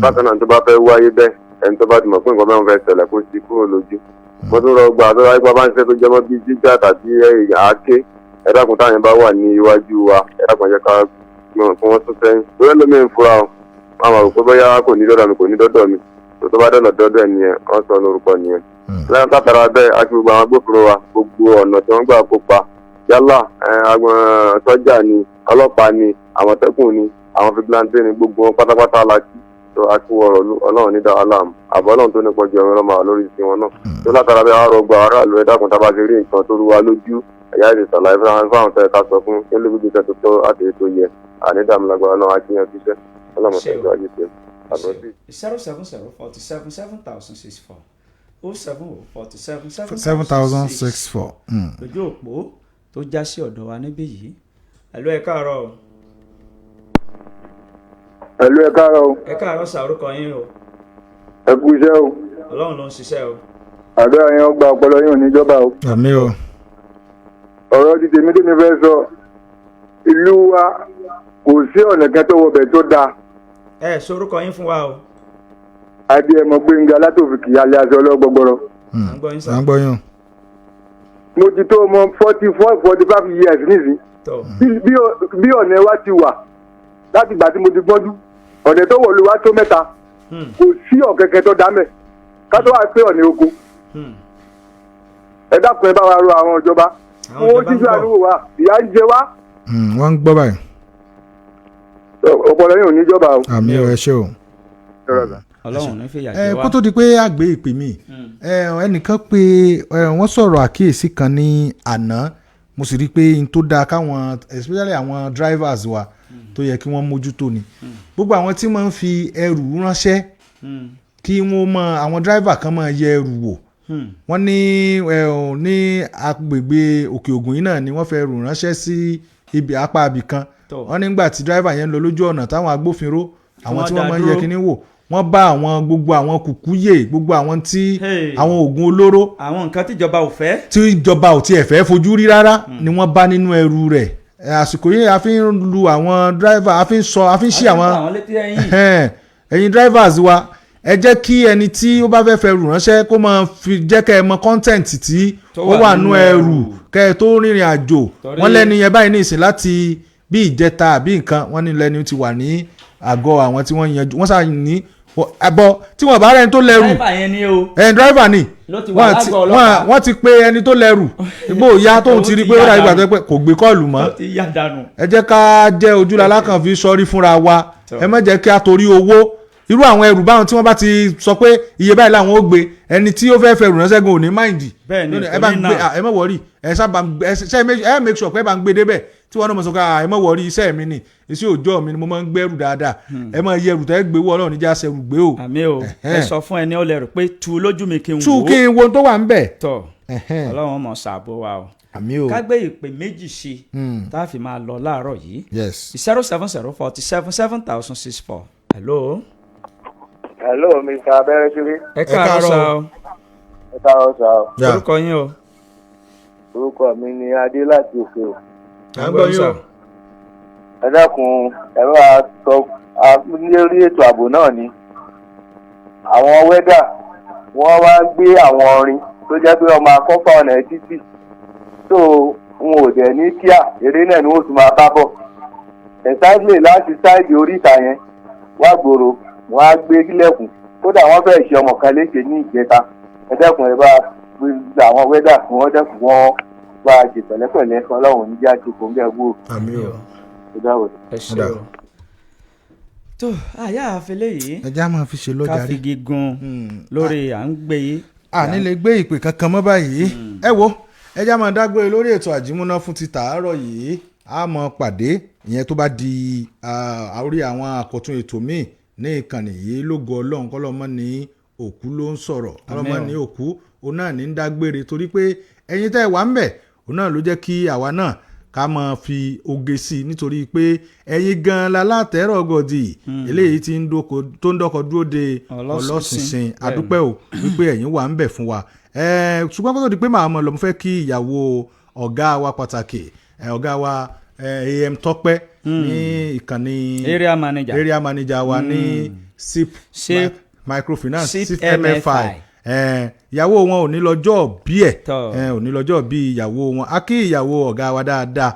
Bákan náà, tó bá fẹ́ wáyé bẹ́ẹ̀, ẹni tó bá ti mọ̀ pé nǹkan mẹ́rin fẹ́ ṣẹlẹ̀, kó sí kúrò lójú. Mo tún rọ gbà tó wáyé pé bá ń ṣe tó jẹmọ́ bíi jíjà tàbí àáké, ẹ dákun, táwọn yẹn bá wà ní iwájú wa, ẹ dákun, ẹ jẹ́ ká mọ̀ kí wọ́n tún sẹ́yìn lórí ẹlòmíì ń fura o, wọn máa rò pé bóyá kò ní dọ́dọ̀ mi, kò ní dọ́dọ̀ mi, tó bá dọ̀nà dọ́dọ̀ ẹ̀ nìyẹn, wọ́n sọ lórúkọ nìyẹn. Lẹ́yìn látara bẹ́ẹ̀, a ti gbogbo àwọn agbófinró wa, gbogbo ọ̀nà tí wọ́n gbà kópa, yálà agbọn sọ́jà ni, ọlọ́pàá ni, àmọ̀tẹ́kùn ni, àwọn fìgìláńtì ni, gbogbo wọn pátápátá la kí tó a kú ọ̀rọ̀ Ọlọ́run ní dá aláàmú àbọ̀ Ọlọ́run tó nípa ju ọ̀rọ̀ ọlọ́mọ lórí ti wọn náà. Tó látara bẹ́ẹ̀, àárọ̀ gba aráàlú, ẹ dákun, tá a bá ti rí nǹkan tó rú wa lójú, ẹ̀yà ìrìn sàlàyé fáwọn tó yẹ ká sọ fún kí ló gbé tó tó àti ètò yẹ ànídàmú lágbára Ọlọ́run akíyan fiṣẹ́ Ọlọ́run tẹ̀síwájú ṣe àbọ̀sí. 070 47 7064, 070 47 7064. Lójú òpó tó já sí ọ̀dọ̀ wa níbí yìí. Hello, ẹ káàárọ̀ o. Hello, ẹ káàárọ̀ o. Ẹ káàárọ̀ sà, orúkọ yín o? Ẹ kú iṣẹ́ o. Ọlọ́run ló ń ṣiṣẹ́ o. Àdúrà yẹn ó gba, ọpọlọ yín ò ní jọba o. Àmín o. Ọ̀rọ̀ ti tèmi tí mi fẹ́ sọ, ìlú wa kò sí ọ̀nà kan tó wọbẹ̀ tó dáa. Ẹ sọ orúkọ yín fún wa o. Adéẹmọ Gbẹngà látòfìkì alẹ́ aṣọ ọlọ́gbọgbọrọ. À ń gbọ́ yín sà. À ń gbọ́ yín o. Mo ti tó ọmọ 44, 45 years nísìn. Tó. Bí ọ̀nà wa ti wà láti ìgbà tí mo ti gbọ́njú, ọ̀nà tó wọ̀lú wa tó mẹ́ta, kò sí ọ̀kẹ́kẹ́ tó dá mẹ́ ká tó wà pé ọ̀nà oko. Ẹ dákun, ẹ bá wa rọ àwọn ìjọba Àwọn wọn ó ìjọba ń síjú gbọ́. àdúgbò wa, ìyà ń jẹ wá. Wọ́n ń gbọ́ báyìí. Ọpọlọ yín ò ní jọba o. Àmín o, ẹ ṣé o. Ọlọ́run ní fìyà Ẹ jẹ wá. kó tó di pé àgbé ìpè mi, ẹnìkan pé wọ́n sọ̀rọ̀ àkíyèsí kan ní àná, mo sì rí i pé n tó dáa káwọn, especially àwọn drivers wa, tó yẹ kí wọ́n mójútó ni gbogbo àwọn tí wọ́n ń fi ẹrù ránṣẹ́, kí wọ́n mọ àwọn driver kan máa yẹ ẹrù wò. Wọ́n ní ẹ, ò, ní agbègbè Òkè Ògùn yìí náà ni wọ́n fẹ́ ẹrù ránṣẹ́ sí ibi apá ibì kan. Tó. Wọ́n nígbà tí driver yẹn ń lọ lójú ọ̀nà, táwọn agbófinró, àwọn wọ́n tí dá wọ́n máa ń yẹ dúró. kíní wò, wọ́n bá àwọn gbogbo àwọn kùkúyè, gbogbo àwọn tí Hey. àwọn oògùn olóró Àwọn nǹkan tíjọba ò fẹ́. tí ìjọba ò tiẹ̀ fẹ́ fojú rí rárá ni wọ́n bá nínú ẹrù rẹ̀. Àsìkò yìí a fi ń lu àwọn driver, a fi ń sọ, a fi ń ṣí A fi ń àwọn pa àwọn létí ẹ̀yìn. Ẹ̀hẹ́n, ẹ̀yin drivers wa, Ẹ jẹ́ kí ẹni tí ó bá fẹ́ fẹ́ rù ránṣẹ́ kó máa fi jẹ́ kẹ́ ẹ mọ content tí tó ó wà wà nú nínú ẹrù kẹ́ ẹ tó rìnrìn àjò. Wọ́n lẹ́ni yẹn báyìí ní ìsìn láti bí ìjẹta àbí nǹkan, wọ́n ní lẹ́ni ti wà ní àgọ́ àwọn tí wọ́n yanjú wọ́n sáà ní àbọ̀ tí wọ́n bá rẹ́ni tó lẹ́rù. Driver yẹn ni o. Ẹ̀ driver ni. Ló ti wà Wọ́n lágọ̀ọ́ ọlọ́pàá. Wọ́n ti pe ẹni tó lẹ́rù igbó ìyá tóun ti rí pé ó dàbí ìgbà tó pé kò gbé call mọ́. Ó ti yá dànù. Ẹ jẹ́ ká jẹ́ ojúlala kan fi sọrí fúnra wa. Ẹ má jẹ́ kí a torí owó irú àwọn ẹrù báwọn tí wọ́n bá ti sọ pé iye báyìí làwọn ó gbé, ẹni tí ó fẹ́ fẹ́ rù ránṣẹ́ gan ò ní mind. Bẹ́ẹ̀ ni, Lónìí, ẹ bá ń kò ní gbé nà. Ah, ẹ má worry, ẹ sábà ẹ ṣe ẹ make sure pé ẹ bá ń gbé débẹ̀ tí wọ́n náà mọ̀ sọ pé, ah, ẹ má worry, iṣẹ́ mi ni, iṣẹ́ òòjọ́ mi ni, mo máa ń gbẹ́rù dáadáa. Ẹ máa yẹ ẹrù tẹ́ gbé wọ́, Ọlọ́run níjà ṣẹrù gbé o. Àmín o. Ẹ sọ fún ẹni ó lè rò pé tu lójú mi kí n wò Tú kí n wo tó wà ń bẹ̀. Tọ, Ọlọ́run mọ̀ ṣàbò wa o. Àmín o. Ká gbé ìpè méjì sí i tá a fi máa lọ láàárọ̀ yìí. 07047 7064. Hello. Hello, Mr. Abẹ́rẹ́sílẹ̀. Ẹ káàárọ̀ sá o. Ẹ káàárọ̀ sá o. Orúkọ yín o. Orúkọ mi ni Adé láti Òkè o. À ń gbọ́ yín o. Ẹ dákun, ẹ bá wa sọ lórí ètò ààbò náà ni. Àwọn wẹ́dà wọ́n wá gbé àwọn orin tó jẹ́ pé ọmọ akọ́fà ọ̀nà títì tó n ò dẹ̀ ní kíá, eré náà ni wọ́n tún máa bá bọ̀. Exactly láti sáìdì oríta yẹn wá gbòòrò, wọ́n á gbé kílẹ̀kùn, kódà wọ́n fẹ́ẹ̀ ṣe ọmọ kan léṣe ní ìjẹta. Ẹ dẹ́kun, ẹ bá gbé àwọn wẹ́dà kí wọ́n dẹ́kun, wọ́n bá a ṣe pẹ̀lẹ́pẹ̀lẹ́. Ọlọ́run ní jáde kò ń bẹ́ẹ̀ gbòòrò. Àmín o. Ẹ dáwọ̀. Ẹ ṣe o. Tó àyà àfẹlẹ yìí. Ẹ já máa fi ṣe lọ́jà ká rí. fi gígùn lórí à ń gbé yìí. A ní lè gbé ìpè kankan mọ́ báyìí. Ẹ wo, ẹ já máa dágbére lórí ètò àjímúná fún ti tàárọ̀ yìí. A mọ̀ pàdé ìyẹn tó bá di orí àwọn àkọ́tún ètò míì ní ìkànnì yìí lógo Ọlọ́run. Kọ́lọ́mọ́ ní òkú ló ń sọ̀rọ̀, kọ́lọ́mọ́ Àmín o. ní òkú òun náà ní ń dágbére, torí pé ẹ̀yin tẹ́ ẹ wà ń bẹ̀, òun náà ló jẹ́ kí àwa náà ká máa fi oge sí i, nítorí pé ẹ̀yin gan-an la látẹ̀rọ̀ gọ̀dì eléyìí tí ń dóko tó ń dọ́kọ̀ dúró de ọlọ́sìnsìn. ọlọ́sìnsìn. Bẹ́ẹ̀ni. Adúpẹ́ o wípé ẹ̀yin wà ń bẹ̀ fún wa. Ṣùgbọ́n kó tó di pé màá mọ̀ lọ, mo fẹ́ kí ìyàwó ọ̀gá wa pàtàkì, ọ̀gá wa AM Tọ́pẹ́ ní ìkànnì Area manager. Area manager wa ní SIP SIP microfinance SIP SIP MFI. MFI. Ìyàwó wọn ò ní lọ́jọ́ bí ẹ̀. Tọ́. Ò ní lọ́jọ́ bí ìyàwó wọn. A kí ìyàwó ọ̀gá wa dáadáa.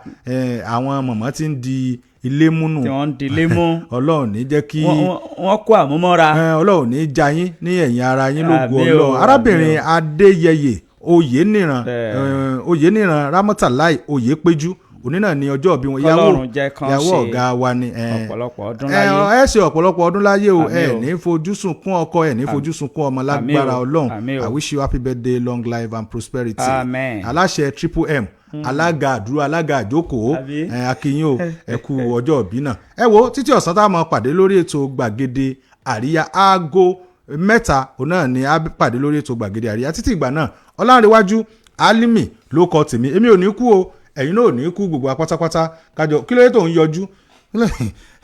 Àwọn mọ̀mọ́ tí ń di ilé múnú tí wọ́n ń di ilé mú. Ọlọ́run ní jẹ́ kí Wọ́n kó àmúmọ́ra. Ọlọ́run ní já yín ní ẹ̀yìn ara yín lógo Àmín o, Ọlọ́run. Arábìnrin Adéyẹyè Oyèníran, Bẹ́ẹ̀. Oyèníran Rámọ́tàláì Oyèpéjú, òní náà ní ọjọ́ bí wọn. Ìyàwó Kọ́lọ́run jẹ́ kán ìyàwó ṣe ọ̀gá wa ni. ọ̀pọ̀lọpọ̀ ọdún Ẹ láyé. ẹ ṣe ọ̀pọ̀lọpọ̀ ọdún láyé o. Àmín Ẹ o. ní fojú sunkún ọkọ, ẹ ní fojú sunkún ọmọ Àmín lágbára o, Ọlọ́run. àmín o. I wish you happy birthday, long life and prosperity. Amen. Aláṣẹ Triple M, alága àdúrà, alága àjókòó. Àbí? Ẹ akínyìn o, ẹ kú ọjọ́ ìbí náà. Ẹ wo, títí ọ̀sán tá a máa pàdé lórí ètò gbàgede àríyá, aago 3 òun náà ni a pàdé lórí ètò gbàgede àríyá. Títí ìgbà náà, Ọlárẹ̀wájú Álímì ló kọ tèmi. Èmi ò ní kú o, ẹ̀yin náà ò ní kú, gbogbo wa pátápátá kájọ. Kí ló dé tó ń yọjú?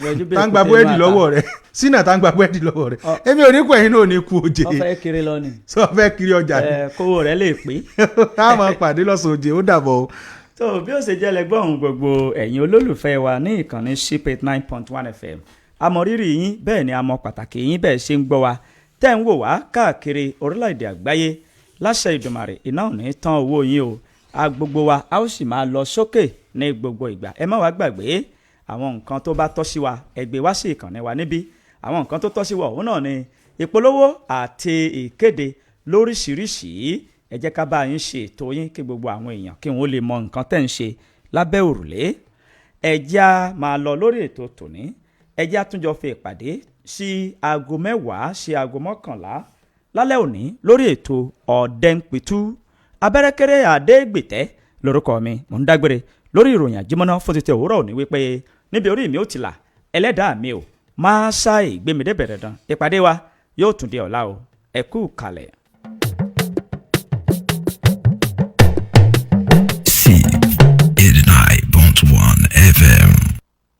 Yọjú bí Tá ń gba èkúté búrẹ́dì inú ata. lọ́wọ́ rẹ̀ sínà, tá ń gba búrẹ́dì lọ́wọ́ rẹ̀. Èmi ò ní kú, ẹ̀yin náà ò ní kú oje. Wọ́n fẹ́ kiri lọ ni. Sọ fẹ́ kiri ọjà ni. Ẹ, kówó rẹ̀ lè pé. A máa pàdé lọ́sàn-án oje. Ó dàbọ̀ o. Tó bí ó ṣe jẹ́ lẹ́gbọ́n ohun gbogbo, ẹ̀yin olólùfẹ́ wa ní ìkànnì Ship 89.1 FM, a mọ rírì yín, bẹ́ẹ̀ ni a mọ pàtàkì yín bẹ́ẹ̀ ṣe ń gbọ́ wa, tẹ́ ń wò wá káàkiri orílẹ̀-èdè àgbáyé. Láṣẹ Ìdùmàrè, iná ò ní tán owó yín o. A gbogbo wa a ó sì máa lọ sókè ní gbogbo ìgbà. Ẹ má wá gbàgbé àwọn nǹkan tó bá tọ́ sí wa, ẹ gbé wá sí ìkànnì wa níbí. Àwọn nǹkan tó tọ́ sí wa òun náà ni ìpolówó àti ìkéde lóríṣiríṣi. Ẹ jẹ́ ká bá yín ṣe ètò yín kí gbogbo àwọn èèyàn kí wọ́n lè mọ nǹkan tẹ́ ń ṣe lábẹ́ òrùlé. Ẹ jẹ́ á máa lọ lórí ètò tòní. Ẹ jẹ́ á tún jọ fi ìpàdé sí aago 10 sí aago 11 lálẹ́ òní lórí ètò Ọ̀dẹ́npìtú. Abẹ́rẹ́kẹ́rẹ́ Àdégbìtẹ́ lórúkọ mi. Mò ń dágbére lórí ìròyìn àjímọ́ná fún títí òwúrọ̀ òní wípé níbi orí mi ò ti là, ẹlẹ́dàá mi ò máa ṣáì gbé mi débẹ̀ dandan. Ìpàdé wa yóò tún di ọ̀la o. Ẹ kú kalẹ̀. SIP 89.1 FM.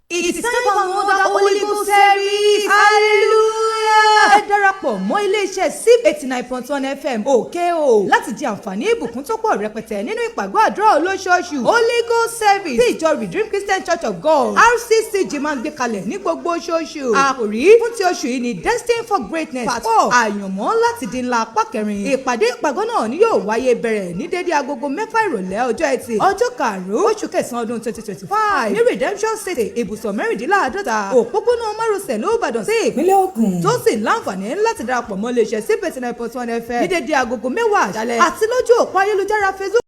It's time for another Holy Ghost series. Hallelujah! Ẹ darapọ̀ Darapọ̀ mọ́ iléeṣẹ́ Zip 89.1 FM Òkè o láti jẹ àǹfààní ìbùkún tó pọ̀ rẹpẹtẹ nínú ìpàgọ́ àdúrà olóṣooṣù Holy Ghost Service tí ìjọ Redeemed Christian Church of God, RCCG, máa ń gbé kalẹ̀ ní gbogbo oṣooṣù. Àkòrí fún ti oṣù yìí ni Destined for Greatness Part 4, àyànmọ́ láti di ńlá, apá kẹrin. Ìpàdé ìpàgọ́ náà ni yóò wáyé bẹ̀rẹ̀ ní dédé agogo 6 ìrọ̀lẹ́ ọjọ́ Ẹtì, ọjọ́ 5 oṣù kẹsàn-án ọdún 2025 ní Redemption City, ibùsọ̀ 46, òpópónà márosẹ̀ lóòbàdàn sí ìpínlẹ̀ Ògùn, tó sì láǹfààní láti darapọ̀ mọ́ iléeṣẹ́ Zip 89.1 FM ní dédé agogo 10 àṣálẹ́ àti lójú òpó ayélujára Facebook.